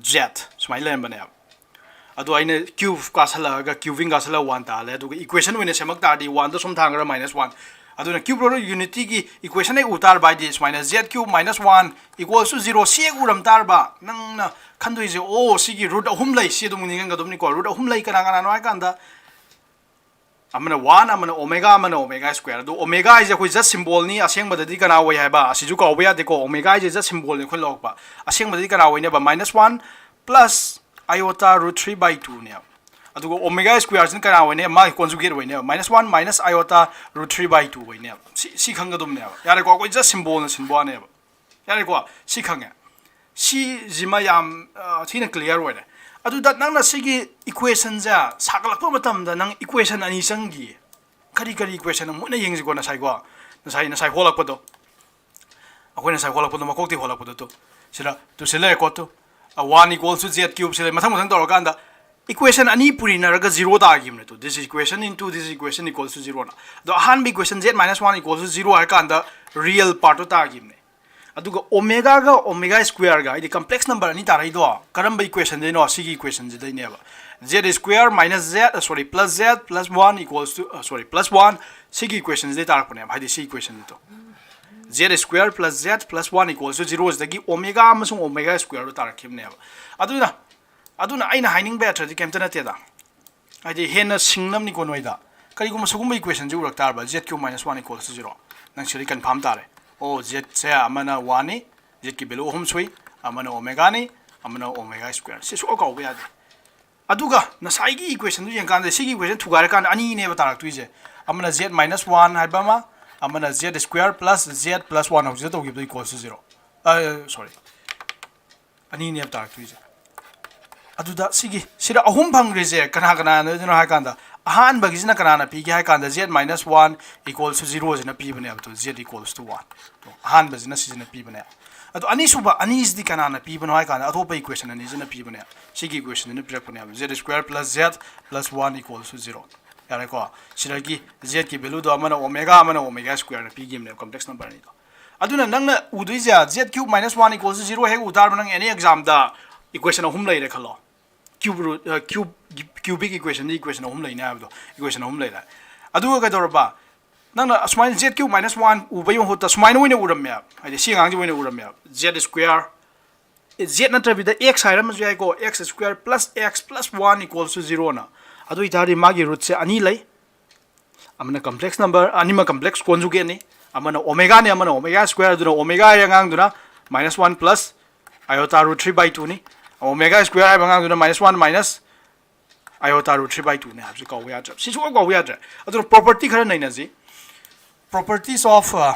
Z ꯁꯨꯃꯥꯏꯅ ꯂꯩꯔꯝꯕꯅꯦꯕ꯫ ꯑꯗꯣ ꯑꯩꯅ cube ꯀꯥꯁꯜꯂꯛꯑꯒ cubing ꯀꯥꯁꯜꯂꯒ one ꯇꯥꯍꯜꯂꯦ꯫ ꯑꯗꯨꯒ equation ꯑꯣꯏꯅ ꯁꯦꯝꯃꯛ ꯇꯥꯔꯗꯤ oneꯗꯣ ꯁꯨꯝ ꯊꯥꯡꯈ꯭ꯔ minus one꯫ ꯑꯗꯨꯅ cube root of unityꯒꯤ equation ꯍꯦꯛ ꯎ ꯇꯥꯔꯕ ꯍꯥꯏꯗꯤ ꯁꯨꯃꯥꯏꯅ Z cube minus one equals to zero ꯁꯤ ꯍꯦꯛ ꯎꯔꯝ ꯇꯥꯔꯕ, ꯅꯪꯅ ꯈꯟꯗꯣꯏꯁꯦ, "ꯑꯣ, ꯁꯤꯒꯤ root ꯑꯍꯨꯝ ꯂꯩ", ꯁꯤ ꯑꯗꯨꯝ ꯅꯤꯡꯁꯤꯡꯒꯗꯕꯅꯤꯀꯣ꯫ Root ꯑꯍꯨꯝ ꯂꯩ, ꯀꯅꯥ ꯀꯅꯥꯅꯣ ꯍꯥꯏ ꯀꯥꯟꯗ ꯑꯃꯅ one, ꯑꯃꯅ omega, ꯑꯃꯅ omega square꯫ ꯑꯗꯣ omega ꯍꯥꯏꯁꯦ ꯑꯩꯈꯣꯏ Z symbolꯅꯤ, ꯑꯁꯦꯡꯕꯗꯗꯤ ꯀꯅꯥ ꯑꯣꯏ ꯍꯥꯏꯕ? ꯑꯁꯤꯁꯨ ꯀꯥꯎꯕ ꯌꯥꯗꯦꯀꯣ, omega ꯍꯥꯏꯁꯦ Z symbolꯅꯤ ꯑꯩꯈꯣꯏ ꯂꯧꯔꯛꯄ꯫ ꯑꯁꯦꯡꯕꯗꯗꯤ ꯀꯅꯥ ꯑꯣꯏꯅꯦꯕ? Minus one plus iota root three by twoꯅꯦꯕ꯫ ꯑꯗꯨꯒ omega squareꯁꯤꯅ ꯀꯅꯥ ꯑꯣꯏꯅꯦꯕ? ꯃꯥꯒꯤ conjugate ꯑꯣꯏꯅꯦꯕ, minus one minus iota root three by two ꯑꯣꯏꯅꯦꯕ꯫ ꯁꯤ, ꯁꯤ ꯈꯪꯒꯗꯕꯅꯦꯕ꯫ ꯌꯥꯔꯦꯀꯣ, ꯑꯩꯈꯣꯏ Z symbolꯅ ꯁꯤꯟꯕ ꯋꯥꯅꯦꯕ꯫ ꯌꯥꯔꯦꯀꯣ, ꯁꯤ ꯈꯪꯉꯦ꯫ ꯁꯤꯁꯤꯃ ꯌꯥꯝ, ꯑ, ꯊꯤꯅ clear ꯑꯣꯏꯔꯦ꯫ ꯑꯗꯨꯗ ꯅꯪꯅ ꯁꯤꯒꯤ equationꯁꯦ ꯁꯥꯒꯠꯂꯛꯄ ꯃꯇꯝꯗ ꯅꯪ equation ꯑꯅꯤ ꯆꯪꯈꯤꯌꯦ꯫ ꯀꯔꯤ ꯀꯔꯤ equation ꯑꯃꯨꯛ ꯍꯟꯅ ꯌꯦꯡꯁꯤꯀꯣ, ꯉꯁꯥꯏꯀꯣ, ꯉꯁꯥꯏ, ꯉꯁꯥꯏ ꯍꯣꯜꯂꯛꯄꯗꯣ, ꯑꯩꯈꯣꯏꯅ ꯉꯁꯥꯏ ꯍꯣꯜꯂꯛꯄꯗꯣ, ꯃꯀꯣꯛꯇꯤ ꯍꯣꯜꯂꯛꯄꯗꯣ ꯇꯨ, ꯁꯤꯗ ꯇꯨ ꯁꯤ ꯂꯩꯔꯦꯀꯣ, two, one equals to Z cube ꯁꯤ ꯂꯩ꯫ ꯃꯊꯪ ꯃꯊꯪ ꯇꯧꯔꯀꯥꯟꯗ equation ꯑꯅꯤ ꯄꯨꯔꯤꯅꯔꯒ zero ꯇꯥꯈꯤꯕꯅꯦ꯫ Two, this is equation into this equation equals to zeroꯅ꯫ ꯑꯗꯣ ꯑꯍꯥꯟꯕ equation Z minus one equals to zero ꯍꯥꯏꯔ ꯀꯥꯟꯗ real partꯇꯣ ꯇꯥꯈꯤꯕꯅꯦ꯫ ꯑꯗꯨꯒ omegaꯒ omega squareꯒ, ꯍꯥꯏꯗꯤ complex number ꯑꯅꯤ ꯇꯥꯔꯛꯏꯗꯣ, ꯀꯔꯝꯕ equationꯗꯩꯅꯣ? ꯁꯤꯒꯤ equationꯁꯤꯗꯩꯅꯦꯕ꯫ Z square minus Z, sorry, plus Z plus one equals to, sorry, plus one, ꯁꯤꯒꯤ equationꯁꯤꯗꯩ ꯇꯥꯔꯛꯄꯅꯦꯕ, ꯍꯥꯏꯗꯤ ꯁꯤ equationꯁꯤꯗꯣ꯫ Z square plus Z plus one equals to zero ꯁꯤꯗꯒꯤ omega ꯑꯃꯁꯨꯡ omega squareꯗꯣ ꯇꯥꯔꯛꯈꯤꯕꯅꯦꯕ꯫ ꯑꯗꯨꯅ, ꯑꯗꯨꯅ ꯑꯩꯅ ꯍꯥꯏꯅꯤꯡꯕ ꯌꯥꯇ꯭ꯔꯗꯤ ꯀꯩꯝꯇ ꯅꯠꯇꯦꯗ꯫ ꯍꯥꯏꯗꯤ ꯍꯦꯟꯅ ꯁꯤꯡꯅꯕꯅꯤꯀꯣ ꯅꯣꯏꯗ꯫ ꯀꯔꯤꯒꯨꯝꯕ ꯁꯤꯒꯨꯝꯕ equationꯁꯤ ꯎꯔꯛ ꯇꯥꯔꯕ, Z cube minus one equals to zero, ꯅꯪ ꯁꯤꯗꯤ confirm ꯇꯥꯔꯦ꯫ ꯑꯣ, Zꯁꯦ ꯑꯃꯅ oneꯅꯤ, Zꯀꯤ value ꯑꯍꯨꯝ ꯁꯨꯏ, ꯑꯃꯅ omega ꯅꯤ, ꯑꯃꯅ omega square꯫ ꯁꯤ ꯁꯨꯡꯀꯥꯎ ꯀꯥꯎꯕ ꯌꯥꯗꯦ꯫ ꯑꯗꯨꯒ ꯉꯁꯥꯏꯒꯤ equationꯗꯨ ꯌꯦꯡꯀꯥꯟꯗ ꯁꯤꯒꯤ equation ꯊꯨꯒꯥꯏꯔꯀꯥꯟꯗ ꯑꯅꯤꯅꯦꯕ ꯇꯥꯔꯛꯇꯣꯏꯁꯦ꯫ ꯑꯃꯅ Z minus one ꯍꯥꯏꯕ ꯑꯃ, ꯑꯃꯅ Z square plus Z plus one ꯍꯧꯖꯤꯛꯇ ꯇꯧꯈꯤꯕꯗꯣ equals to zero꯫ ꯑ, sorry꯫ ꯑꯅꯤꯅꯦꯕ ꯇꯥꯔꯛꯇꯣꯏꯁꯦ꯫ ꯑꯗꯨꯗ ꯁꯤꯒꯤ, ꯁꯤꯗ ꯑꯍꯨꯝ ꯐꯪꯈ꯭ꯔꯤꯁꯦ ꯀꯅꯥ ꯀꯅꯥꯅꯣ ꯍꯥꯏ ꯀꯥꯟꯗ, ꯑꯍꯥꯟꯕꯒꯤꯁꯤꯅ ꯀꯅꯥꯅ ꯄꯤꯒꯦ ꯍꯥꯏ ꯀꯥꯟꯗ, z minus one equals to zero ꯁꯤꯅ ꯄꯤꯕꯅꯦꯕ꯫ ꯑꯗꯣ z equals to one, ꯑꯗꯣ ꯑꯍꯥꯟꯕꯁꯤꯅ ꯁꯤꯁꯤꯅ ꯄꯤꯕꯅꯦ꯫ ꯑꯗꯣ ꯑꯅꯤꯁꯨꯕ ꯑꯅꯤꯁꯤꯗꯤ ꯀꯅꯥꯅ ꯄꯤꯕꯅꯣ ꯍꯥꯏ ꯀꯥꯟꯗ, ꯑꯇꯣꯞꯄ equation ꯑꯅꯤꯁꯤꯅ ꯄꯤꯕꯅꯦ꯫ ꯁꯤꯒꯤ equationꯁꯤꯅ ꯄꯤꯔꯛꯄꯅꯦꯕ, z square plus z plus one equals to zero꯫ ꯌꯥꯔꯦꯀꯣ? ꯁꯤꯗꯒꯤ zꯒꯤ valueꯗꯣ ꯑꯃꯅ omega, ꯑꯃꯅ omega squareꯅ ꯄꯤꯈꯤꯕꯅꯦꯕ, complex number ꯑꯅꯤꯗꯣ꯫ ꯑꯗꯨꯅ ꯅꯪꯅ ꯎꯗꯣꯏꯁꯦ, z cube minus one equals to zero ꯍꯦꯛ ꯎ ꯇꯥꯔꯕ, ꯅꯪ any examꯗ equation ꯑꯍꯨꯝ ꯂꯩꯔꯦ ꯈꯜꯂꯣ꯫ Cube root, ꯑ, cube, cubic equationꯗ equation ꯑꯍꯨꯝ ꯂꯩꯅꯤ ꯍꯥꯏꯕꯗꯣ, equation ꯑꯍꯨꯝ ꯂꯩꯔꯦ꯫ ꯑꯗꯨꯒ ꯀꯩꯗꯧꯔꯕ? ꯅꯪꯅ ꯑꯁꯨꯃꯥꯏꯅ z cube minus one ꯎꯕꯒꯤ ꯃꯍꯨꯠꯇ ꯁꯨꯃꯥꯏꯅ ꯑꯣꯏꯅ ꯎꯔꯝꯃꯦꯕ, ꯍꯥꯏꯗꯤ ꯁꯤ ꯑꯉꯥꯡꯁꯤ ꯑꯣꯏꯅ ꯎꯔꯝꯃꯦꯕ, z square, z ꯅꯠꯇꯕꯤꯗ x ꯍꯥꯏꯔꯝꯃꯁꯨ ꯌꯥꯏꯀꯣ, x square plus x plus one equals to zeroꯅ꯫ ꯑꯗꯨ ꯑꯣꯏꯇꯥꯔꯗꯤ ꯃꯥꯒꯤ rootꯁꯦ ꯑꯅꯤ ꯂꯩ, ꯑꯃꯅ complex number, ꯑꯅꯤꯃꯛ complex conjugateꯅꯤ, ꯑꯃꯅ omegaꯅꯤ, ꯑꯃꯅ omega square꯫ ꯑꯗꯨꯅ omega ꯍꯥꯏꯕ ꯑꯉꯥꯡꯗꯨꯅ minus one plus iota root three by twoꯅꯤ, omega square ꯍꯥꯏꯕ ꯑꯉꯥꯡꯗꯨꯅ minus one minus iota root three by twoꯅꯤ ꯍꯥꯏꯕꯁꯤ ꯀꯥꯎꯕ ꯌꯥꯗ꯭ꯔꯦ꯫ ꯁꯤ ꯁꯨꯡꯀꯥꯎ ꯀꯥꯎꯕ ꯌꯥꯗ꯭ꯔꯦ꯫ ꯑꯗꯨꯅ property ꯈꯔ ꯅꯩꯅꯁꯤ꯫ Properties of, uh,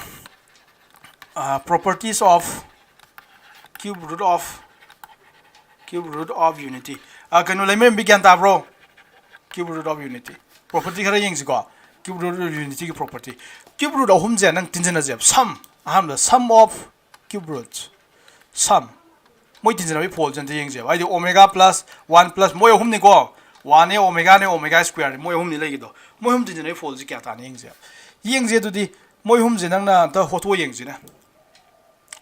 uh, properties of cube root of, cube root of unity꯫ ꯑ, ꯀꯩꯅꯣ, ꯂꯩꯃꯔꯦꯝꯕꯤ, ꯒ꯭ꯌꯥꯟ ꯇꯥꯕ꯭ꯔꯣ? Cube root of unity꯫ Property ꯈꯔ ꯌꯦꯡꯁꯤꯀꯣ꯫ Cube root of unityꯒꯤ property꯫ Cube root ꯑꯍꯨꯝꯁꯦ ꯅꯪ ꯇꯤꯟꯁꯤꯟꯅꯁꯦꯕ꯫ Sum, ꯑꯍꯥꯟꯕꯗ sum of cube roots꯫ Sum꯫ ꯃꯣꯏ ꯇꯤꯟꯁꯤꯟꯅꯕꯒꯤ ꯐꯣꯜꯁꯦ ꯑꯝꯇ ꯌꯦꯡꯁꯦꯕ꯫ ꯍꯥꯏꯗꯤ omega plus one plus, ꯃꯣꯏ ꯑꯍꯨꯝꯅꯤꯀꯣ꯫ Oneꯅꯦ, omegaꯅꯦ, omega squareꯅꯦ, ꯃꯣꯏ ꯑꯍꯨꯝꯅꯤ ꯂꯩꯒꯦꯗꯣ꯫ ꯃꯣꯏ ꯑꯍꯨꯝ ꯇꯤꯟꯁꯤꯟꯅꯕꯒꯤ ꯐꯣꯜꯁꯦ ꯀꯌꯥ ꯇꯥꯅꯤ ꯌꯦꯡꯁꯦꯕ꯫ ꯌꯦꯡꯁꯦ ꯑꯗꯨꯗꯤ, ꯃꯣꯏ ꯑꯍꯨꯝꯁꯦ ꯅꯪꯅ ꯑꯝꯇ ꯍꯣꯠꯇꯣꯛꯑ ꯌꯦꯡꯁꯤꯅꯦ꯫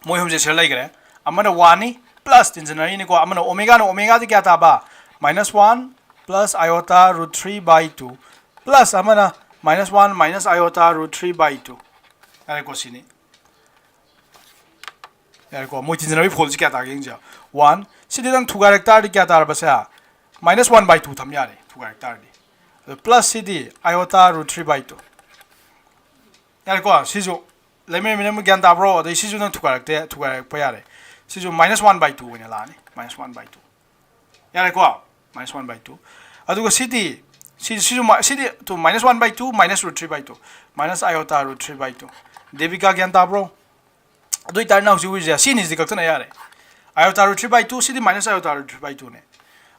ꯃꯣꯏ ꯑꯍꯨꯝꯁꯦ ꯁꯤꯗ ꯂꯩꯈ꯭ꯔꯦ꯫ ꯑꯃꯅ oneꯅꯤ, plus ꯇꯤꯟꯁꯤꯟꯅꯔꯤꯅꯤꯀꯣ꯫ ꯑꯃꯅ omegaꯅ, omegaꯗꯤ ꯀꯌꯥ ꯇꯥꯕ? Minus one plus iota root three by two, plus ꯑꯃꯅ minus one minus iota root three by two꯫ ꯌꯥꯔꯦꯀꯣ, ꯁꯤꯅꯤ꯫ ꯌꯥꯔꯦꯀꯣ, ꯃꯣꯏ ꯇꯤꯟꯁꯤꯟꯅꯕꯒꯤ ꯐꯣꯜꯁꯤ ꯀꯌꯥ ꯇꯥꯒꯦ ꯌꯦꯡꯁꯦ꯫ One꯫ ꯁꯤꯗꯤ ꯅꯪ ꯊꯨꯒꯥꯏꯔꯛ ꯇꯥꯔꯗꯤ ꯀꯌꯥ ꯇꯥꯔꯕꯁꯦ? Minus one by two ꯊꯝ ꯌꯥꯔꯦ, ꯊꯨꯒꯥꯏꯔꯛ ꯇꯥꯔꯗꯤ꯫ ꯑꯗꯣ plus CD iota root three by two꯫ ꯌꯥꯔꯦꯀꯣ, ꯁꯤꯁꯨ ꯂꯩꯃꯔꯦꯝꯕꯤ, ꯅꯪ ꯒ꯭ꯌꯥꯟ ꯇꯥꯕ꯭ꯔꯣ? ꯑꯗꯩ ꯁꯤꯁꯨ ꯅꯪ ꯊꯨꯒꯥꯏꯔꯛꯇꯦ, ꯊꯨꯒꯥꯏꯔꯛꯄ ꯌꯥꯔꯦ꯫ ꯁꯤꯁꯨ minus one by two ꯑꯣꯏꯅ ꯂꯥꯛꯑꯅꯤ, minus one by two꯫ ꯌꯥꯔꯦꯀꯣ, minus one by two꯫ ꯑꯗꯨꯒ ꯁꯤꯗꯤ, ꯁꯤ, ꯁꯤꯁꯨ ꯃ-, ꯁꯤꯗꯤ to minus one by two minus root three by two, minus iota root three by two꯫ Debika, ꯒ꯭ꯌꯥꯟ ꯇꯥꯕ꯭ꯔꯣ? ꯑꯗꯨ ꯑꯣꯏꯇꯥꯔꯗꯤ ꯅꯪ ꯍꯧꯖꯤꯛ ꯎꯔꯤꯁꯦ, ꯁꯤ ꯑꯅꯤꯁꯤꯗꯤ ꯀꯛꯊꯠꯅ ꯌꯥꯔꯦ꯫ Iota root three by two, CD minus iota root three by twoꯅꯦ꯫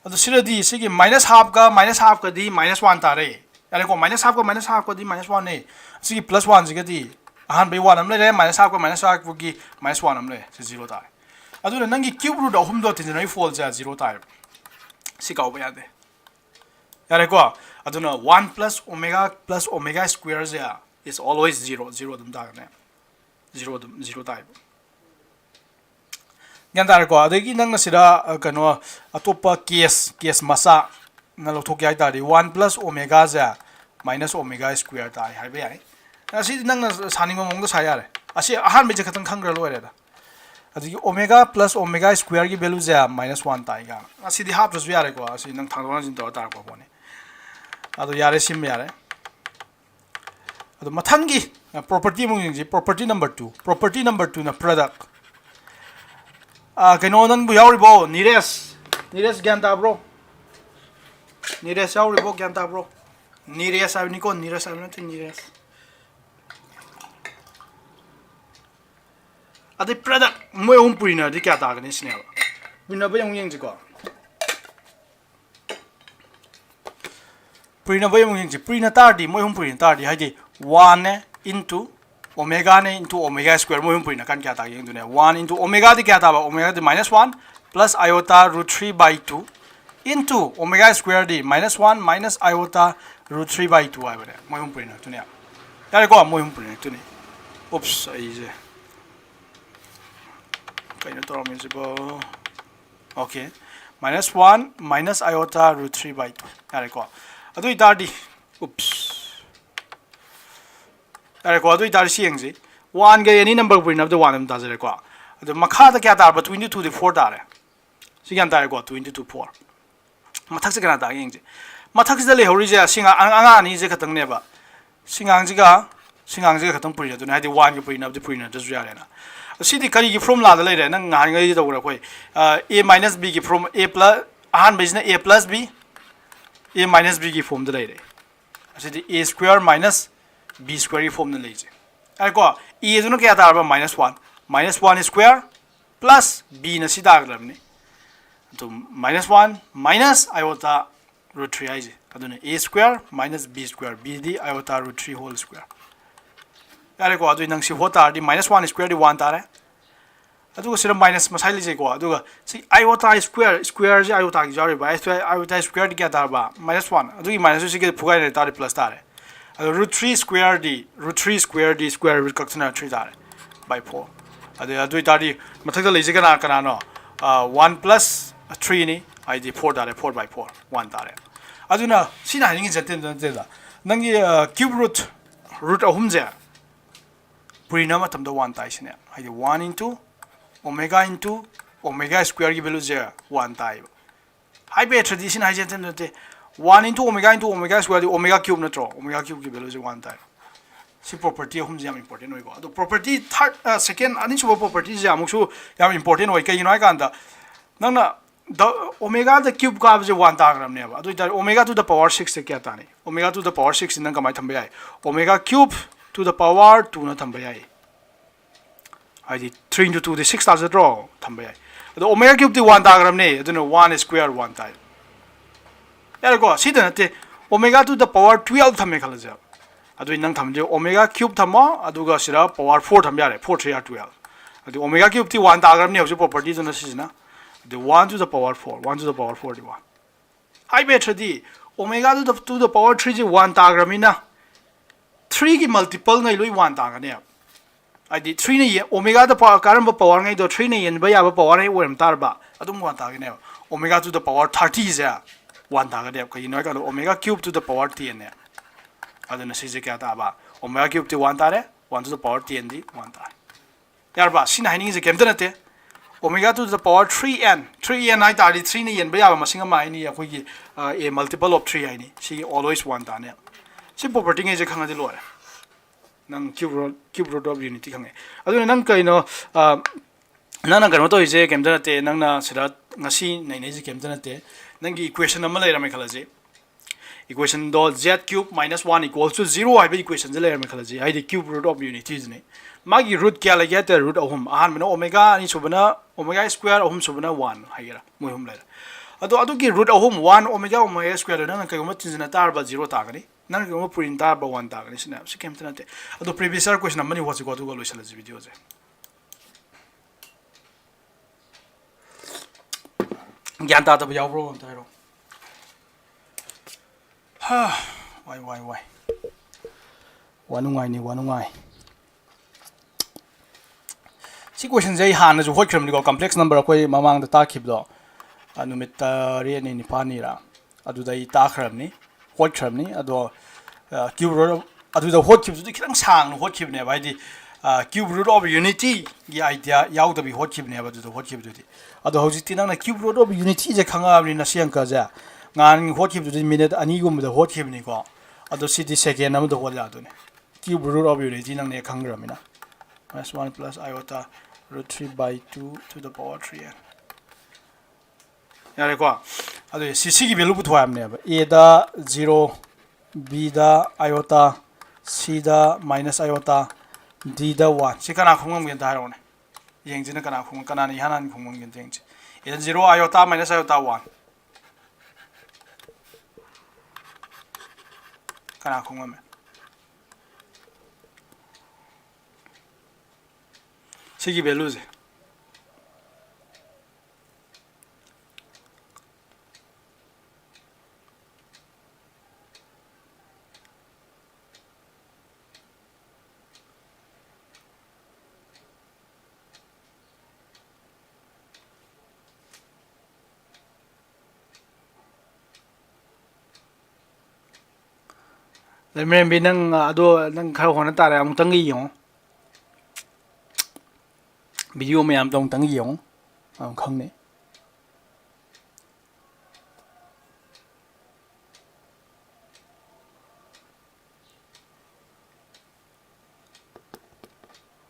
ꯑꯗꯨ ꯁꯤꯗꯗꯤ ꯁꯤꯒꯤ minus halfꯀ minus halfꯀꯗꯤ minus one ꯇꯥꯔꯦ꯫ ꯌꯥꯔꯦꯀꯣ, minus halfꯀ minus halfꯀꯗꯤ minus oneꯅꯦ꯫ ꯁꯤꯒꯤ plus oneꯁꯤꯒꯗꯤ ꯑꯍꯥꯟꯕꯒꯤ one ꯑꯃ ꯂꯩꯔꯦ, minus halfꯀ minus halfꯀꯤ minus one ꯑꯃ ꯂꯩꯔꯦ, ꯁꯤ zero ꯇꯥꯔꯦ꯫ ꯑꯗꯨꯅ ꯅꯪꯒꯤ cube root ꯑꯍꯨꯝꯗꯣ ꯇꯤꯟꯖꯅꯕꯒꯤ ꯐꯣꯜꯁꯦ zero ꯇꯥꯏꯕ꯫ ꯁꯤ ꯀꯥꯎꯕ ꯌꯥꯗꯦ꯫ ꯌꯥꯔꯦꯀꯣ? ꯑꯗꯨꯅ one plus omega plus omega squareꯁꯦ is always zero, zero ꯑꯗꯨꯝ ꯇꯥꯒꯅꯤ꯫ Zero ꯑꯗꯨꯝ, zero ꯇꯥꯏꯕ꯫ ꯒ꯭ꯌꯥꯟ ꯇꯥꯔꯦꯀꯣ? ꯑꯗꯒꯤ ꯅꯪꯅ ꯁꯤꯗ, ꯑ, ꯀꯩꯅꯣ, ꯑꯇꯣꯞꯄ case, case ꯃꯆꯥ ꯅ ꯂꯧꯊꯣꯛꯀꯦ ꯍꯥꯏ ꯇꯥꯔꯗꯤ, one plus omegaꯁꯦ minus omega square ꯇꯥꯏ ꯍꯥꯏꯕ ꯌꯥꯏ꯫ ꯑꯁꯤꯗꯤ ꯅꯪꯅ ꯁꯥꯅꯤꯡꯕ ꯃꯑꯣꯡꯗ ꯁꯥ ꯌꯥꯔꯦ꯫ ꯑꯁꯤ ꯑꯍꯥꯟꯕꯩꯁꯦ ꯈꯛꯇꯪ ꯈꯪꯈ꯭ꯔ ꯂꯣꯏꯔꯦꯗ꯫ ꯑꯗꯒꯤ omega plus omega squareꯒꯤ valueꯁꯦ minus one ꯇꯥꯏ ꯀꯥꯏꯅ꯫ ꯑꯁꯤꯗꯤ ꯍꯥꯞꯇ꯭ꯔꯁꯨ ꯌꯥꯔꯦꯀꯣ꯫ ꯑꯁꯤ ꯅꯪ ꯊꯥꯡꯗꯣꯛ ꯊꯥꯡꯖꯤꯟ ꯇꯧꯔ ꯇꯥꯔꯛꯄ ꯄꯣꯠꯅꯤ꯫ ꯑꯗꯣ ꯌꯥꯔꯦ, ꯁꯤꯃ ꯌꯥꯔꯦ꯫ ꯑꯗꯣ ꯃꯊꯪꯒꯤ, ꯑ, property ꯑꯃꯨꯛ ꯌꯦꯡꯁꯤ꯫ Property number two꯫ Property number twoꯅ product꯫ ꯑ, ꯀꯩꯅꯣ, ꯅꯪꯕꯨ ꯌꯥꯎꯔꯤꯕꯣ? ꯅꯤꯔꯦꯁ꯫ ꯅꯤꯔꯦꯁ ꯒ꯭ꯌꯥꯟ ꯇꯥꯕ꯭ꯔꯣ? ꯅꯤꯔꯦꯁ ꯌꯥꯎꯔꯤꯕꯣ? ꯒ꯭ꯌꯥꯟ ꯇꯥꯕ꯭ꯔꯣ? ꯅꯤꯔꯦꯁ ꯍꯥꯏꯕꯅꯤꯀꯣ, ꯅꯤꯔꯦꯁ ꯍꯥꯏꯕ ꯅꯠꯇꯦ, ꯅꯤꯔꯦꯁ꯫ ꯑꯗꯩ product, ꯃꯣꯏ ꯑꯍꯨꯝ ꯄꯨꯔꯤꯅꯔꯗꯤ ꯀꯌꯥ ꯇꯥꯒꯅꯤ ꯁꯤꯅꯦꯕ꯫ ꯄꯨꯔꯤꯅꯕ ꯑꯃꯨꯛ ꯌꯦꯡꯁꯤꯀꯣ꯫ ꯄꯨꯔꯤꯅꯕ ꯑꯃꯨꯛ ꯌꯦꯡꯁꯤ꯫ ꯄꯨꯔꯤꯅ ꯇꯥꯔꯗꯤ, ꯃꯣꯏ ꯑꯍꯨꯝ ꯄꯨꯔꯤꯅ ꯇꯥꯔꯗꯤ, ꯍꯥꯏꯗꯤ, oneꯅꯦ into omegaꯅꯦ into omega square, ꯃꯣꯏ ꯑꯍꯨꯝ ꯄꯨꯔꯤꯅ ꯀꯥꯟ ꯀꯌꯥ ꯇꯥꯒꯦ ꯌꯦꯡꯗꯣꯏꯅꯦ꯫ One into omegaꯗꯤ ꯀꯌꯥ ꯇꯥꯕ? Omegaꯗꯤ minus one plus iota root three by two into omega squareꯗꯤ minus one minus iota root three by two ꯍꯥꯏꯕꯅꯦ꯫ ꯃꯣꯏ ꯑꯍꯨꯝ ꯄꯨꯔꯤꯅ ꯉꯥꯛꯇꯅꯦ꯫ ꯌꯥꯔꯦꯀꯣ? ꯃꯣꯏ ꯑꯍꯨꯝ ꯄꯨꯔꯤꯅ ꯉꯥꯛꯇꯅꯦ꯫ Oops, ꯑꯩꯁꯦ ꯀꯩꯅꯣ ꯇꯧꯔꯝꯃꯤꯁꯤꯕꯣ? Okay, minus one minus iota root three by two꯫ ꯌꯥꯔꯦꯀꯣ? ꯑꯗꯨ ꯑꯣꯏꯇꯥꯔꯗꯤ, oops, ꯌꯥꯔꯦꯀꯣ? ꯑꯗꯨ ꯑꯣꯏꯇꯥꯔꯗꯤ ꯁꯤ ꯌꯦꯡꯁꯤ꯫ Oneꯒ any number ꯄꯨꯔꯤꯅꯕꯗ one ꯑꯗꯨꯝ ꯇꯥꯖꯔꯦꯀꯣ꯫ ꯑꯗꯣ ꯃꯈꯥꯗ ꯀꯌꯥ ꯇꯥꯔꯕ? Two into twoꯗꯤ four ꯇꯥꯔꯦ꯫ ꯁꯤ ꯒ꯭ꯌꯥꯟ ꯇꯥꯔꯦꯀꯣ? Two into two, four꯫ ꯃꯊꯛꯁꯦ ꯀꯅꯥ ꯇꯥꯒꯦ ꯌꯦꯡꯁꯦ꯫ ꯃꯊꯛꯁꯤꯗ ꯂꯩꯍꯧꯔꯤꯁꯦ ꯁꯤ ꯉꯥ-, ꯑꯉꯥꯡ ꯑꯅꯤꯁꯦ ꯈꯛꯇꯪꯅꯦꯕ꯫ ꯁꯤ ꯉꯥꯡꯁꯤꯒ ꯁꯤ ꯉꯥꯡꯁꯤꯒ ꯈꯛꯇꯪ ꯄꯨꯔꯤꯅꯗꯨꯅꯤ, ꯍꯥꯏꯗꯤ oneꯒ ꯄꯨꯔꯤꯅꯕꯗꯤ ꯄꯨꯔꯤꯅꯗ꯭ꯔꯁꯨ ꯌꯥꯔꯦꯅ꯫ ꯁꯤꯗꯤ ꯀꯔꯤꯒꯤ formulaꯗ ꯂꯩꯔꯦ? ꯅꯪ ꯅꯍꯥꯟꯈꯩꯗꯤ ꯇꯧꯕ꯭ꯔꯥ? ꯑꯩꯈꯣꯏ, ꯑ, A minus Bꯒꯤ form, A plus, ꯑꯍꯥꯟꯕꯩꯁꯤꯅ A plus B, A minus Bꯒꯤ formꯗ ꯂꯩꯔꯦ꯫ ꯑꯁꯤꯗꯤ A square minus B squareꯒꯤ formꯅ ꯂꯩꯁꯦ꯫ ꯍꯥꯏꯀꯣ, Aꯗꯨꯅ ꯀꯌꯥ ꯇꯥꯔꯕ? Minus one꯫ Minus one square plus Bꯅ ꯁꯤ ꯇꯥꯒꯗꯕꯅꯤ꯫ to minus one minus iota root three ꯍꯥꯏꯁꯦ꯫ ꯑꯗꯨꯅ a square minus b square, b D iota root three whole square꯫ ꯌꯥꯔꯦꯀꯣ? ꯑꯗꯨꯗꯤ ꯅꯪ ꯁꯤ ꯍꯣꯠ ꯇꯥꯔꯗꯤ minus one square ꯗꯤ one ꯇꯥꯔꯦ꯫ ꯑꯗꯨꯒ ꯁꯤꯗ minus ꯃꯁꯥꯏ ꯂꯩꯖꯩꯀꯣ꯫ ꯑꯗꯨꯒ ꯁꯤ iota square, square ꯁꯤ iotaꯒꯤ ꯌꯥꯎꯔꯤꯕ, iota square ꯗꯤ ꯀꯌꯥ ꯇꯥꯔꯕ? Minus one꯫ ꯑꯗꯨꯒꯤ minus ꯁꯤꯒ ꯐꯨꯒꯥꯏꯅꯔꯦ ꯇꯥꯔꯗꯤ plus ꯇꯥꯔꯦ꯫ ꯑꯗꯣ root three square ꯗꯤ, root three square ꯗꯤ square root ꯀꯛꯊꯠꯅꯔ three ꯇꯥꯔꯦ, by four꯫ ꯑꯗꯨ, ꯑꯗꯨ ꯑꯣꯏꯇꯥꯔꯗꯤ ꯃꯊꯛꯇ ꯂꯩꯁꯦ ꯀꯅꯥ ꯀꯅꯥꯅꯣ? One plus three ꯅꯤ, ꯍꯥꯏꯗꯤ four ꯇꯥꯔꯦ, four by four, one ꯇꯥꯔꯦ꯫ ꯑꯗꯨꯅ ꯁꯤꯅ ꯍꯥꯏꯅꯤꯡꯉꯤꯁꯦ ꯑꯇꯩ ꯅꯠꯇꯦꯗ, ꯅꯪꯒꯤ cube root, root ꯑꯍꯨꯝꯁꯦ ꯄꯨꯔꯤꯅꯕ ꯃꯇꯝꯗ one ꯇꯥꯏꯁꯤꯅꯦ꯫ ꯍꯥꯏꯗꯤ one into omega into omega square ꯒꯤ value ꯁꯦ one ꯇꯥꯏꯕ꯫ ꯍꯥꯏꯕ ꯌꯥꯗ꯭ꯔꯗꯤ ꯁꯤꯅ ꯍꯥꯏꯁꯦ ꯑꯇꯩ ꯅꯠꯇꯦ, one into omega into omega square ꯗꯤ omega cube ꯅꯠꯇ꯭ꯔꯣ? Omega cube ꯒꯤ value ꯁꯦ one ꯇꯥꯏ꯫ ꯁꯤ property ꯑꯍꯨꯝꯁꯦ ꯌꯥꯝ important ꯑꯣꯏꯀꯣ꯫ ꯑꯗꯣ property third, second, ꯑꯅꯤꯁꯨꯕ property ꯁꯦ ꯑꯃꯨꯛꯁꯨ ꯌꯥꯝ important ꯑꯣꯏ꯫ ꯀꯩꯒꯤꯅꯣ ꯍꯥꯏ ꯀꯥꯟꯗ ꯅꯪꯅ the omega the cube ꯀꯥꯕꯁꯦ one ꯇꯥꯈ꯭ꯔꯕꯅꯦꯕ꯫ ꯑꯗꯨ ꯑꯣꯏꯇꯥꯔꯗꯤ omega to the power six ꯁꯦ ꯀꯌꯥ ꯇꯥꯅꯤ? Omega to the power six ꯁꯤ ꯅꯪ ꯀꯃꯥꯏꯅ ꯊꯝꯕ ꯌꯥꯏ? Omega cube to the power two ꯅ ꯊꯝꯕ ꯌꯥꯏ꯫ ꯍꯥꯏꯗꯤ three into two ꯗꯤ six ꯇꯥꯖꯗ꯭ꯔꯣ? ꯊꯝꯕ ꯌꯥꯏ꯫ ꯑꯗꯣ omega cube ꯗꯤ one ꯇꯥꯈ꯭ꯔꯕꯅꯦ, ꯑꯗꯨꯅ one square one ꯇꯥꯏ꯫ ꯌꯥꯔꯦꯀꯣ? ꯁꯤꯗ ꯅꯠꯇꯦ, omega to the power twelve ꯊꯝꯃꯦ ꯈꯜꯂꯁꯦꯕ꯫ ꯑꯗꯨꯗꯤ ꯅꯪ ꯊꯝꯗꯣꯏ omega cube ꯊꯝꯃꯣ, ꯑꯗꯨꯒ ꯁꯤꯗ power four ꯊꯝ ꯌꯥꯔꯦ, four three are twelve꯫ ꯑꯗꯨ omega cube ꯇꯤ one ꯇꯥꯈ꯭ꯔꯕꯅꯤ ꯍꯧꯖꯤꯛ property ꯗꯨꯅ ꯁꯤꯁꯤꯅ꯫ ꯑꯗꯨ one to the power four, one to the power four D one꯫ ꯍꯥꯏꯕ ꯌꯥꯗ꯭ꯔꯗꯤ omega to the, to the power three say one ꯇꯥꯈ꯭ꯔꯕꯅꯤꯅ three ꯒꯤ multiple ꯉꯩ ꯂꯣꯏ one ꯇꯥꯒꯅꯦꯕ꯫ ꯍꯥꯏꯗꯤ three ꯅ ꯌꯦ-, omega ꯗ power, ꯀꯔꯝꯕ power ꯉꯩꯗꯣ three ꯅ ꯌꯦꯟꯕ ꯌꯥꯕ power ꯉꯩ ꯑꯣꯏꯔꯝ ꯇꯥꯔꯕ, ꯑꯗꯨꯝ one ꯇꯥꯒꯅꯦꯕ꯫ Omega to the power thirty say one ꯇꯥꯒꯅꯦꯕ꯫ ꯀꯩꯒꯤꯅꯣ ꯍꯥꯏ ꯀꯥꯟꯗ omega cube to the power ten ꯅꯦ꯫ ꯑꯗꯨꯅ ꯁꯤꯁꯦ ꯀꯌꯥ ꯇꯥꯕ? Omega cube ꯇꯤ one ꯇꯥꯔꯦ, one to the power ten D one ꯇꯥꯔꯦ꯫ ꯌꯥꯔꯕ? ꯁꯤꯅ ꯍꯥꯏꯅꯤꯡꯉꯤꯁꯦ ꯀꯩꯝꯇ ꯅꯠꯇꯦ, omega to the power three n, three n ꯍꯥꯏ ꯇꯥꯔꯗꯤ three ꯅ ꯌꯦꯟꯕ ꯌꯥꯕ ꯃꯁꯤꯡ ꯑꯃ ꯍꯥꯏꯅꯤ, ꯑꯩꯈꯣꯏꯒꯤ ꯑ, a multiple of three ꯍꯥꯏꯅꯤ꯫ ꯁꯤꯒꯤ always one ꯇꯥꯅꯦꯕ꯫ ꯁꯤ property ꯉꯩꯁꯦ ꯈꯪꯉꯗꯤ ꯂꯣꯏꯔꯦ, ꯅꯪ cube root, cube root of unity ꯈꯪꯉꯦ꯫ ꯑꯗꯨꯅ ꯅꯪ ꯀꯩꯅꯣ, ꯑ, ꯅꯪꯅ ꯀꯩꯅꯣ ꯇꯧꯔꯤꯁꯦ ꯀꯩꯝꯇ ꯅꯠꯇꯦ, ꯅꯪꯅ ꯁꯤꯗ ꯉꯁꯤ ꯅꯩꯅꯩꯁꯦ ꯀꯩꯝꯇ ꯅꯠꯇꯦ꯫ ꯅꯪꯒꯤ equation ꯑꯃ ꯂꯩꯔꯝꯃꯦ ꯈꯜꯂꯁꯤ, Equationꯗꯣ z cube minus one equals to zero ꯍꯥꯏꯕ equationꯁꯦ ꯂꯩꯔꯝꯃꯦ ꯈꯜꯂꯁꯤ, ꯍꯥꯏꯗꯤ cube root of unityꯁꯤꯅꯤ꯫ ꯃꯥꯒꯤ root ꯀꯌꯥ ꯂꯩꯒꯦ ꯍꯥꯏ ꯇꯥꯔꯦ, root ꯑꯍꯨꯝ꯫ ꯑꯍꯥꯟꯕꯅ omega, ꯑꯅꯤꯁꯨꯕꯅ omega square, ꯑꯍꯨꯝꯁꯨꯕꯅ one ꯍꯥꯏꯒꯦꯔꯥ, ꯃꯣꯏ ꯑꯍꯨꯝ ꯂꯩꯔꯦ꯫ ꯑꯗꯣ ꯑꯗꯨꯒꯤ root ꯑꯍꯨꯝ, one omega omega squareꯗꯣ ꯅꯪꯅ ꯀꯩꯒꯨꯝꯕ ꯇꯤꯟꯁꯤꯟꯅ ꯇꯥꯔꯕ zero ꯇꯥꯒꯅꯤ, ꯅꯪꯅ ꯀꯩꯒꯨꯝꯕ ꯄꯨꯔꯤꯟ ꯇꯥꯔꯕ one ꯇꯥꯒꯅꯤ꯫ ꯁꯤꯅ ꯁꯤ ꯀꯩꯝꯇ ꯅꯠꯇꯦ꯫ ꯑꯗꯣ previous year question ꯑꯃꯅꯤ ꯍꯣꯠꯁꯤꯀꯣ, ꯑꯗꯨꯒ ꯂꯣꯏꯁꯤꯜꯂꯁꯤ videoꯁꯦ꯫ ꯒ꯭ꯌꯥꯟ ꯇꯥꯗꯕ ꯌꯥꯎꯕ꯭ꯔꯣ ꯑꯝꯇ ꯍꯥꯏꯔꯣ꯫ ꯍꯥ, ꯋꯥꯏ ꯋꯥꯏ ꯋꯥꯏ꯫ ꯋꯥ ꯅꯨꯡꯉꯥꯏꯅꯤ, ꯋꯥ ꯅꯨꯡꯉꯥꯏ꯫ ꯁꯤ questionꯁꯦ ꯑꯩ ꯍꯥꯟꯅꯁꯨ ꯍꯣꯠꯈ꯭ꯔꯕꯅꯤꯀꯣ, complex number ꯑꯩꯈꯣꯏ ꯃꯃꯥꯡꯗ ꯇꯥꯛꯈꯤꯕꯗꯣ, ꯑ, ꯅꯨꯃꯤꯠ ꯇꯔꯦꯠꯅꯤ ꯅꯤꯄꯥꯜꯅꯤꯔꯥ ꯑꯗꯨꯗ ꯑꯩ ꯇꯥꯛꯈ꯭ꯔꯕꯅꯤ, ꯍꯣꯠꯈ꯭ꯔꯕꯅꯤ꯫ ꯑꯗꯣ, ꯑ, cube root ꯑꯗꯨꯗ ꯍꯣꯠꯈꯤꯕꯗꯨꯗꯤ ꯈꯤꯇꯪ ꯁꯥꯡꯅ ꯍꯣꯠꯈꯤꯕꯅꯦꯕ, ꯍꯥꯏꯗꯤ, ꯑ, cube root of unityꯒꯤ idea ꯌꯥꯎꯗꯕꯤ ꯍꯣꯠꯈꯤꯕꯅꯦꯕ ꯑꯗꯨꯗ ꯍꯣꯠꯈꯤꯕꯗꯨꯗꯤ꯫ ꯑꯗꯣ ꯍꯧꯖꯤꯛꯇꯤ ꯅꯪꯅ cube root of unityꯁꯦ ꯈꯪꯉꯛꯑꯕꯅꯤꯅ ꯁꯤ ꯑꯪꯀꯁꯦ ꯉꯍꯥꯟ ꯍꯣꯠꯈꯤꯕꯗꯨꯗꯤ minute ꯑꯅꯤꯒꯨꯝꯕꯗ ꯍꯣꯠꯈꯤꯕꯅꯤꯀꯣ꯫ ꯑꯗꯣ ꯁꯤꯗꯤ second ꯑꯃꯗ ꯍꯣꯠ ꯌꯥꯗꯣꯏꯅꯦ꯫ Cube root of unity ꯅꯪꯅ ꯍꯦꯛ ꯈꯪꯈ꯭ꯔꯕꯅꯤꯅ꯫ Minus one plus iota root three by two to the power three n꯫ ꯌꯥꯔꯦꯀꯣ? ꯑꯗꯨ ꯁꯤ, ꯁꯤꯒꯤ value ꯄꯨꯊꯣꯛ ꯍꯥꯏꯕꯅꯦꯕ꯫ Aꯗ zero, Bꯗ iota, Cꯗ minus iota, Dꯗ one꯫ ꯁꯤ ꯀꯅꯥ ꯈꯨꯝꯉꯝꯒꯦ ꯑꯝꯇ ꯍꯥꯏꯔꯛꯑꯣꯅꯦ꯫ ꯌꯦꯡꯁꯤꯅ ꯀꯅꯥ ꯈꯨꯝ-, ꯀꯅꯥꯅ ꯏꯍꯥꯟ ꯍꯥꯟꯅ ꯈꯨꯝꯉꯝꯒꯦ ꯑꯝꯇ ꯌꯦꯡꯁꯤ꯫ Aꯗ zero, iota minus iota one꯫ ꯀꯅꯥ ꯈꯨꯝꯉꯝꯃꯦ? ꯁꯤꯒꯤ valueꯁꯦ꯫ ꯂꯩꯃꯔꯦꯝꯕꯤ, ꯅꯪ ꯑꯗꯣ ꯅꯪ ꯈꯔ ꯍꯣꯠꯅ ꯇꯥꯔꯦ, ꯑꯃꯨꯛꯇꯪꯒ ꯌꯦꯡꯉꯣ꯫ Video ꯃꯌꯥꯝꯗꯣ ꯑꯃꯨꯛꯇꯪ ꯌꯦꯡꯉꯣ, ꯑꯗꯨꯝ ꯈꯪꯅꯤ꯫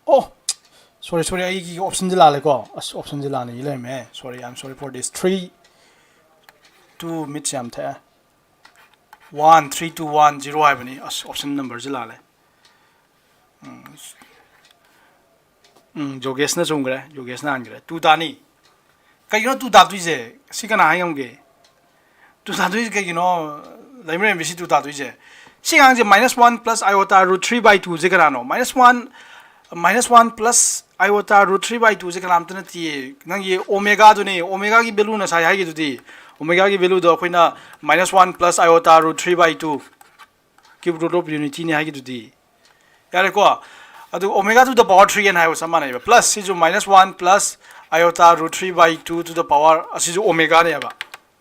ꯑꯣ, sorry, sorry, ꯑꯩꯒꯤ optionꯁꯦ ꯂꯥꯜꯂꯦꯀꯣ꯫ ꯑꯁ, optionꯁꯦ ꯂꯥꯟꯅ ꯏ ꯂꯩꯔꯝꯃꯦ꯫ Sorry, I am sorry for this. Three, two, ꯃꯤꯠꯁꯦ ꯌꯥꯝ ꯊꯛꯑꯦ꯫ One three two one zero ꯍꯥꯏꯕꯅꯤ꯫ ꯑꯁ, option number ꯁꯤ ꯂꯥꯜꯂꯦ꯫ ꯎꯝ, ꯎꯝ, ꯖꯣꯒꯦꯁꯅ ꯆꯨꯝꯈ꯭ꯔꯦ, ꯖꯣꯒꯦꯁꯅ ꯍꯥꯟꯈ꯭ꯔꯦ꯫ Two ꯇꯥꯅꯤ꯫ ꯀꯩꯒꯤꯅꯣ two ꯇꯥꯗꯣꯏꯁꯦ? ꯁꯤ ꯀꯅꯥ ꯍꯥꯏ ꯉꯝꯒꯦ? Two ꯇꯥꯗꯣꯏꯁꯦ ꯀꯩꯒꯤꯅꯣ? ꯂꯩꯃꯔꯦꯝꯕꯤ, ꯁꯤ two ꯇꯥꯗꯣꯏꯁꯦ? ꯁꯤ ꯑꯉꯥꯡꯁꯦ minus one plus iota root three by two ꯁꯦ ꯀꯅꯥꯅꯣ? Minus one, minus one plus iota root three by two ꯁꯦ ꯀꯅꯥꯝꯇ ꯅꯠꯇꯤꯌꯦ, ꯅꯪꯒꯤ omega ꯗꯨꯅꯦ꯫ Omega ꯒꯤ value ꯅ ꯉꯁꯥꯏ ꯍꯥꯏꯈꯤꯗꯨꯗꯤ, omega ꯒꯤ value ꯗꯣ ꯑꯩꯈꯣꯏꯅ minus one plus iota root three by two, cube root of unity ꯅꯤ ꯍꯥꯏꯈꯤꯗꯨꯗꯤ꯫ ꯌꯥꯔꯦꯀꯣ? ꯑꯗꯨ omega to the power three n ꯍꯥꯏꯕ ꯆꯞ ꯃꯥꯟꯅꯩꯕ꯫ Plus ꯁꯤꯁꯨ minus one plus iota root three by two to the power, ꯑꯁꯤꯁꯨ omega ꯅꯦꯕ꯫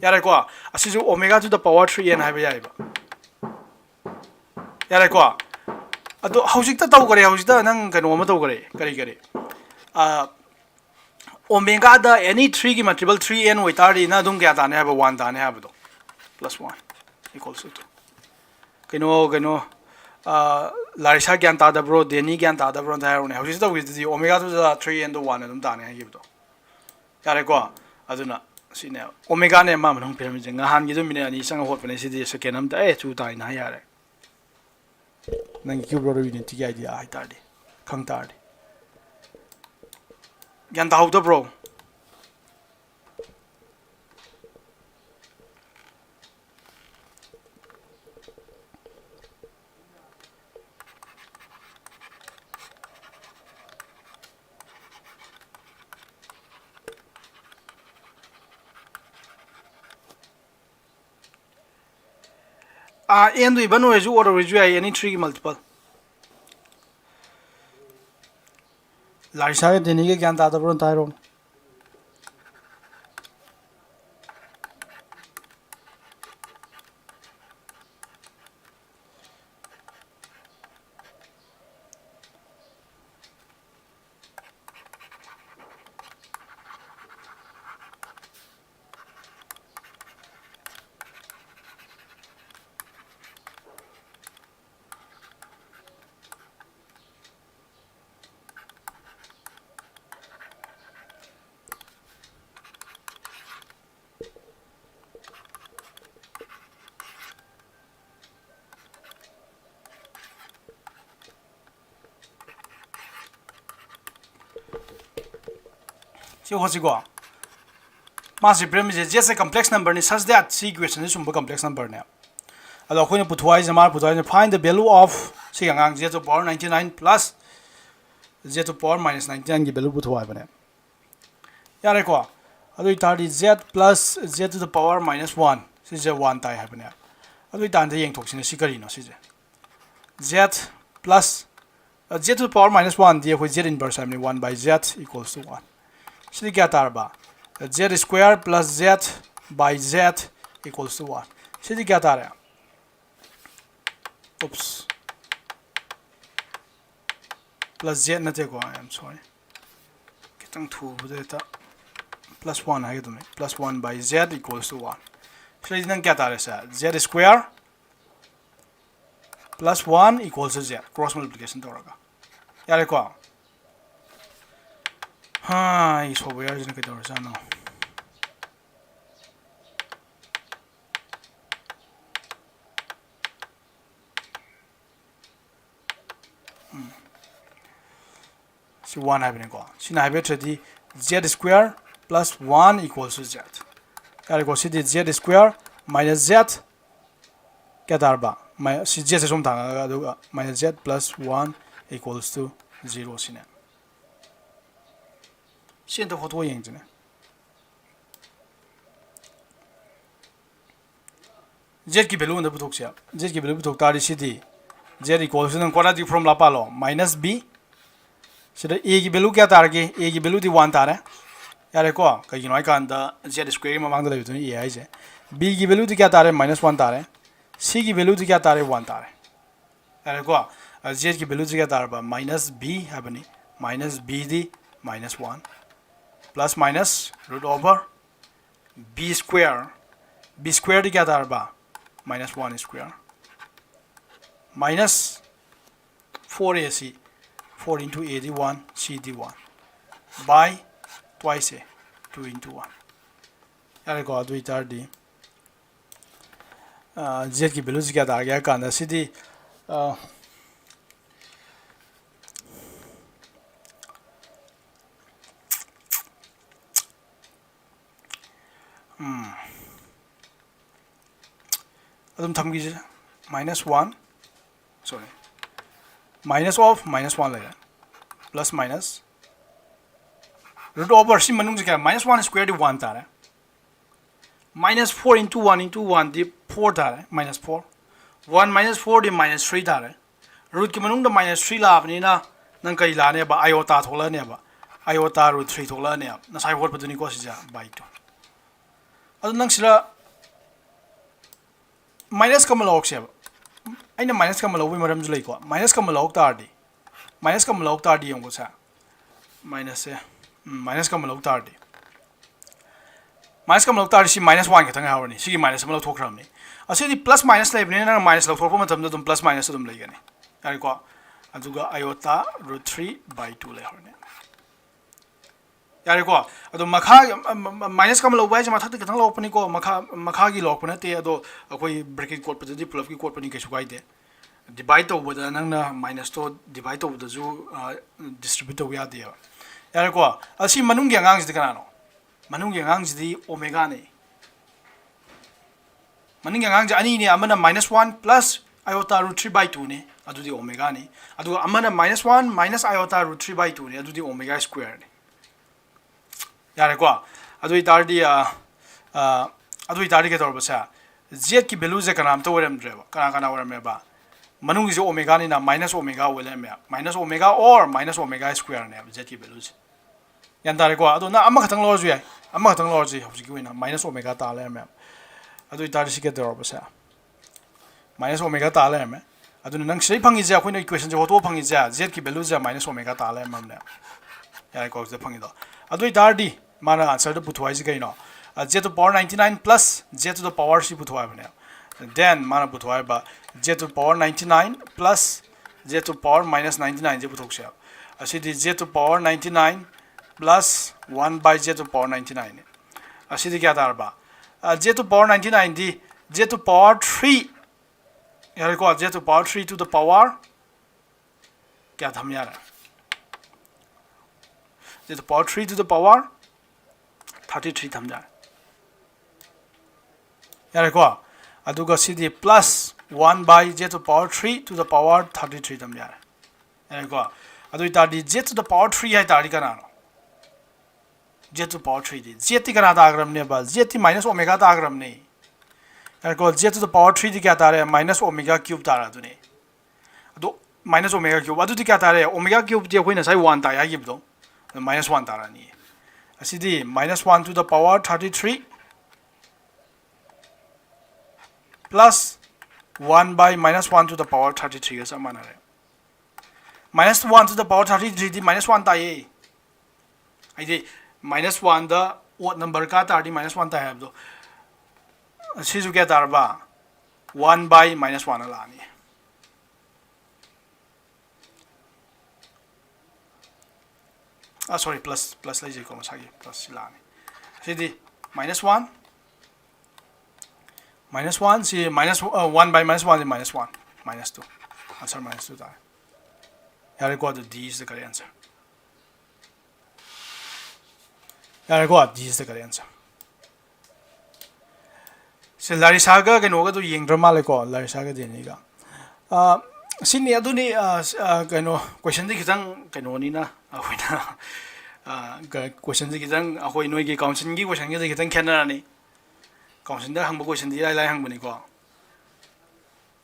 ꯌꯥꯔꯦꯀꯣ? ꯑꯁꯤꯁꯨ omega to the power three n ꯍꯥꯏꯕ ꯌꯥꯏꯕ꯫ ꯌꯥꯔꯦꯀꯣ? ꯑꯗꯣ ꯍꯧꯖꯤꯛꯇ ꯇꯧꯈꯔꯦ, ꯍꯧꯖꯤꯛꯇ ꯅꯪ ꯀꯩꯅꯣ ꯑꯃ ꯇꯧꯈꯔꯦ꯫ ꯀꯔꯤ, ꯀꯔꯤ? ꯑ, omega ꯗ any three ꯒꯤ multiple three n ꯑꯣꯏꯇꯥꯔꯗꯤ ꯅꯪ ꯑꯗꯨꯝ ꯀꯌꯥ ꯇꯥꯅꯤ ꯍꯥꯏꯕ? One ꯇꯥꯅꯤ ꯍꯥꯏꯕꯗꯣ꯫ Plus one equals to two꯫ ꯀꯩꯅꯣ, ꯀꯩꯅꯣ, ꯑ, ꯂꯥꯔꯤꯁꯥ ꯒ꯭ꯌꯥꯟ ꯇꯥꯗꯕ꯭ꯔꯣ? ꯗꯦꯅꯤ ꯒ꯭ꯌꯥꯟ ꯇꯥꯗꯕ꯭ꯔꯣ? ꯑꯝꯇ ꯍꯥꯏꯔꯛꯎꯅꯦ꯫ ꯍꯧꯖꯤꯛ ꯇꯧꯈꯤꯕꯗꯨꯗꯤ omega to the three n ꯗꯣ one ꯑꯗꯨꯝ ꯇꯥꯅꯤ ꯍꯥꯏꯈꯤꯕꯗꯣ꯫ ꯌꯥꯔꯦꯀꯣ? ꯑꯗꯨꯅ ꯁꯤꯅꯦ omega ꯅꯦ ꯃꯥ ꯃꯅꯨꯡ ꯄꯤꯔꯝꯃꯤꯁꯦ꯫ ꯅꯍꯥꯟꯒꯤꯗꯣ minute ꯑꯅꯤ ꯆꯪꯉ ꯍꯣꯠꯄꯅꯦ, ꯁꯤꯗꯤ second ꯑꯝꯗ ꯑꯦ two ꯇꯥꯏꯅ ꯍꯥꯏ ꯌꯥꯔꯦ꯫ ꯅꯪꯒꯤ cube root of unity ꯒꯤ idea ꯍꯥꯏꯇꯥꯔꯗꯤ, ꯈꯪ ꯇꯥꯔꯗꯤ꯫ ꯒ꯭ꯌꯥꯟ ꯇꯥꯍꯧꯗꯕ꯭ꯔꯣ? ꯑꯥ, n ꯗꯨ even ꯑꯣꯏꯔꯁꯨ, odd ꯑꯣꯏꯔꯁꯨ ꯌꯥꯏ, any three ꯒꯤ multiple꯫ ꯂꯥꯔꯤꯁꯥꯒ ꯗꯦꯅꯤꯒ ꯒ꯭ꯌꯥꯟ ꯇꯥꯗꯕ꯭ꯔꯣ? ꯑꯝꯇ ꯍꯥꯏꯔꯣ꯫ ꯁꯤ ꯍꯣꯠꯁꯤꯀꯣ꯫ ꯃꯥꯁꯤ ꯄꯤꯔꯝꯃꯤꯁꯦ, Z ꯁꯦ complex number ꯅꯤ, such that ꯁꯤ equation ꯁꯤ ꯆꯨꯝꯕ complex number ꯅꯦ꯫ ꯑꯗꯣ ꯑꯩꯈꯣꯏꯅ ꯄꯨꯊꯣꯛ ꯍꯥꯏꯁꯦ, ꯃꯥꯅ ꯄꯨꯊꯣꯛ ꯍꯥꯏꯁꯦ, find the value of ꯁꯤꯒꯤ ꯑꯉꯥꯡ Z to the power ninety nine plus Z to the power minus ninety nine ꯒꯤ value ꯄꯨꯊꯣꯛ ꯍꯥꯏꯕꯅꯦ꯫ ꯌꯥꯔꯦꯀꯣ? ꯑꯗꯨ ꯑꯣꯏꯇꯥꯔꯗꯤ Z plus Z to the power minus one, ꯁꯤꯁꯦ one ꯇꯥꯏ ꯍꯥꯏꯕꯅꯦ꯫ ꯑꯗꯨ ꯑꯣꯏꯇꯥꯔꯗꯤ ꯌꯦꯡꯊꯣꯛꯁꯤꯅꯦ, ꯁꯤ ꯀꯔꯤꯅꯣ ꯁꯤꯁꯦ? Z plus, uh, Z to the power minus one ꯗꯤ ꯑꯩꯈꯣꯏ Z inverse ꯍꯥꯏꯕꯅꯤ, one by Z equals to one꯫ ꯁꯤꯗꯤ ꯀꯌꯥ ꯇꯥꯔꯕ? Z square plus Z by Z equals to one꯫ ꯁꯤꯗꯤ ꯀꯌꯥ ꯇꯥꯔꯦ? Oops, plus Z ꯅꯠꯇꯦꯀꯣ, I am sorry, ꯈꯤꯇꯪ ꯊꯨꯕꯗ ꯍꯦꯛꯇ plus one ꯍꯥꯏꯒꯗꯕꯅꯤ, plus one by Z equals to one꯫ ꯁꯤꯗꯩꯗꯤ ꯅꯪ ꯀꯌꯥ ꯇꯥꯔꯦ ꯁꯦ? Z square plus one equals to Z, cross multiplication ꯇꯧꯔꯒ꯫ ꯌꯥꯔꯦꯀꯣ? ꯍꯥ, ꯑꯩ software ꯁꯤꯅ ꯀꯩꯗꯧꯔꯖꯥꯠꯅꯣ? ꯎꯝ꯫ ꯁꯤ one ꯍꯥꯏꯕꯅꯤꯀꯣ꯫ ꯁꯤꯅ ꯍꯥꯏꯕ ꯅꯠꯇ꯭ꯔꯗꯤ Z square plus one equals to Z꯫ ꯌꯥꯔꯦꯀꯣ, ꯁꯤꯗꯤ Z square minus Z ꯀꯌꯥ ꯇꯥꯔꯕ? ꯃꯥꯏ-, ꯁꯤ Z ꯁꯦ ꯁꯣꯝ ꯊꯥꯡꯉꯒ, ꯑꯗꯨꯒ minus Z plus one equals to zero ꯁꯤꯅꯦ꯫ ꯁꯤ ꯑꯝꯇ ꯍꯣꯠꯇꯣꯛꯑ ꯌꯦꯡꯁꯤꯅꯦ꯫ Z ꯀꯤ value ꯑꯝꯇ ꯄꯨꯊꯣꯛꯁꯦ꯫ Z ꯀꯤ value ꯄꯨꯊꯣꯛ ꯇꯥꯔꯗꯤ ꯁꯤꯗꯤ Z equals to ꯅꯪ quadratic formula ꯄꯥꯜꯂꯣ, minus B꯫ ꯁꯤꯗ A ꯒꯤ value ꯀꯌꯥ ꯇꯥꯔꯒꯦ? A ꯒꯤ value ꯗꯤ one ꯇꯥꯔꯦ꯫ ꯌꯥꯔꯦꯀꯣ? ꯀꯩꯒꯤꯅꯣ ꯍꯥꯏꯀꯥꯟꯗ Z square ꯒꯤ ꯃꯃꯥꯡꯗ ꯂꯩꯕꯗꯨꯅ A ꯍꯥꯏꯁꯦ꯫ B ꯒꯤ value ꯗꯤ ꯀꯌꯥ ꯇꯥꯔꯦ? Minus one ꯇꯥꯔꯦ꯫ C ꯒꯤ value ꯗꯤ ꯀꯌꯥ ꯇꯥꯔꯦ? One ꯇꯥꯔꯦ꯫ ꯌꯥꯔꯦꯀꯣ? ꯑ, Z ꯀꯤ value ꯁꯤ ꯀꯌꯥ ꯇꯥꯔꯕ? Minus B ꯍꯥꯏꯕꯅꯤ꯫ Minus B ꯗꯤ minus one plus minus root over B square, B square ꯗꯤ ꯀꯌꯥ ꯇꯥꯔꯕ? Minus one square minus four A C, four into A D one, C D one, by twice A, two into one꯫ ꯌꯥꯔꯦꯀꯣ? ꯑꯗꯨ ꯑꯣꯏꯇꯥꯔꯗꯤ, ꯑ, Z ꯀꯤ value ꯁꯤ ꯀꯌꯥ ꯇꯥꯔꯒꯦ ꯍꯥꯏ ꯀꯥꯟꯗ, ꯁꯤꯗꯤ, ꯑ, ꯎꯝ ꯑꯗꯨꯝ ꯊꯝꯈꯤꯁꯦ꯫ Minus one, sorry, minus of minus one ꯂꯩꯔꯦ, plus minus root over ꯁꯤ ꯃꯅꯨꯡꯁꯦ ꯀꯌꯥ? Minus one square ꯗꯤ one ꯇꯥꯔꯦ, minus four into one into one ꯗꯤ four ꯇꯥꯔꯦ, minus four, one minus four ꯗꯤ minus three ꯇꯥꯔꯦ꯫ Root ꯀꯤ ꯃꯅꯨꯡꯗ minus three ꯂꯥꯛꯑꯕꯅꯤꯅ ꯅꯪ ꯀꯔꯤ ꯂꯥꯛꯑꯅꯦꯕ? Iota ꯊꯣꯛꯂꯛꯑꯅꯦꯕ, iota root three ꯊꯣꯛꯂꯛꯑꯅꯦꯕ, ꯉꯁꯥꯏ ꯍꯣꯠꯄꯗꯨꯅꯤꯀꯣ ꯁꯤꯁꯦ, by two꯫ ꯑꯗꯨ ꯅꯪ ꯁꯤꯗ minus ꯀ ꯑꯃ ꯂꯧꯔꯛꯁꯦꯕ꯫ ꯑꯩꯅ minus ꯀ ꯑꯃ ꯂꯧꯕꯒꯤ ꯃꯔꯝꯁꯨ ꯂꯩꯀꯣ꯫ Minus ꯀ ꯑꯃ ꯂꯧꯔꯛ ꯇꯥꯔꯗꯤ, minus ꯀ ꯑꯃ ꯂꯧꯔꯛ ꯇꯥꯔꯗꯤ ꯌꯦꯡꯉꯨꯀꯣ ꯁꯦ, minus ꯁꯦ, ꯎꯝ, minus ꯀ ꯑꯃ ꯂꯧꯔꯛ ꯇꯥꯔꯗꯤ, minus ꯀ ꯑꯃ ꯂꯧꯔꯛ ꯇꯥꯔꯗꯤ ꯁꯤ minus one ꯈꯛꯇꯪ ꯉꯥꯏꯍꯧꯔꯅꯤ꯫ ꯁꯤꯒꯤ minus ꯑꯃ ꯂꯧꯊꯣꯛꯈ꯭ꯔꯕꯅꯤ꯫ ꯑꯁꯤꯗꯤ plus minus ꯂꯩꯕꯅꯤꯅ ꯅꯪ minus ꯂꯧꯊꯣꯔꯛꯄ ꯃꯇꯝꯗ ꯑꯗꯨꯝ plus minus ꯑꯗꯨꯝ ꯂꯩꯒꯅꯤ꯫ ꯌꯥꯔꯦꯀꯣ? ꯑꯗꯨꯒ iota root three by two ꯂꯩꯍꯧꯔꯅꯤ꯫ ꯌꯥꯔꯦꯀꯣ? ꯑꯗꯣ ꯃꯈꯥ, minus ꯀ ꯑꯃ ꯂꯧꯕ ꯍꯥꯏꯁꯦ ꯃꯊꯛꯇ ꯈꯤꯇꯪ ꯂꯧꯔꯛꯄꯅꯤꯀꯣ, ꯃꯈꯥ, ꯃꯈꯥꯒꯤ ꯂꯧꯔꯛꯄ ꯅꯠꯇꯦ꯫ ꯑꯗꯣ ꯑꯩꯈꯣꯏ bracket ꯀꯣꯠꯄꯗꯗꯤ ꯄꯨꯂꯞꯀꯤ ꯀꯣꯠꯄꯅꯤ, ꯀꯩꯁꯨ ꯀꯥꯏꯗꯦ꯫ Divide ꯇꯧꯕꯗ ꯅꯪꯅ minus ꯇꯣ divide ꯇꯧꯕꯗꯁꯨ, ꯑ, distribute ꯇꯧꯕ ꯌꯥꯗꯦꯕ꯫ ꯌꯥꯔꯦꯀꯣ? ꯑꯁꯤ ꯃꯅꯨꯡꯒꯤ ꯑꯉꯥꯡꯁꯤꯗꯤ ꯀꯅꯥꯅꯣ? ꯃꯅꯨꯡꯒꯤ ꯑꯉꯥꯡꯁꯤꯗꯤ omega ꯅꯤ꯫ ꯃꯅꯨꯡꯒꯤ ꯑꯉꯥꯡꯁꯦ ꯑꯅꯤꯅꯦ, ꯑꯃꯅ minus one plus iota root three by two ꯅꯤ, ꯑꯗꯨꯗꯤ omega ꯅꯤ꯫ ꯑꯗꯨꯒ ꯑꯃꯅ minus one minus iota root three by two ꯅꯤ, ꯑꯗꯨꯗꯤ omega square ꯅꯤ꯫ ꯌꯥꯔꯦꯀꯣ? ꯑꯗꯨ ꯑꯣꯏꯇꯥꯔꯗꯤ, ꯑ, ꯑ, ꯑꯗꯨ ꯑꯣꯏꯇꯥꯔꯗꯤ ꯀꯩꯗꯧꯔꯕꯁꯦ? Z ꯀꯤ value ꯁꯦ ꯀꯅꯥꯝꯇ ꯑꯣꯏꯔꯝꯗ꯭ꯔꯦꯕ꯫ ꯀꯅꯥ ꯀꯅꯥ ꯑꯣꯏꯔꯝꯃꯦꯕ? ꯃꯅꯨꯡꯒꯤꯁꯦ omega ꯅꯤꯅ minus omega ꯑꯣꯏ ꯂꯩꯔꯝꯃꯦ꯫ Minus omega or minus omega square ꯅꯦꯕ Z ꯀꯤ value ꯁꯦ꯫ ꯒ꯭ꯌꯥꯟ ꯇꯥꯔꯦꯀꯣ? ꯑꯗꯣ ꯅꯪ ꯑꯃꯈꯛꯇꯪ ꯂꯧꯔꯁꯨ ꯌꯥꯏ, ꯑꯃꯈꯛꯇꯪ ꯂꯧꯔꯁꯨ ꯌꯥꯏ꯫ ꯍꯧꯖꯤꯛꯀꯤ ꯑꯣꯏꯅ minus omega ꯇꯥ ꯂꯩꯔꯝꯃꯦꯕ꯫ ꯑꯗꯨ ꯑꯣꯏꯇꯥꯔꯗꯤ ꯁꯤ ꯀꯩꯗꯧꯔꯕꯁꯦ? Minus omega ꯇꯥ ꯂꯩꯔꯝꯃꯦ꯫ ꯑꯗꯨꯅ ꯅꯪ ꯁꯤꯗꯩ ꯐꯪꯉꯤꯁꯦ, ꯑꯩꯈꯣꯏꯅ equation ꯁꯦ ꯍꯣꯠꯇꯣꯛꯑ ꯐꯪꯉꯤꯁꯦ, Z ꯀꯤ value ꯁꯦ minus omega ꯇꯥ ꯂꯩꯔꯝꯃꯕꯅꯦ꯫ ꯌꯥꯔꯦꯀꯣ, ꯁꯤꯗ ꯐꯪꯉꯤꯗꯣ꯫ ꯑꯗꯨ ꯑꯣꯏꯇꯥꯔꯗꯤ ꯃꯥꯅ answer ꯗ ꯄꯨꯊꯣꯛ ꯍꯥꯏꯁꯦ ꯀꯩꯅꯣ? ꯑ, Z to power ninety nine plus Z to the power ꯁꯤ ꯄꯨꯊꯣꯛ ꯍꯥꯏꯕꯅꯦ꯫ Then ꯃꯥꯅ ꯄꯨꯊꯣꯛ ꯍꯥꯏꯕ Z to power ninety nine plus Z to power minus ninety nine ꯁꯦ ꯄꯨꯊꯣꯛꯁꯦ꯫ ꯑꯁꯤꯗꯤ Z to power ninety nine plus one by Z to power ninety nine ꯅꯤ꯫ ꯑꯁꯤꯗꯤ ꯀꯌꯥ ꯇꯥꯔꯕ? ꯑ, Z to power ninety nine D Z to power three, ꯌꯥꯔꯦꯀꯣ? Z to power three to the power ꯀꯌꯥ ꯊꯝ ꯌꯥꯔꯦ? Z to power three to the power thirty three ꯊꯝ ꯌꯥꯔꯦ꯫ ꯌꯥꯔꯦꯀꯣ? ꯑꯗꯨꯒ ꯁꯤꯗꯤ plus one by z to power three to the power thirty three ꯊꯝ ꯌꯥꯔꯦ꯫ ꯌꯥꯔꯦꯀꯣ? ꯑꯗꯨ ꯑꯣꯏꯇꯥꯔꯗꯤ z to the power three ꯍꯥꯏ ꯇꯥꯔꯗꯤ ꯀꯅꯥꯅꯣ? Z to power three D, z T ꯀꯅꯥ ꯇꯥꯈ꯭ꯔꯕꯅꯦꯕ? Z T minus omega ꯇꯥꯈ꯭ꯔꯕꯅꯦ꯫ ꯌꯥꯔꯦꯀꯣ? Z to the power three ꯗꯤ ꯀꯌꯥ ꯇꯥꯔꯦ? Minus omega cube ꯇꯥꯔꯦ ꯑꯗꯨꯅꯦ꯫ ꯑꯗꯣ minus omega cube ꯑꯗꯨꯗꯤ ꯀꯌꯥ ꯇꯥꯔꯦ? Omega cube ꯗꯤ ꯑꯩꯈꯣꯏ ꯉꯁꯥꯏ one ꯇꯥꯏ ꯍꯥꯏꯈꯤꯕꯗꯣ, minus one ꯇꯥꯔꯛꯑꯅꯤ꯫ ꯑꯁꯤꯗꯤ minus one to the power thirty three plus one by minus one to the power thirty three ꯒ ꯆꯞ ꯃꯥꯟꯅꯔꯦ꯫ Minus one to the power thirty three D minus one ꯇꯥꯏꯌꯦ꯫ ꯍꯥꯏꯗꯤ minus one ꯗ odd number ꯀꯥ ꯇꯥꯔꯗꯤ minus one ꯇꯥꯏ ꯍꯥꯏꯕꯗꯣ꯫ ꯁꯤꯁꯨ ꯀꯌꯥ ꯇꯥꯔꯕ? One by minus one ꯂꯥꯛꯑꯅꯤ꯫ ꯑꯥ, sorry, plus, plus ꯂꯩꯖꯩꯀꯣ, ꯃꯁꯥꯒꯤ plus ꯁꯤ ꯂꯥꯛꯑꯅꯤ꯫ ꯁꯤꯗꯤ minus one, minus one, ꯁꯤ minus, uh, one by minus one ꯁꯤ minus one, minus two, answer minus two ꯇꯥꯔꯦ꯫ ꯌꯥꯔꯦꯀꯣ? ꯑꯗꯨ D is the correct answer꯫ ꯌꯥꯔꯦꯀꯣ? D is the correct answer꯫ ꯁꯤ ꯂꯥꯔꯤꯁꯥꯒ ꯀꯩꯅꯣꯒꯗꯣ ꯌꯦꯡꯗ꯭ꯔ ꯃꯥꯜꯂꯦꯀꯣ, ꯂꯥꯔꯤꯁꯥꯒ ꯗꯦꯅꯤꯒ꯫ ꯑꯥ, ꯁꯤꯅꯤ, ꯑꯗꯨꯅꯤ, ꯑꯥ, ꯁ-, ꯑꯥ, ꯀꯩꯅꯣ, questionꯗꯤ ꯈꯤꯇꯪ ꯀꯩꯅꯣꯅꯤꯅ ꯑꯩꯈꯣꯏꯅ, ꯑꯥ, ꯀ-, questionꯁꯤ ꯈꯤꯇꯪ ꯑꯩꯈꯣꯏ ꯅꯣꯏꯒꯤ councilꯒꯤ questionꯒꯗꯤ ꯈꯤꯇꯪ ꯈꯦꯠꯅꯔꯅꯤ꯫ Councilꯗ ꯍꯪꯕ questionꯗꯤ ꯏꯔꯥꯏ ꯂꯥꯏ ꯍꯪꯕꯅꯤꯀꯣ꯫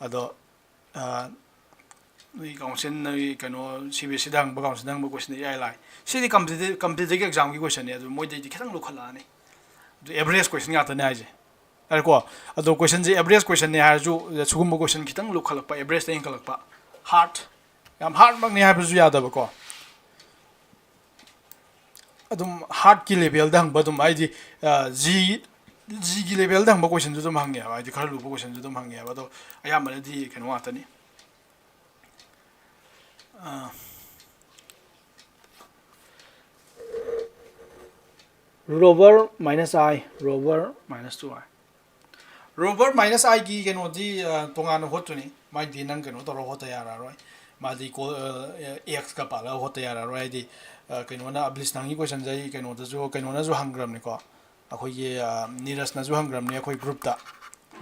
ꯑꯗꯣ, ꯑꯥ, ꯅꯣꯏ council, ꯅꯣꯏ ꯀꯩꯅꯣ, CBSEꯗ ꯍꯪꯕ, councilꯗ ꯍꯪꯕ questionꯗꯤ ꯏꯔꯥꯏ ꯂꯥꯏ꯫ ꯁꯤꯗꯤ competitive, competitive examꯒꯤ questionꯅꯤ, ꯑꯗꯨ ꯃꯣꯏꯗꯩꯗꯤ ꯈꯤꯇꯪ ꯂꯨꯈꯠꯂꯛꯑꯅꯤ꯫ ꯑꯗꯨ average question ꯉꯥꯛꯇꯅꯦ ꯍꯥꯏꯁꯦ꯫ ꯌꯥꯔꯦꯀꯣ? ꯑꯗꯣ questionꯁꯦ average questionꯅꯦ ꯍꯥꯏꯔꯁꯨ, ꯁꯤꯒꯨꯝꯕ question ꯈꯤꯇꯪ ꯂꯨꯈꯠꯂꯛꯄ, averageꯇ ꯍꯦꯟꯒꯠꯂꯛꯄ, hard, ꯌꯥꯝ hardꯃꯛꯅꯤ ꯍꯥꯏꯕꯁꯨ ꯌꯥꯗꯕꯀꯣ꯫ ꯑꯗꯨꯝ hardꯀꯤ levelꯗ ꯍꯪꯕ, ꯑꯗꯨꯝ ꯍꯥꯏꯗꯤ, ꯑ, G, Gꯒꯤ levelꯗ ꯍꯪꯕ questionꯁꯨ ꯑꯗꯨꯝ ꯍꯪꯉꯦꯕ, ꯍꯥꯏꯗꯤ ꯈꯔ ꯂꯨꯕ questionꯁꯨ ꯑꯗꯨꯝ ꯍꯪꯉꯦꯕ, ꯑꯗꯣ ꯑꯌꯥꯝꯕꯅꯗꯤ ꯀꯩꯅꯣ ꯉꯥꯛꯇꯅꯤ꯫ ꯑ, Rover minus I, Rover minus two I꯫ Rover minus Iꯒꯤ ꯀꯩꯅꯣꯗꯤ, ꯑ, ꯇꯣꯉꯥꯟꯅ ꯍꯣꯠꯇꯣꯏꯅꯤ꯫ ꯃꯥꯏꯗꯤ ꯅꯪ ꯀꯩꯅꯣ ꯇꯧꯔ ꯍꯣꯠꯇ ꯌꯥꯔꯛꯑꯔꯣꯏ꯫ ꯃꯥꯗꯤ ꯀꯣ-, ꯑ, Xꯀ ꯄꯥꯜꯂꯒ ꯍꯣꯠꯇ ꯌꯥꯔꯛꯑꯔꯣꯏ꯫ ꯍꯥꯏꯗꯤ, ꯑ, ꯀꯩꯅꯣꯅ, ꯑꯕꯂꯤꯁꯅ ꯍꯪꯉꯤ questionꯁꯦ ꯑꯩ ꯀꯩꯅꯣꯗꯁꯨ, ꯀꯩꯅꯣꯅꯁꯨ ꯍꯪꯈ꯭ꯔꯕꯅꯤꯀꯣ꯫ ꯑꯩꯈꯣꯏꯒꯤ ꯅꯤꯔꯖꯅꯁꯨ ꯍꯪꯈ꯭ꯔꯕꯅꯤ ꯑꯩꯈꯣꯏ ꯒ꯭ꯔꯨꯞꯇ꯫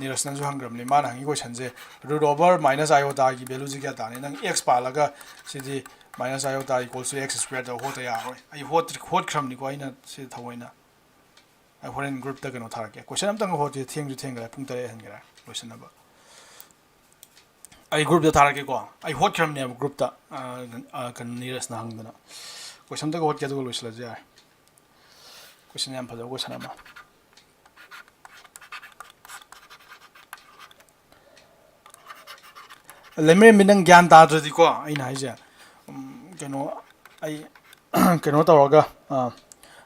ꯅꯤꯔꯖꯅꯁꯨ ꯍꯪꯈ꯭ꯔꯕꯅꯤ, ꯃꯥꯅ ꯍꯪꯉꯤ ꯀꯣꯏꯁꯟꯁꯦ, root over minus ꯏꯌꯣꯇꯥꯒꯤ ꯚꯦꯂꯨꯁꯦ ꯀꯌꯥ ꯇꯥꯅꯤ? ꯅꯪ ꯑꯦꯛꯁ ꯄꯥꯜꯂꯒ ꯁꯤꯗꯤ minus ꯏꯌꯣꯇꯥ equals to x square ꯇꯧꯔ ꯍꯣꯠꯇ ꯌꯥꯔꯣꯏ꯫ ꯑꯩ ꯍꯣꯠ ꯍꯣꯠꯈ꯭ꯔꯕꯅꯤꯀꯣ ꯑꯩꯅ ꯁꯤ ꯊꯑꯣꯏꯅ꯫ ꯑꯩ ꯍꯣꯔꯦꯟ ꯒ꯭ꯔꯨꯞꯇ ꯀꯩꯅꯣ ꯊꯥꯔꯛꯀꯦ꯫ ꯀꯣꯏꯁꯟ ꯑꯝꯇꯪ ꯍꯣꯠꯁꯤ, ꯊꯦꯡꯁꯨ ꯊꯦꯡꯈ꯭ꯔꯦ, ꯄꯨꯡ ꯇꯔꯦꯠ ꯍꯦꯟꯈ꯭ꯔꯦ ꯂꯣꯏꯁꯤꯟꯅꯕ꯫ ꯑꯩ ꯒ꯭ꯔꯨꯞꯇ ꯊꯥꯔꯛꯀꯦꯀꯣ꯫ ꯑꯩ ꯍꯣꯠꯈ꯭ꯔꯕꯅꯦꯕ ꯒ꯭ꯔꯨꯞꯇ, ꯀꯩꯅꯣ ꯅꯤꯔꯖꯅ ꯍꯪꯗꯅ꯫ ꯀꯣꯏꯁꯟ ꯑꯝꯇꯒ ꯍꯣꯠꯀꯦ ꯑꯗꯨꯒ ꯂꯣꯏꯁꯤꯜꯂꯁꯨ ꯌꯥꯔꯦ꯫ ꯀꯣꯏꯁꯟ ꯌꯥꯝ ꯐꯖꯕ ꯀꯣꯏꯁꯟ ꯑꯃ꯫ ꯂꯩꯃꯔꯦꯝꯕꯤ, ꯅꯪ ꯒ꯭ꯌꯥꯟ ꯇꯥꯗ꯭ꯔꯗꯤꯀꯣ, ꯑꯩꯅ ꯍꯥꯏꯁꯦ, ꯀꯩꯅꯣ, ꯑꯩ ꯀꯩꯅꯣ ꯇꯧꯔꯒ,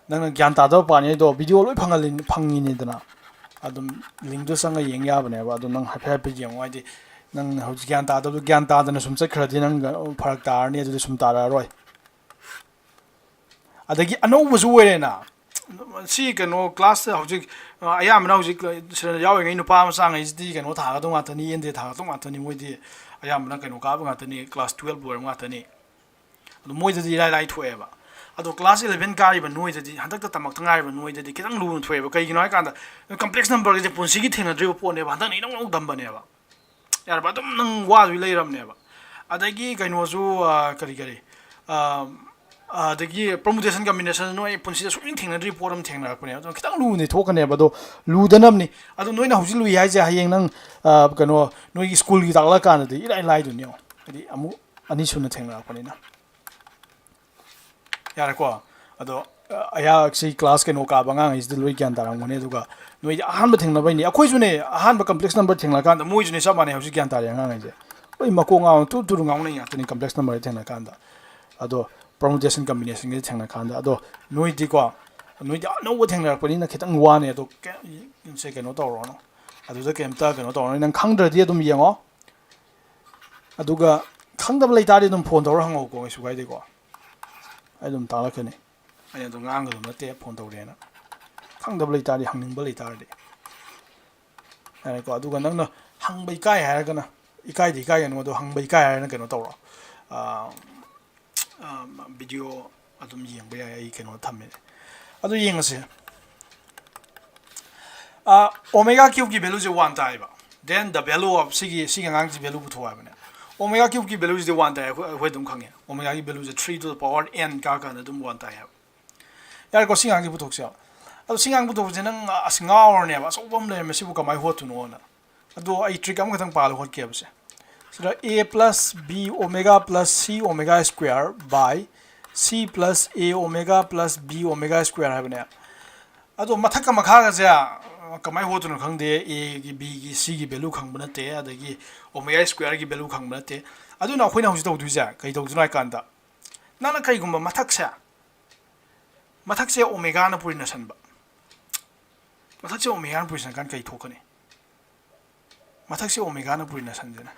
ꯅꯪꯅ ꯒ꯭ꯌꯥꯟ ꯇꯥꯗꯕ ꯄꯥꯅꯤ ꯑꯩꯗꯣ ꯚꯤꯗꯤꯑꯣ ꯂꯣꯏ ꯐꯪꯍꯜꯂꯤ, ꯐꯪꯉꯤꯅꯤꯗꯅ꯫ ꯑꯗꯨꯝ ꯂꯤꯡꯗꯣ ꯆꯪꯉ ꯌꯦꯡ ꯌꯥꯕꯅꯦꯕ꯫ ꯑꯗꯣ ꯅꯪ ꯍꯥꯏꯐꯦꯠ ꯍꯥꯏꯐꯦꯠ ꯌꯦꯡꯉꯣ꯫ ꯍꯥꯏꯗꯤ ꯅꯪ ꯍꯧꯖꯤꯛ ꯒ꯭ꯌꯥꯟ ꯇꯥꯗꯕꯗꯣ, ꯒ꯭ꯌꯥꯟ ꯇꯥꯗꯅ ꯁꯨꯝ ꯆꯠꯈ꯭ꯔꯗꯤ ꯅꯪ ꯐꯔꯛ ꯇꯥꯔꯅꯤ, ꯑꯗꯨꯗꯤ ꯁꯨꯝ ꯇꯥꯔꯛꯑꯔꯣꯏ꯫ ꯑꯗꯒꯤ ꯑꯅꯧꯕꯁꯨ ꯑꯣꯏꯔꯦꯅ꯫ ꯁꯤ ꯀꯩꯅꯣ ꯀ꯭ꯂꯥꯁ ꯍꯧꯖꯤꯛ, ꯑ, ꯑꯌꯥꯝꯕꯅ ꯍꯧꯖꯤꯛ ꯁꯤꯗ ꯌꯥꯎꯔꯤꯉꯩ ꯅꯨꯄꯥ ꯃꯆꯥꯉꯩꯁꯤꯗꯤ ꯀꯩꯅꯣ ꯊꯥꯒꯗꯧ ꯉꯥꯛꯇꯅꯤ, ꯑꯦꯟ ꯗꯦ ꯊꯥꯒꯗꯧ ꯉꯥꯛꯇꯅꯤ꯫ ꯃꯣꯏꯗꯤ ꯑꯌꯥꯝꯕꯅ ꯀꯩꯅꯣ ꯀꯥꯕ ꯉꯥꯛꯇꯅꯤ, ꯀ꯭ꯂꯥꯁ ꯇꯨꯌꯦꯜꯞ ꯂꯣꯏꯔꯕ ꯉꯥꯛꯇꯅꯤ꯫ ꯑꯗꯣ ꯃꯣꯏꯗꯗꯤ ꯏꯔꯥꯏ ꯂꯥꯏ ꯊꯣꯛꯑꯦꯕ꯫ ꯑꯗꯣ ꯀ꯭ꯂꯥꯁ ꯏꯂꯚꯦꯟ ꯀꯥꯔꯤꯕ ꯅꯣꯏꯗꯗꯤ, ꯍꯟꯗꯛꯇ ꯇꯝꯃꯛꯇ ꯉꯥꯏꯔꯤꯕ ꯅꯣꯏꯗꯗꯤ ꯈꯤꯇꯪ ꯂꯨꯅ ꯊꯣꯛꯑꯦꯕ꯫ ꯀꯩꯒꯤꯅꯣ ꯍꯥꯏꯀꯥꯟꯗ complex numberꯒꯁꯦ ꯄꯨꯟꯁꯤꯒꯤ ꯊꯦꯡꯅꯗ꯭ꯔꯤꯕ ꯄꯣꯠꯅꯦꯕ, ꯍꯟꯗꯛꯅ ꯏꯅꯧ ꯅꯧ ꯇꯝꯕꯅꯦꯕ꯫ ꯌꯥꯔꯕ? ꯑꯗꯨꯝ ꯅꯪ ꯋꯥꯗꯨꯒꯤ ꯂꯩꯔꯕꯅꯦꯕ꯫ ꯑꯗꯒꯤ ꯀꯩꯅꯣꯁꯨ, ꯑ, ꯀꯔꯤ ꯀꯔꯤ, ꯑ, ꯑꯗꯒꯤ permutation combination ꯅꯣꯏ ꯄꯨꯟꯁꯤꯗ ꯁꯨꯡꯊꯦꯡ ꯊꯦꯡꯅꯗ꯭ꯔꯤꯕ ꯄꯣꯠ ꯑꯃ ꯊꯦꯡꯅꯔꯛꯄꯅꯦꯕ꯫ ꯑꯗꯨꯅ ꯈꯤꯇꯪ ꯂꯨꯅꯗꯤ ꯊꯣꯛꯀꯅꯦꯕ, ꯑꯗꯣ ꯂꯨꯗꯅꯕꯅꯤ꯫ ꯑꯗꯣ ꯅꯣꯏꯅ ꯍꯧꯖꯤꯛ ꯂꯨꯏ ꯍꯥꯏꯁꯦ ꯍꯌꯦꯡ ꯅꯪ, ꯑ, ꯀꯩꯅꯣ, ꯅꯣꯏꯒꯤ ꯁ꯭ꯀꯨꯜꯒꯤ ꯇꯥꯛꯂꯛꯑꯀꯥꯟꯗꯗꯤ ꯏꯔꯥꯏ ꯂꯥꯏꯗꯨꯅꯤ ꯌꯦꯡꯉꯣ꯫ ꯍꯥꯏꯗꯤ ꯑꯃꯨꯛ ꯑꯅꯤꯁꯨꯅ ꯊꯦꯡꯅꯔꯛꯄꯅꯤꯅ꯫ ꯌꯥꯔꯦꯀꯣ? ꯑꯗꯣ, ꯑ, ꯑꯩꯍꯥꯛꯁꯤ ꯀ꯭ꯂꯥꯁ ꯀꯩꯅꯣ ꯀꯥꯕ ꯑꯉꯥꯡꯈꯩꯁꯤꯗꯤ ꯂꯣꯏ ꯒ꯭ꯌꯥꯟ ꯇꯥꯔꯝꯒꯅꯤ꯫ ꯑꯗꯨꯒ ꯅꯣꯏꯗꯤ ꯑꯍꯥꯟꯕ ꯊꯦꯡꯅꯕꯩꯅꯤ꯫ ꯑꯩꯈꯣꯏꯁꯨꯅꯦ, ꯑꯍꯥꯟꯕ complex number ꯊꯦꯡꯅꯔꯀꯥꯟꯗ ꯃꯣꯏꯁꯨꯅꯦ ꯆꯞ ꯃꯥꯟꯅꯩ ꯍꯧꯖꯤꯛ ꯒ꯭ꯌꯥꯟ ꯇꯥꯔꯤ ꯑꯉꯥꯡꯈꯩꯁꯦ꯫ ꯂꯣꯏ ꯃꯀꯣꯛ ꯉꯥꯎꯅ ꯇꯨꯔꯨ ꯇꯨꯔꯨ ꯉꯥꯎꯅꯩ ꯉꯥꯛꯇꯅꯤ complex numberꯗ ꯊꯦꯡꯅꯔꯀꯥꯟꯗ꯫ ꯑꯗꯣ permutation combinationꯒꯤꯗ ꯊꯦꯡꯅꯔꯀꯥꯟꯗ꯫ ꯑꯗꯣ ꯅꯣꯏꯗꯤꯀꯣ, ꯅꯣꯏꯗꯤ ꯑꯅꯧꯕ ꯊꯦꯡꯅꯔꯛꯄꯅꯤꯅ ꯈꯤꯇꯪ ꯋꯥꯅꯤ꯫ ꯑꯗꯣ ꯀꯩ-, ꯁꯦ ꯀꯩꯅꯣ ꯇꯧꯔꯨꯔꯅꯨ꯫ ꯑꯗꯨꯗ ꯀꯩꯝꯇ ꯀꯩꯅꯣ ꯇꯧꯔꯅꯨ꯫ ꯅꯪ ꯈꯪꯗ꯭ꯔꯗꯤ ꯑꯗꯨꯝ ꯌꯦꯡꯉꯣ꯫ ꯑꯗꯨꯒ ꯈꯪꯗꯕ ꯂꯩꯇꯥꯔꯗꯤ ꯑꯗꯨꯝ ꯐꯣꯟ ꯇꯧꯔ ꯍꯪꯉꯧꯀꯣ, ꯀꯩꯁꯨ ꯀꯥꯏꯗꯦꯀꯣ꯫ ꯑꯩ ꯑꯗꯨꯝ ꯇꯥꯛꯂꯛꯀꯅꯤ꯫ ꯑꯩꯅ ꯑꯗꯨꯝ ꯉꯥꯡꯒꯗꯕ ꯅꯠꯇꯦ, ꯐꯣꯟ ꯇꯧꯔꯦꯅ꯫ ꯈꯪꯗꯕ ꯂꯩꯇꯥꯔꯗꯤ, ꯍꯪꯅꯤꯡꯕ ꯂꯩꯇꯥꯔꯗꯤ꯫ ꯌꯥꯔꯦꯀꯣ? ꯑꯗꯨꯒ ꯅꯪꯅ ꯍꯪꯕ ꯏꯀꯥꯏ ꯍꯥꯏꯔꯒꯅ, ꯏꯀꯥꯏꯗꯤ ꯏꯀꯥꯏꯒꯅꯨ, ꯑꯗꯣ ꯍꯪꯕ ꯏꯀꯥꯏ ꯍꯥꯏꯔꯒꯅ ꯀꯩꯅꯣ ꯇꯧꯔꯣ꯫ ꯑꯥ, ꯑꯥ, ꯚꯤꯗꯤꯑꯣ ꯑꯗꯨꯝ ꯌꯦꯡꯕ ꯌꯥꯏ, ꯑꯩ ꯀꯩꯅꯣ ꯊꯝꯃꯦ꯫ ꯑꯗꯨ ꯌꯦꯡꯉꯁꯦ꯫ ꯑꯣꯃꯦꯒꯥ ꯀ꯭ꯌꯨꯕꯀꯤ ꯚꯦꯂꯨꯁꯦ ꯋꯥꯟ ꯇꯥꯏꯌꯦꯕ꯫ Then the value of ꯁꯤꯒꯤ ꯁꯤꯒꯤ ꯑꯉꯥꯡꯁꯤ ꯚꯦꯂꯨ ꯄꯨꯊꯣꯛꯑꯣ ꯍꯥꯏꯕꯅꯦ꯫ ꯑꯣꯃꯦꯒꯥ ꯀ꯭ꯌꯨꯕꯀꯤ ꯚꯦꯂꯨꯁꯤꯗꯤ ꯋꯥꯟ ꯇꯥꯏ, ꯑꯩꯈꯣꯏ ꯑꯩꯈꯣꯏ ꯑꯗꯨꯝ ꯈꯪꯉꯦ꯫ ꯑꯣꯃꯦꯒꯥꯒꯤ ꯚꯦꯂꯨꯁꯦ three to the power n ꯀꯥꯔꯀꯥꯟꯗ ꯑꯗꯨꯝ ꯋꯥꯟ ꯇꯥꯏ ꯍꯥꯏꯕ꯫ ꯌꯥꯔꯦꯀꯣ, ꯁꯤ ꯑꯉꯥꯡꯁꯤ ꯄꯨꯊꯣꯛꯁꯦꯕ꯫ ꯑꯗꯣ ꯁꯤ ꯑꯉꯥꯡ ꯄꯨꯊꯣꯛꯄꯁꯦ ꯅꯪ ꯑꯁ ꯉꯥꯎꯔꯅꯦꯕ, ꯑꯆꯧꯕ ꯑꯃ ꯂꯩꯔꯝꯃꯦ, ꯁꯤꯕꯨ ꯀꯃꯥꯏꯅ ꯍꯣꯠꯇꯣꯏꯅꯣꯅ꯫ ꯑꯗꯣ ꯑꯩ ꯇ꯭ꯔꯤꯛ ꯑꯃꯈꯛꯇꯪ ꯄꯥꯜꯂ ꯍꯣꯠꯀꯦꯕꯁꯦ꯫ ꯁꯤꯗ a plus b omega plus c omega square by c plus a omega plus b omega square ꯍꯥꯏꯕꯅꯦ꯫ ꯑꯗꯣ ꯃꯊꯛꯀ ꯃꯈꯥꯒꯁꯦ ꯀꯃꯥꯏꯅ ꯍꯣꯠꯇꯣꯏꯅꯣ ꯈꯪꯗꯦ꯫ ꯑꯦꯒꯤ, ꯕꯤꯒꯤ, ꯁꯤꯒꯤ ꯚꯦꯂꯨ ꯈꯪꯕ ꯅꯠꯇꯦ, ꯑꯗꯒꯤ ꯑꯣꯃꯦꯒꯥ ꯁ꯭ꯀ꯭ꯋꯦꯔꯒꯤ ꯚꯦꯂꯨ ꯈꯪꯕ ꯅꯠꯇꯦ꯫ ꯑꯗꯨꯅ ꯑꯩꯈꯣꯏꯅ ꯍꯧꯖꯤꯛ ꯇꯧꯗꯣꯏꯁꯦ ꯀꯩ ꯇꯧꯗꯣꯏꯅꯣ ꯍꯥꯏ ꯀꯥꯟꯗ, ꯅꯪꯅ ꯀꯩꯒꯨꯝꯕ ꯃꯊꯛꯁꯦ, ꯃꯊꯛꯁꯦ ꯑꯣꯃꯦꯒꯥꯅ ꯄꯨꯔꯤꯅꯁꯟꯕ, ꯃꯊꯛꯁꯦ ꯑꯣꯃꯦꯒꯥꯅ ꯄꯨꯔꯤꯅꯁꯟ ꯀꯥꯟꯗ ꯀꯩ ꯊꯣꯛꯀꯅꯤ? ꯃꯊꯛꯁꯦ ꯑꯣꯃꯦꯒꯥꯅ ꯄꯨꯔꯤꯅꯁꯟꯁꯤꯅ,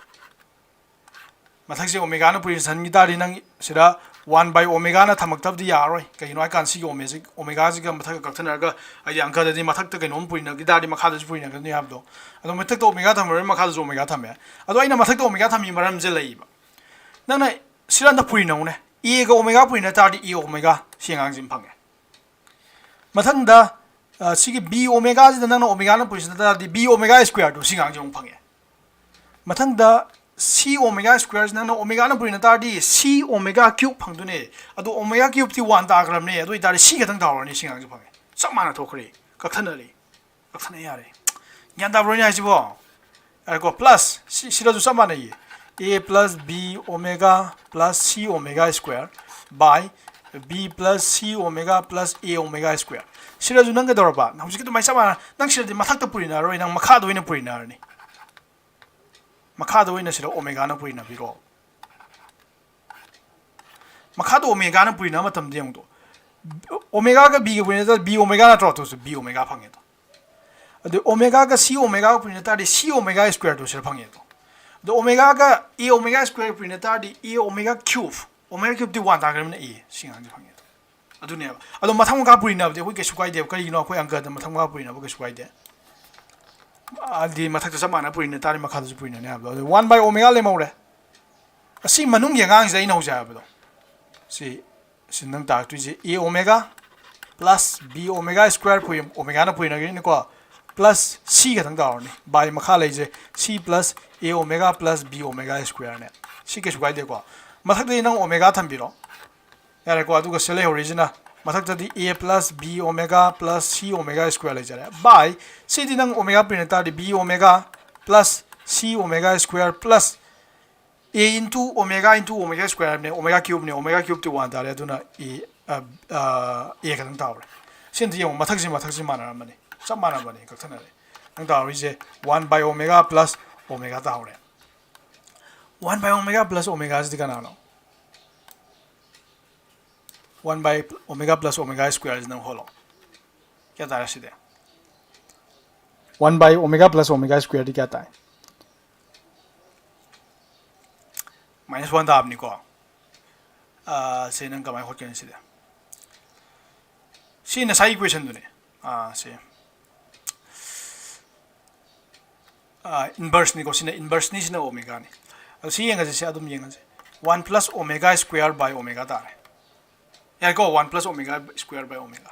ꯃꯊꯛꯁꯦ ꯑꯣꯃꯦꯒꯥꯅ ꯄꯨꯔꯤꯅꯁꯟꯈꯤ ꯇꯥꯔꯗꯤ ꯅꯪ ꯁꯤꯗ ꯋꯥꯟ ꯕꯥꯏ ꯑꯣꯃꯦꯒꯥꯅ ꯊꯝꯃꯛꯇꯕꯗꯤ ꯌꯥꯔꯔꯣꯏ꯫ ꯀꯩꯒꯤꯅꯣ ꯍꯥꯏ ꯀꯥꯟꯗ ꯁꯤꯒꯤ ꯑꯣꯃꯦꯁꯤ, ꯑꯣꯃꯦꯒꯥꯁꯤꯒ ꯃꯊꯛꯀ ꯀꯛꯊꯠꯅꯔꯒ, ꯍꯥꯏꯗꯤ ꯑꯪꯀꯗꯗꯤ ꯃꯊꯛꯇ ꯀꯩꯅꯣꯝ ꯄꯨꯔꯤꯅꯈꯤ ꯇꯥꯔꯗꯤ ꯃꯈꯥꯗꯁꯨ ꯄꯨꯔꯤꯅꯒꯅꯤ ꯍꯥꯏꯕꯗꯣ꯫ ꯑꯗꯣ ꯃꯊꯛꯇ ꯑꯣꯃꯦꯒꯥ ꯊꯝꯃꯔꯣꯏ, ꯃꯈꯥꯗꯁꯨ ꯑꯣꯃꯦꯒꯥ ꯊꯝꯃꯦ꯫ ꯑꯗꯣ ꯑꯩꯅ ꯃꯊꯛꯇ ꯑꯣꯃꯦꯒꯥ ꯊꯝꯃꯤ ꯃꯔꯝꯁꯦ ꯂꯩꯌꯦꯕ꯫ ꯅꯪꯅ ꯁꯤꯗ ꯑꯝꯇ ꯄꯨꯔꯤꯅꯧꯅꯦ꯫ ꯑꯦꯒ ꯑꯣꯃꯦꯒꯥ ꯄꯨꯔꯤꯅ ꯇꯥꯔꯗꯤ ꯑꯦ ꯑꯣꯃꯦꯒꯥ ꯁꯤ ꯑꯉꯥꯡꯁꯤ ꯑꯃ ꯐꯪꯉꯦ꯫ ꯃꯊꯪꯗ, ꯑ, ꯁꯤꯒꯤ ꯕꯤ ꯑꯣꯃꯦꯒꯥꯁꯤꯗ ꯅꯪꯅ ꯑꯣꯃꯦꯒꯥꯅ ꯄꯨꯔꯤꯁꯤꯅ ꯇꯥꯔꯗꯤ ꯕꯤ ꯑꯣꯃꯦꯒꯥ ꯁ꯭ꯀ꯭ꯋꯦꯔꯗꯣ ꯁꯤ ꯑꯉꯥꯡꯁꯤ ꯑꯃꯨꯛ ꯐꯪꯉꯦ꯫ ꯃꯊꯪꯗ ꯁꯤ ꯑꯣꯃꯦꯒꯥ ꯁ꯭ꯀ꯭ꯋꯦꯔꯁꯤ ꯅꯪꯅ ꯑꯣꯃꯦꯒꯥꯅ ꯄꯨꯔꯤꯅ ꯇꯥꯔꯗꯤ ꯁꯤ ꯑꯣꯃꯦꯒꯥ ꯀ꯭ꯌꯨꯕ ꯐꯪꯗꯣꯏꯅꯦ꯫ ꯑꯗꯣ ꯑꯣꯃꯦꯒꯥ ꯀ꯭ꯌꯨꯕꯇꯤ ꯋꯥꯟ ꯇꯥꯈ꯭ꯔꯕꯅꯦ꯫ ꯑꯗꯨ ꯑꯣꯏꯇꯥꯔꯗꯤ ꯁꯤ ꯈꯛꯇꯪ ꯇꯥꯍꯧꯔꯅꯤ, ꯁꯤ ꯑꯉꯥꯡꯁꯤ ꯐꯪꯉꯦ꯫ ꯆꯞ ꯃꯥꯟꯅ ꯊꯣꯛꯈ꯭ꯔꯦ, ꯀꯛꯊꯠꯅꯔꯦ꯫ ꯀꯛꯊꯠꯅ ꯌꯥꯔꯦ꯫ ꯒ꯭ꯌꯥꯟ ꯇꯥꯕ꯭ꯔꯣ ꯑꯩꯅ ꯍꯥꯏꯁꯤꯕꯣ? ꯌꯥꯔꯦꯀꯣ, ꯄ꯭ꯂꯁ ꯁꯤ, ꯁꯤꯗꯁꯨ ꯆꯞ ꯃꯥꯟꯅꯩꯌꯦ꯫ A plus b omega plus c omega square by b plus c omega plus a omega square꯫ ꯁꯤꯗꯁꯨ ꯅꯪ ꯀꯩꯗꯧꯔꯕ? ꯍꯧꯖꯤꯛꯀꯤ ꯑꯗꯨꯃꯥꯏꯅ ꯆꯞ ꯃꯥꯟꯅ, ꯅꯪ ꯁꯤꯗꯗꯤ ꯃꯊꯛꯇ ꯄꯨꯔꯤꯅꯔꯔꯣꯏ, ꯅꯪ ꯃꯈꯥꯗ ꯑꯣꯏꯅ ꯄꯨꯔꯤꯅꯔꯅꯤ꯫ ꯃꯈꯥꯗ ꯑꯣꯏꯅ ꯁꯤꯗ ꯑꯣꯃꯦꯒꯥꯅ ꯄꯨꯔꯤꯅꯕꯤꯔꯣ꯫ ꯃꯈꯥꯗ ꯑꯣꯃꯦꯒꯥꯅ ꯄꯨꯔꯤꯅꯕ ꯃꯇꯝꯗ ꯌꯦꯡꯉꯨꯗꯣ, ꯑꯣꯃꯦꯒꯥꯒ ꯕꯤꯒ ꯄꯨꯔꯤꯅ ꯇꯥꯔꯗꯤ ꯕꯤ ꯑꯣꯃꯦꯒꯥ ꯅꯠꯇ꯭ꯔꯣ? ꯑꯗꯨꯁꯨ ꯕꯤ ꯑꯣꯃꯦꯒꯥ ꯐꯪꯉꯦꯗꯣ꯫ ꯑꯗꯩ ꯑꯣꯃꯦꯒꯥꯒ ꯁꯤ ꯑꯣꯃꯦꯒꯥꯒ ꯄꯨꯔꯤꯅ ꯇꯥꯔꯗꯤ ꯁꯤ ꯑꯣꯃꯦꯒꯥ ꯁ꯭ꯀ꯭ꯋꯦꯔꯗꯣ ꯁꯤꯗ ꯐꯪꯉꯦꯗꯣ꯫ ꯑꯗꯣ ꯑꯣꯃꯦꯒꯥꯒ ꯑꯦ ꯑꯣꯃꯦꯒꯥ ꯁ꯭ꯀ꯭ꯋꯦꯔ ꯄꯨꯔꯤꯅ ꯇꯥꯔꯗꯤ ꯑꯦ ꯑꯣꯃꯦꯒꯥ ꯀ꯭ꯌꯨꯕ, ꯑꯣꯃꯦꯒꯥ ꯀ꯭ꯌꯨꯕꯇꯤ ꯋꯥꯟ ꯇꯥꯈ꯭ꯔꯕꯅꯤꯅ ꯑꯦ ꯁꯤ ꯑꯉꯥꯡꯁꯦ ꯐꯪꯉꯦꯗꯣ꯫ ꯑꯗꯨꯅꯦꯕ꯫ ꯑꯗꯣ ꯃꯊꯪ ꯃꯈꯥ ꯄꯨꯔꯤꯅꯕꯗꯤ ꯑꯩꯈꯣꯏ ꯀꯩꯁꯨ ꯀꯥꯏꯗꯦꯕ꯫ ꯀꯔꯤꯒꯤꯅꯣ? ꯑꯩꯈꯣꯏ ꯑꯪꯀꯗ ꯃꯊꯪ ꯃꯈꯥ ꯄꯨꯔꯤꯅꯕ ꯀꯩꯁꯨ ꯀꯥꯏꯗꯦ꯫ ꯑꯗꯨꯗꯤ ꯃꯊꯛꯇ ꯆꯞ ꯃꯥꯟꯅ ꯄꯨꯔꯤꯅ ꯇꯥꯔꯗꯤ ꯃꯈꯥꯗꯁꯨ ꯄꯨꯔꯤꯅꯅꯤ ꯍꯥꯏꯕꯗꯣ꯫ ꯑꯗꯨ ꯋꯥꯟ ꯕꯥꯏ ꯑꯣꯃꯦꯒꯥ ꯂꯦꯝꯍꯧꯔꯦ꯫ ꯑꯁꯤ ꯃꯅꯨꯡꯒꯤ ꯑꯉꯥꯡꯁꯤꯗ ꯑꯩꯅ ꯍꯧꯖꯤꯛ ꯍꯥꯏꯕꯗꯣ, ꯁꯤ, ꯁꯤ ꯅꯪ ꯇꯥꯔꯛꯇꯣꯏꯁꯦ ꯑꯦ ꯑꯣꯃꯦꯒꯥ ꯄ꯭ꯂꯁ ꯕꯤ ꯑꯣꯃꯦꯒꯥ ꯁ꯭ꯀ꯭ꯋꯦꯔ ꯄꯨꯔꯤ, ꯑꯣꯃꯦꯒꯥꯅ ꯄꯨꯔꯤꯅꯈꯤꯅꯤꯀꯣ꯫ plus c ꯈꯛꯇꯪ ꯇꯥꯍꯧꯔꯅꯤ꯫ By ꯃꯈꯥ ꯂꯩꯁꯦ c plus a omega plus b omega square ꯅꯦ꯫ ꯁꯤ ꯀꯩꯁꯨ ꯀꯥꯏꯗꯦꯀꯣ꯫ ꯃꯊꯛꯇꯗꯤ ꯅꯪ omega ꯊꯝꯕꯤꯔꯣ꯫ ꯌꯥꯔꯦꯀꯣ꯫ ꯑꯗꯨꯒ ꯁꯤ ꯂꯩꯍꯧꯔꯤꯁꯤꯅ ꯃꯊꯛꯇꯗꯤ a plus b omega plus c omega square ꯂꯩꯖꯔꯦ꯫ By ꯁꯤꯗꯤ ꯅꯪ omega ꯄꯤꯔ ꯇꯥꯔꯗꯤ b omega plus c omega square plus a into omega into omega square ꯅꯦ, omega cube ꯅꯦ, omega cube ꯇꯤ one ꯇꯥꯔꯦ꯫ ꯑꯗꯨꯅ a, ꯑ, ꯑ, a ꯈꯛꯇꯪ ꯇꯥꯍꯧꯔꯦ꯫ ꯁꯤꯅꯗꯤ ꯌꯦꯡꯉꯣ, ꯃꯊꯛꯁꯤ ꯃꯊꯛꯁꯤ ꯃꯥꯟꯅꯔꯝꯕꯅꯤ, ꯆꯞ ꯃꯥꯟꯅꯕꯅꯤ, ꯀꯛꯊꯠꯅꯔꯦ꯫ ꯅꯪ ꯇꯥꯍꯧꯔꯤꯁꯦ one by omega plus omega ꯇꯥꯍꯧꯔꯦ꯫ One by omega plus omega ꯁꯤꯗꯤ ꯀꯅꯥꯅꯣ? One by omega plus omega square ꯁꯤ ꯅꯪ ꯍꯣꯠꯂꯣ꯫ ꯀꯌꯥ ꯇꯥꯔꯦ ꯁꯤꯗꯤ? One by omega plus omega square ꯗꯤ ꯀꯌꯥ ꯇꯥꯏ? Minus one ꯇꯥꯕꯅꯤꯀꯣ꯫ ꯑꯥ, ꯁꯤ ꯅꯪ ꯀꯃꯥꯏꯅ ꯍꯣꯠꯀꯅꯤ ꯁꯤꯗꯤ? ꯁꯤ ꯉꯁꯥꯏ equation ꯗꯨꯅꯦ꯫ ꯑꯥ, ꯁꯤ꯫ ꯑꯥ, inverse ꯅꯤꯀꯣ꯫ ꯁꯤꯅ inverse ꯅꯤ, ꯁꯤꯅ omega ꯅꯤ꯫ ꯑꯗꯣ ꯁꯤ ꯌꯦꯡꯉꯁꯤ, ꯁꯤ ꯑꯗꯨꯝ ꯌꯦꯡꯉꯁꯤ꯫ One plus omega square by omega ꯇꯥꯔꯦ꯫ ꯌꯥꯏꯀꯣ? One plus omega square by omega꯫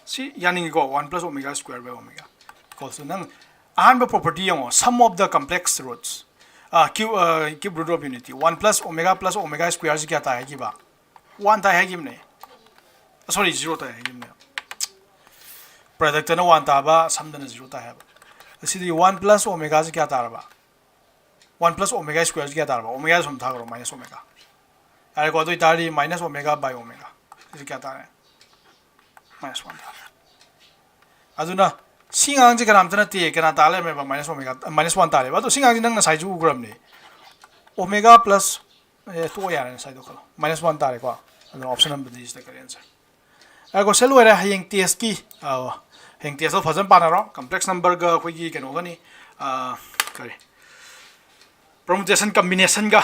ꯁꯤ ꯌꯥꯅꯤꯡꯉꯤꯀꯣ? One plus omega square by omega equals to, ꯅꯪ ꯑꯍꯥꯟꯕ property ꯌꯦꯡꯉꯣ, sum of the complex roots꯫ Ah, cube, ah, cube root of unity꯫ One plus omega plus omega square ꯁꯤ ꯀꯌꯥ ꯇꯥꯏ ꯍꯥꯏꯈꯤꯕ? One ꯇꯥꯏ ꯍꯥꯏꯈꯤꯕꯅꯦ꯫ Sorry, zero ꯇꯥꯏ ꯍꯥꯏꯈꯤꯕꯅꯦ꯫ Product ꯇꯅ one ꯇꯥꯕ, sum ꯗꯅ zero ꯇꯥꯏ ꯍꯥꯏꯕ꯫ ꯑꯁꯤꯗꯤ one plus omega ꯁꯤ ꯀꯌꯥ ꯇꯥꯔꯕ? One plus omega square ꯁꯤ ꯀꯌꯥ ꯇꯥꯔꯕ? Omega ꯁꯨꯝ ꯊꯥꯈ꯭ꯔꯣ, minus omega꯫ ꯌꯥꯔꯦꯀꯣ? ꯑꯗꯨ ꯑꯣꯏꯇꯥꯔꯗꯤ minus omega by omega꯫ ꯁꯤꯁꯦ ꯀꯌꯥ ꯇꯥꯔꯦ? Minus one ꯇꯥꯔꯦ꯫ ꯑꯗꯨꯅ ꯁꯤ ꯉꯥꯡꯁꯦ ꯀꯅꯥꯝꯇ ꯅꯠꯇꯦ, ꯀꯅꯥ ꯇꯥ ꯂꯩꯔꯝꯃꯦꯕ? Minus omega, minus one ꯇꯥꯔꯦꯕ꯫ ꯑꯗꯣ ꯁꯤ ꯉꯥꯡꯁꯦ ꯅꯪ ꯉꯁꯥꯏꯁꯨ ꯎꯈ꯭ꯔꯕꯅꯦ꯫ Omega plus, ꯑꯦ, ꯇꯣꯛꯑꯣ ꯌꯥꯔꯦ, ꯉꯁꯥꯏꯗꯣ ꯈꯜꯂꯣ꯫ Minus one ꯇꯥꯔꯦꯀꯣ꯫ ꯑꯗꯨꯅ option number D ꯁꯤꯗ correct answer꯫ ꯉꯥꯏꯈꯣ, ꯁꯤ ꯂꯣꯏꯔꯦ꯫ ꯍꯌꯦꯡ test ꯀꯤ, ꯑꯥ, ꯍꯌꯦꯡ test ꯇꯣ ꯐꯖꯅ ꯄꯥꯅꯔꯣ꯫ Complex number ꯒ ꯑꯩꯈꯣꯏꯒꯤ ꯀꯩꯅꯣꯒꯅꯤ, ꯑꯥ, ꯀꯔꯤ, permutation combination ꯒ꯫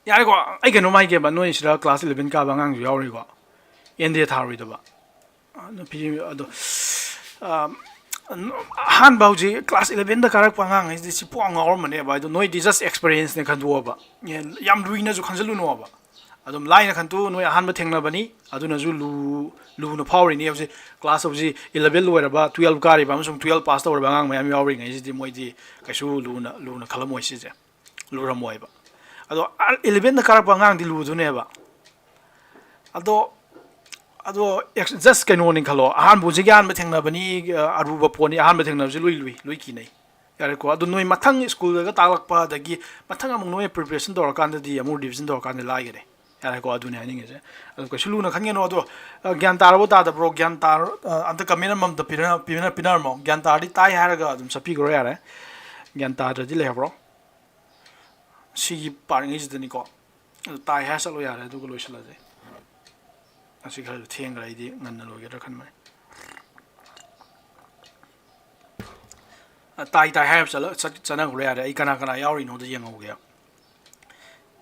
ꯌꯥꯔꯦꯀꯣ, ꯑꯩ ꯀꯩꯅꯣꯝ ꯍꯥꯏꯒꯦꯕ, ꯅꯣꯏ ꯁꯤꯗ class eleven ꯀꯥꯕ ꯑꯉꯥꯡꯁꯨ ꯌꯥꯎꯔꯤꯀꯣ, N D A ꯊꯥꯔꯣꯏꯗꯕ꯫ ꯑꯥ, ꯅꯨꯄꯤ ꯑꯗꯣ, ꯑꯥ, ꯑꯍꯥꯟꯕ ꯍꯧꯖꯤꯛ class eleven ꯗ ꯀꯥꯔꯛꯄ ꯑꯉꯥꯡꯈꯩꯁꯤꯗꯤ ꯁꯤ ꯄꯨꯡꯉꯥꯎ ꯉꯥꯎꯔꯝꯃꯅꯦꯕ꯫ ꯑꯗꯣ ꯅꯣꯏꯗꯤ just experience ꯅꯦ ꯈꯟꯗꯣꯛꯑꯣꯕ꯫ ꯌꯥꯝ ꯂꯨꯏꯅꯁꯨ ꯈꯟꯖꯜꯂꯨꯅꯣꯕ꯫ ꯑꯗꯨꯝ ꯂꯥꯏꯅ ꯈꯟꯇꯣꯛꯎ, ꯅꯣꯏ ꯑꯍꯥꯟꯕ ꯊꯦꯡꯅꯕꯅꯤ, ꯑꯗꯨꯅꯁꯨ ꯂꯨ ꯂꯨꯅ ꯐꯥꯎꯔꯤꯅꯤ꯫ ꯍꯧꯖꯤꯛ ꯀ꯭ꯂꯥꯁ ꯍꯧꯖꯤꯛ ꯏꯂꯚꯦꯟ ꯂꯣꯏꯔꯕ, ꯇꯨꯌꯦꯜꯞ ꯀꯥꯔꯤꯕ ꯑꯃꯁꯨꯡ ꯇꯨꯌꯦꯜꯞ ꯄꯥꯁ ꯇꯧꯔꯕ ꯑꯉꯥꯡ ꯃꯌꯥꯝ ꯌꯥꯎꯔꯤꯉꯩꯁꯤꯗꯤ ꯃꯣꯏꯗꯤ ꯀꯩꯁꯨ ꯂꯨꯅ ꯂꯨꯅ ꯈꯜꯂꯝꯃꯣꯏ ꯁꯤꯁꯦ, ꯂꯨꯔꯝꯃꯣꯏꯕ꯫ ꯑꯗꯣ ꯏꯂꯚꯦꯟꯗ ꯀꯥꯔꯛꯄ ꯑꯉꯥꯡꯗꯤ ꯂꯨꯗꯣꯏꯅꯦꯕ꯫ ꯑꯗꯣ ꯑꯗꯣ ꯖꯁ ꯀꯩꯅꯣꯅꯤ ꯈꯜꯂꯣ, ꯑꯍꯥꯟꯕ ꯍꯧꯖꯤꯛꯀꯤ ꯑꯍꯥꯟꯕ ꯊꯦꯡꯅꯕꯅꯤ, ꯑꯔꯨꯕ ꯄꯣꯠꯅꯤ, ꯑꯍꯥꯟꯕ ꯊꯦꯡꯅꯕꯁꯤ ꯂꯨꯏ ꯂꯨꯏ ꯂꯣꯏ ꯀꯤꯅꯩ꯫ ꯌꯥꯔꯦꯀꯣ? ꯑꯗꯨ ꯅꯣꯏ ꯃꯊꯪ ꯁ꯭ꯀꯨꯜꯗꯒ ꯇꯥꯛꯂꯛꯄ, ꯑꯗꯒꯤ ꯃꯊꯪ ꯑꯃꯨꯛ ꯅꯣꯏ ꯄ꯭ꯔꯤꯄꯦꯔꯦꯁꯟ ꯇꯧꯔꯀꯥꯟꯗꯗꯤ ꯑꯃꯨꯛ ꯔꯤꯚꯤꯖꯟ ꯇꯧꯔꯀꯥꯟꯗ ꯂꯥꯏꯒꯅꯤ꯫ ꯌꯥꯔꯦꯀꯣ? ꯑꯗꯨꯅꯤ ꯍꯥꯏꯅꯤꯡꯉꯤꯁꯦ꯫ ꯑꯗꯨ ꯀꯩꯁꯨ ꯂꯨꯅ ꯈꯟꯒꯅꯣ꯫ ꯑꯗꯣ ꯑ, ꯒ꯭ꯌꯥꯟ ꯇꯥꯔꯕꯣ ꯇꯥꯗꯕ꯭ꯔꯣ? ꯒ꯭ꯌꯥꯟ ꯇꯥꯔ ꯑ, ꯑꯝꯇ ꯀꯃꯦꯟ ꯑꯃꯃꯝꯇ ꯄꯤꯅ- ꯄꯤꯅ- ꯄꯤꯅꯔꯝꯃꯣ꯫ ꯒ꯭ꯌꯥꯟ ꯇꯥꯔꯗꯤ ꯇꯥꯏ ꯍꯥꯏꯔꯒ ꯑꯗꯨꯝ ꯆꯠꯄꯤꯈ꯭ꯔꯣ ꯌꯥꯔꯦ꯫ ꯒ꯭ꯌꯥꯟ ꯇꯥꯗ꯭ꯔꯗꯤ ꯂꯩꯍꯧꯔꯣ꯫ ꯁꯤꯒꯤ ꯄꯥꯔꯤꯉꯩꯁꯤꯗꯅꯤꯀꯣ꯫ ꯑꯗꯨ ꯇꯥꯏ ꯍꯥꯏꯔ ꯆꯠꯂꯣ ꯌꯥꯔꯦ, ꯑꯗꯨꯒ ꯂꯣꯏꯁꯤꯜꯂꯁꯦ꯫ ꯑꯁꯤ ꯈꯔꯁꯨ ꯊꯦꯡꯈ꯭ꯔꯦ, ꯑꯩꯗꯤ ꯉꯟꯅ ꯂꯣꯏꯒꯗ꯭ꯔꯥ ꯈꯟꯕꯅꯦ꯫ ꯑ, ꯇꯥꯏ ꯇꯥꯏ ꯍꯥꯏꯔ ꯆꯠꯂ- ꯆꯠ- ꯆꯠꯅꯈ꯭ꯔꯣ ꯌꯥꯔꯦ꯫ ꯑꯩ ꯀꯅꯥ ꯀꯅꯥ ꯌꯥꯎꯔꯤꯅꯣꯗ ꯌꯦꯡꯍꯧꯒꯦ꯫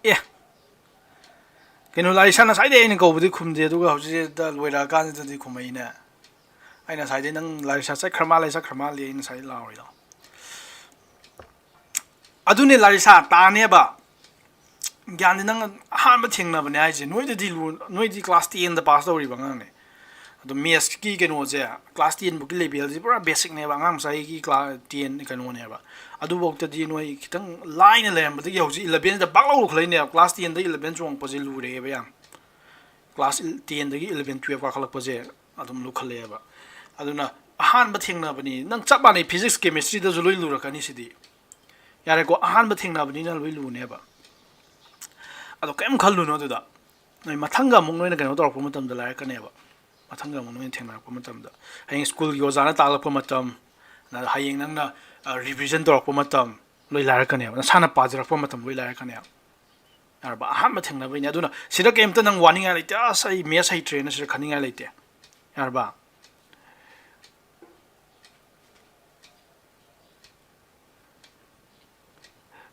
ꯑꯦ, ꯀꯩꯅꯣ, ꯂꯥꯔꯤꯁꯥ ꯉꯁꯥꯏꯗꯩ ꯑꯩꯅ ꯀꯧꯕꯗꯤ ꯈꯨꯝꯗꯦ, ꯑꯗꯨꯒ ꯍꯧꯖꯤꯛꯇ ꯂꯣꯏꯔꯛꯑꯀꯥꯟꯁꯤꯗꯗꯤ ꯈꯨꯝꯃꯛꯏꯅꯦ꯫ ꯑꯩꯅ ꯉꯁꯥꯏꯗꯩ "ꯅꯪ ꯂꯥꯔꯤꯁꯥ ꯆꯠꯈ꯭ꯔ ꯃꯥꯜꯂꯦ, ꯆꯠꯈ꯭ꯔ ꯃꯥꯜꯂꯦ" ꯑꯩꯅ ꯉꯁꯥꯏ ꯂꯥꯎꯔꯤꯗꯣ꯫ ꯑꯗꯨꯅꯦ ꯂꯥꯔꯤꯁꯥ, ꯇꯥꯅꯦꯕ꯫ ꯒ꯭ꯌꯥꯟꯗꯤ ꯅꯪ ꯑꯍꯥꯟꯕ ꯊꯦꯡꯅꯕꯅꯦ ꯍꯥꯏꯁꯦ꯫ ꯅꯣꯏꯗꯗꯤ ꯂꯨ- ꯅꯣꯏꯗꯤ ꯀ꯭ꯂꯥꯁ ꯇꯦꯟꯗ ꯄꯥꯁ ꯇꯧꯔꯤꯕ ꯑꯉꯥꯡꯅꯦ꯫ ꯑꯗꯣ ꯃꯦꯠꯁꯀꯤ ꯀꯩꯅꯣꯁꯦ, ꯀ꯭ꯂꯥꯁ ꯇꯦꯟꯕꯨꯛꯀꯤ ꯂꯦꯚꯦꯜꯁꯦ ꯄꯨꯔꯥ ꯕꯦꯁꯤꯛꯅꯦꯕ, ꯑꯉꯥꯡ ꯃꯆꯥꯒꯤ ꯀ꯭ꯂꯥꯁ ꯇꯦꯟ ꯀꯩꯅꯣꯅꯦꯕ꯫ ꯑꯗꯨꯐꯥꯎꯗꯗꯤ ꯅꯣꯏ ꯈꯤꯇꯪ ꯂꯥꯏꯅ ꯂꯩꯔꯝꯕꯗꯒꯤ ꯍꯧꯖꯤꯛ ꯏꯂꯚꯦꯟꯗ ꯕꯥꯛ ꯂꯧꯔ ꯈꯜꯂꯛꯏꯅꯦꯕ꯫ ꯀ꯭ꯂꯥꯁ ꯇꯦꯟꯗ ꯏꯂꯚꯦꯟ ꯆꯣꯡꯉꯛꯄꯁꯦ ꯂꯨꯔꯦꯕ ꯌꯥꯝ꯫ ꯀ꯭ꯂꯥꯁ ꯇꯦꯟꯗꯒꯤ ꯏꯂꯚꯦꯟ, ꯇꯨꯌꯦꯜꯞ ꯀꯥꯈꯠꯂꯛꯄꯁꯦ ꯑꯗꯨꯝ ꯂꯨꯈꯠꯂꯛꯑꯦꯕ꯫ ꯑꯗꯨꯅ ꯑꯍꯥꯟꯕ ꯊꯦꯡꯅꯕꯅꯤ꯫ ꯅꯪ ꯆꯞ ꯃꯥꯟꯅꯩ, ꯐꯤꯖꯤꯛꯁ, ꯀꯦꯃꯤꯁꯇ꯭ꯔꯤꯗꯁꯨ ꯂꯣꯏ ꯂꯨꯔꯛꯀꯅꯤ ꯁꯤꯗꯤ꯫ ꯌꯥꯔꯦꯀꯣ? ꯑꯍꯥꯟꯕ ꯊꯦꯡꯅꯕꯅꯤꯅ ꯂꯣꯏ ꯂꯨꯅꯦꯕ꯫ ꯑꯗꯣ ꯀꯩꯝ ꯈꯜꯂꯨꯅꯨ ꯑꯗꯨꯗ꯫ ꯅꯣꯏ ꯃꯊꯪꯒ ꯑꯃꯨꯛ ꯅꯣꯏꯅ ꯀꯩꯅꯣ ꯇꯧꯔꯛꯄ ꯃꯇꯝꯗ ꯂꯥꯏꯔꯛꯀꯅꯦꯕ꯫ ꯃꯊꯪꯒ ꯑꯃꯨꯛ ꯅꯣꯏꯅ ꯊꯦꯡꯅꯔꯛꯄ ꯃꯇꯝꯗ, ꯍꯌꯦꯡ ꯁ꯭ꯀꯨꯜꯒꯤ ꯑꯣꯖꯥꯅ ꯇꯥꯛꯂꯛꯄ ꯃꯇꯝ, ꯅ-, ꯍꯌꯦꯡ ꯅꯪꯅ, ꯑ, ꯔꯤꯚꯤꯖꯟ ꯇꯧꯔꯛꯄ ꯃꯇꯝ, ꯂꯣꯏ ꯂꯥꯏꯔꯛꯀꯅꯦꯕ꯫ ꯅꯁꯥꯅ ꯄꯥꯖꯔꯛꯄ ꯃꯇꯝ ꯂꯣꯏ ꯂꯥꯏꯔꯛꯀꯅꯦꯕ꯫ ꯌꯥꯔꯕ? ꯑꯍꯥꯟꯕ ꯊꯦꯡꯅꯕꯩꯅꯦ꯫ ꯑꯗꯨꯅ ꯁꯤꯗ ꯀꯩꯝꯇ ꯅꯪ ꯋꯥꯅꯤꯡꯉꯥꯏ ꯂꯩꯇꯦ, "ꯑꯁ, ꯑꯩ ꯃꯦꯠꯁ ꯍꯩꯇ꯭ꯔꯦꯅ" ꯁꯤꯗ ꯈꯟꯅꯤꯡꯉꯥꯏ ꯂꯩꯇꯦ꯫ ꯌꯥꯔꯕ?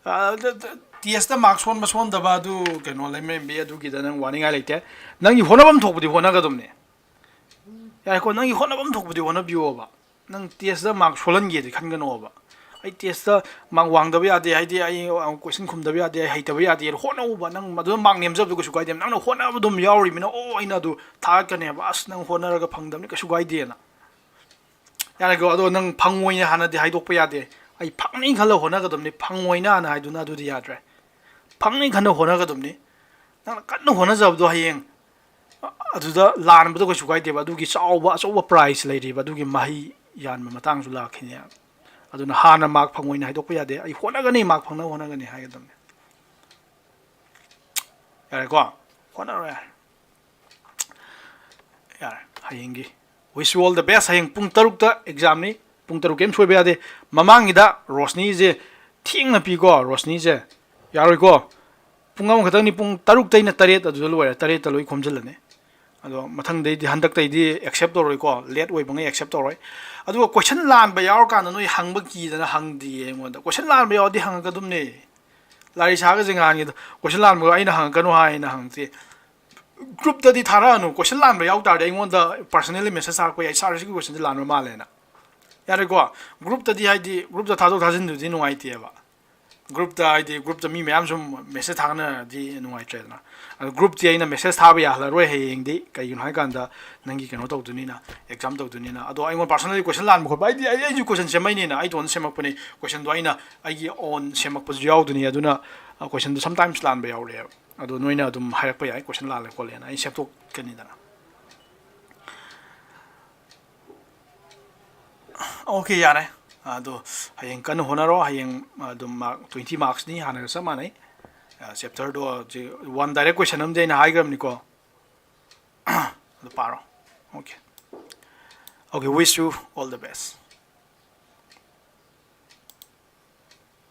ꯑ, ꯇꯦꯁꯇ ꯃꯥꯔꯛ ꯁꯣꯟꯕ ꯁꯣꯟꯗꯕ ꯑꯗꯨ ꯀꯩꯅꯣ ꯂꯩꯃꯔꯦꯝꯕꯤ, ꯑꯗꯨꯒꯤꯗ ꯅꯪ ꯋꯥꯅꯤꯡꯉꯥꯏ ꯂꯩꯇꯦ꯫ ꯅꯪꯒꯤ ꯍꯣꯠꯅꯐꯝ ꯊꯣꯛꯄꯗꯤ ꯍꯣꯠꯅꯒꯗꯕꯅꯦ꯫ ꯌꯥꯔꯦꯀꯣ? ꯅꯪꯒꯤ ꯍꯣꯠꯅꯐꯝ ꯊꯣꯛꯄꯗꯤ ꯍꯣꯠꯅꯕꯤꯌꯣꯕ꯫ ꯅꯪ ꯇꯦꯁꯇ ꯃꯥꯔꯛ ꯁꯣꯜꯍꯟꯒꯦꯗꯤ ꯈꯟꯒꯅꯣꯕ꯫ ꯑꯩ ꯇꯦꯁꯇ ꯃꯥꯔꯛ ꯋꯥꯡꯗꯕ ꯌꯥꯗꯦ, ꯍꯥꯏꯗꯤ ꯑꯩ ꯀꯣꯏꯁꯟ ꯈꯨꯝꯗꯕ ꯌꯥꯗꯦ, ꯑꯩ ꯍꯩꯇꯕ ꯌꯥꯗꯦ, ꯍꯣꯠꯅꯧꯕ, ꯅꯪ ꯃꯗꯨꯗ ꯃꯥꯔꯛ ꯅꯦꯝꯖꯕꯗꯣ ꯀꯩꯁꯨ ꯀꯥꯏꯗꯦ, ꯅꯪꯅ ꯍꯣꯠꯅꯕ ꯑꯗꯨꯝ ꯌꯥꯎꯔꯤꯃꯤꯅ ꯑꯣ ꯑꯩꯅ ꯑꯗꯨ ꯊꯥꯒꯠꯀꯅꯦꯕ, ꯑꯁ ꯅꯪ ꯍꯣꯠꯅꯔꯒ ꯐꯪꯗꯕꯅꯤ ꯀꯩꯁꯨ ꯀꯥꯏꯗꯦꯅ꯫ ꯌꯥꯔꯦꯀꯣ, ꯑꯗꯣ ꯅꯪ ꯐꯪꯉꯣꯏꯅ ꯍꯥꯟꯅꯗꯤ ꯍꯥꯏꯗꯣꯛꯄ ꯌꯥꯗꯦ꯫ ꯑꯩ ꯐꯪꯅꯤ ꯈꯜꯂ ꯍꯣꯠꯅꯒꯗꯕꯅꯤ, ꯐꯪꯉꯣꯏꯅ ꯍꯥꯟꯅ ꯍꯥꯏꯗꯨꯅ ꯑꯗꯨꯗꯤ ꯌꯥꯗ꯭ꯔꯦ꯫ ꯐꯪꯅꯤ ꯈꯟꯅ ꯍꯣꯠꯅꯒꯗꯕꯅꯤ꯫ ꯅꯪꯅ ꯀꯟꯅ ꯍꯣꯠꯅꯖꯕꯗꯣ ꯍꯌꯦꯡ ꯑꯗꯨꯗ ꯂꯥꯟꯕꯗꯣ ꯀꯩꯁꯨ ꯀꯥꯏꯗꯦꯕ, ꯑꯗꯨꯒꯤ ꯆꯥꯎꯕ ꯑꯆꯧꯕ ꯄ꯭ꯔꯥꯏꯖ ꯂꯩꯔꯤꯕ, ꯑꯗꯨꯒꯤ ꯃꯍꯩ ꯌꯥꯟꯕ ꯃꯇꯥꯡꯁꯨ ꯂꯥꯛꯈꯤꯅꯦ꯫ ꯑꯗꯨꯅ ꯍꯥꯟꯅ ꯃꯥꯔꯛ ꯐꯪꯉꯣꯏꯅ ꯍꯥꯏꯗꯣꯛꯄ ꯌꯥꯗꯦ꯫ ꯑꯩ ꯍꯣꯠꯅꯒꯅꯤ, ꯃꯥꯔꯛ ꯐꯪꯅꯕ ꯍꯣꯠꯅꯒꯅꯤ ꯍꯥꯏꯒꯗꯕꯅꯤ꯫ ꯌꯥꯔꯦꯀꯣ? ꯍꯣꯠꯅꯔꯣ, ꯌꯥꯔꯦ꯫ ꯌꯥꯔꯦ, ꯍꯌꯦꯡꯒꯤ wish you all the best꯫ ꯍꯌꯦꯡ ꯄꯨꯡ ꯇꯔꯨꯛꯇ ꯑꯦꯛꯖꯥꯝꯅꯤ, ꯄꯨꯡ ꯇꯔꯨꯛ ꯀꯩꯝ ꯁꯣꯏꯕ ꯌꯥꯗꯦ꯫ ꯃꯃꯥꯡꯒꯤꯗ ꯔꯣꯁꯅꯤꯁꯦ ꯊꯦꯡꯅ ꯄꯤꯀꯣ, ꯔꯣꯁꯅꯤꯁꯦ ꯌꯥꯔꯣꯏꯀꯣ꯫ ꯄꯨꯡ ꯑꯃꯈꯛꯇꯪꯅꯤ, ꯄꯨꯡ ꯇꯔꯨꯛꯇꯩꯅ ꯇꯔꯦꯠ ꯑꯗꯨꯗ ꯂꯣꯏꯔꯦ, ꯇꯔꯦꯠꯇ ꯂꯣꯏ ꯈꯣꯝꯖꯤꯜꯂꯅꯤ꯫ ꯑꯗꯣ ꯃꯊꯪꯗꯩꯗꯤ, ꯍꯟꯗꯛꯇꯩꯗꯤ ꯑꯦꯛꯁꯦꯞ ꯇꯧꯔꯣꯏꯀꯣ, ꯂꯦꯠ ꯑꯣꯏꯕꯉꯩ ꯑꯦꯛꯁꯦꯞ ꯇꯧꯔꯣꯏ꯫ ꯑꯗꯨꯒ ꯀꯣꯏꯁꯟ ꯂꯥꯟꯕ ꯌꯥꯎꯔꯀꯥꯟꯗ ꯅꯣꯏ ꯍꯪꯕ ꯀꯤꯗꯅ ꯍꯪꯗꯤꯌꯦ ꯑꯩꯉꯣꯟꯗ꯫ ꯀꯣꯏꯁꯟ ꯂꯥꯟꯕ ꯌꯥꯎꯔꯗꯤ ꯍꯪꯉꯛꯀꯗꯨꯝꯅꯦ꯫ ꯂꯥꯔꯤꯁꯥꯒꯁꯦ ꯉꯍꯥꯟꯒꯤꯗꯣ ꯀꯣꯏꯁꯟ ꯂꯥꯟꯕꯒ ꯑꯩꯅ ꯍꯪꯉꯛꯀꯅꯨ ꯍꯥꯏꯅ ꯍꯪꯉꯛꯇꯦ꯫ ꯒ꯭ꯔꯨꯞꯇꯗꯤ ꯊꯥꯔꯛꯑꯅꯨ, ꯀꯣꯏꯁꯟ ꯂꯥꯟꯕ ꯌꯥꯎ ꯇꯥꯔꯗꯤ ꯑꯩꯉꯣꯟꯗ ꯄꯔꯁꯅꯦꯜꯂꯤ ꯃꯦꯁꯦꯖ ꯊꯥꯔꯛꯄ ꯌꯥꯏ, "ꯁꯥꯔ, ꯁꯤꯒꯤ ꯀꯣꯏꯁꯟꯁꯦ ꯂꯥꯟꯕ ꯃꯥꯜꯂꯦꯅ"꯫ ꯌꯥꯔꯦꯀꯣ? ꯒ꯭ꯔꯨꯞꯇꯗꯤ, ꯍꯥꯏꯗꯤ ꯒ꯭ꯔꯨꯞꯇ ꯊꯥꯗꯣꯛ ꯊꯥꯖꯤꯟꯗꯨꯗꯤ ꯅꯨꯡꯉꯥꯏꯇꯦꯕ꯫ ꯒ꯭ꯔꯨꯞꯇ, ꯍꯥꯏꯗꯤ ꯒ꯭ꯔꯨꯞꯇ ꯃꯤ ꯃꯌꯥꯝ ꯁꯨꯝ ꯃꯦꯁꯦꯖ ꯊꯥꯒꯠꯅꯔꯗꯤ ꯅꯨꯡꯉꯥꯏꯇ꯭ꯔꯦꯗꯅ꯫ ꯑꯗꯣ ꯒ꯭ꯔꯨꯞꯇꯤ ꯑꯩꯅ ꯃꯦꯁꯦꯖ ꯊꯥꯕ ꯌꯥꯍꯜꯂꯔꯣꯏ ꯍꯌꯦꯡꯗꯤ, ꯀꯩꯒꯤꯅꯣ ꯍꯥꯏꯀꯥꯟꯗ ꯅꯪꯒꯤ ꯀꯩꯅꯣ ꯇꯧꯗꯣꯏꯅꯤꯅ, ꯑꯦꯛꯖꯥꯝ ꯇꯧꯗꯣꯏꯅꯤꯅ꯫ ꯑꯗꯣ ꯑꯩꯉꯣꯟꯗ ꯄꯔꯁꯅꯦꯜꯂꯤ ꯀꯣꯏꯁꯟ ꯂꯥꯟꯕ ꯈꯣꯠꯄ, ꯑꯩꯗꯤ, ꯑꯩ, ꯑꯩꯁꯨ ꯀꯣꯏꯁꯟ ꯁꯦꯝꯃꯛꯏꯅꯤꯅ, ꯑꯩ ꯏꯇꯣꯝꯇ ꯁꯦꯝꯃꯛꯄꯅꯤ꯫ ꯀꯣꯏꯁꯟꯗꯣ ꯑꯩꯅ ꯑꯩꯒꯤ ꯑꯣꯟ ꯁꯦꯝꯃꯛꯄꯁꯨ ꯌꯥꯎꯗꯣꯏꯅꯤ, ꯑꯗꯨꯅ ꯀꯣꯏꯁꯟꯗꯣ ꯁꯝꯇꯥꯏꯝꯁ ꯂꯥꯟꯕ ꯌꯥꯎꯔꯛꯑꯦꯕ꯫ ꯑꯗꯣ ꯅꯣꯏꯅ ꯑꯗꯨꯝ ꯍꯥꯏꯔꯛꯄ ꯌꯥꯏ, ꯀꯣꯏꯁꯟ ꯂꯥꯜꯂꯦ ꯈꯣꯠꯂꯦꯅ, ꯑꯩ ꯁꯦꯝꯗꯣꯛꯀꯅꯤꯗꯅ꯫ ꯑꯣꯀꯦ, ꯌꯥꯔꯦ꯫ ꯑꯗꯣ ꯍꯌꯦꯡ ꯀꯟꯅ ꯍꯣꯠꯅꯔꯣ꯫ ꯍꯌꯦꯡ ꯑꯗꯨꯝ ꯃꯥꯔꯛ ꯇ꯭ꯋꯦꯟꯇꯤ ꯃꯥꯔꯛꯁꯅꯤ, ꯍꯥꯟꯅꯒ ꯆꯞ ꯃꯥꯟꯅꯩ꯫ ꯆꯦꯞꯇꯔꯗꯣ ꯍꯧꯖꯤꯛ ꯋꯥꯟ ꯗꯥꯏꯔꯦꯛ ꯀꯣꯏꯁꯟ ꯑꯃꯗꯤ ꯑꯩꯅ ꯍꯥꯏꯈ꯭ꯔꯕꯅꯤꯀꯣ꯫ ꯑꯗꯨ ꯄꯥꯔꯣ꯫ Okay. Okay, wish you all the best.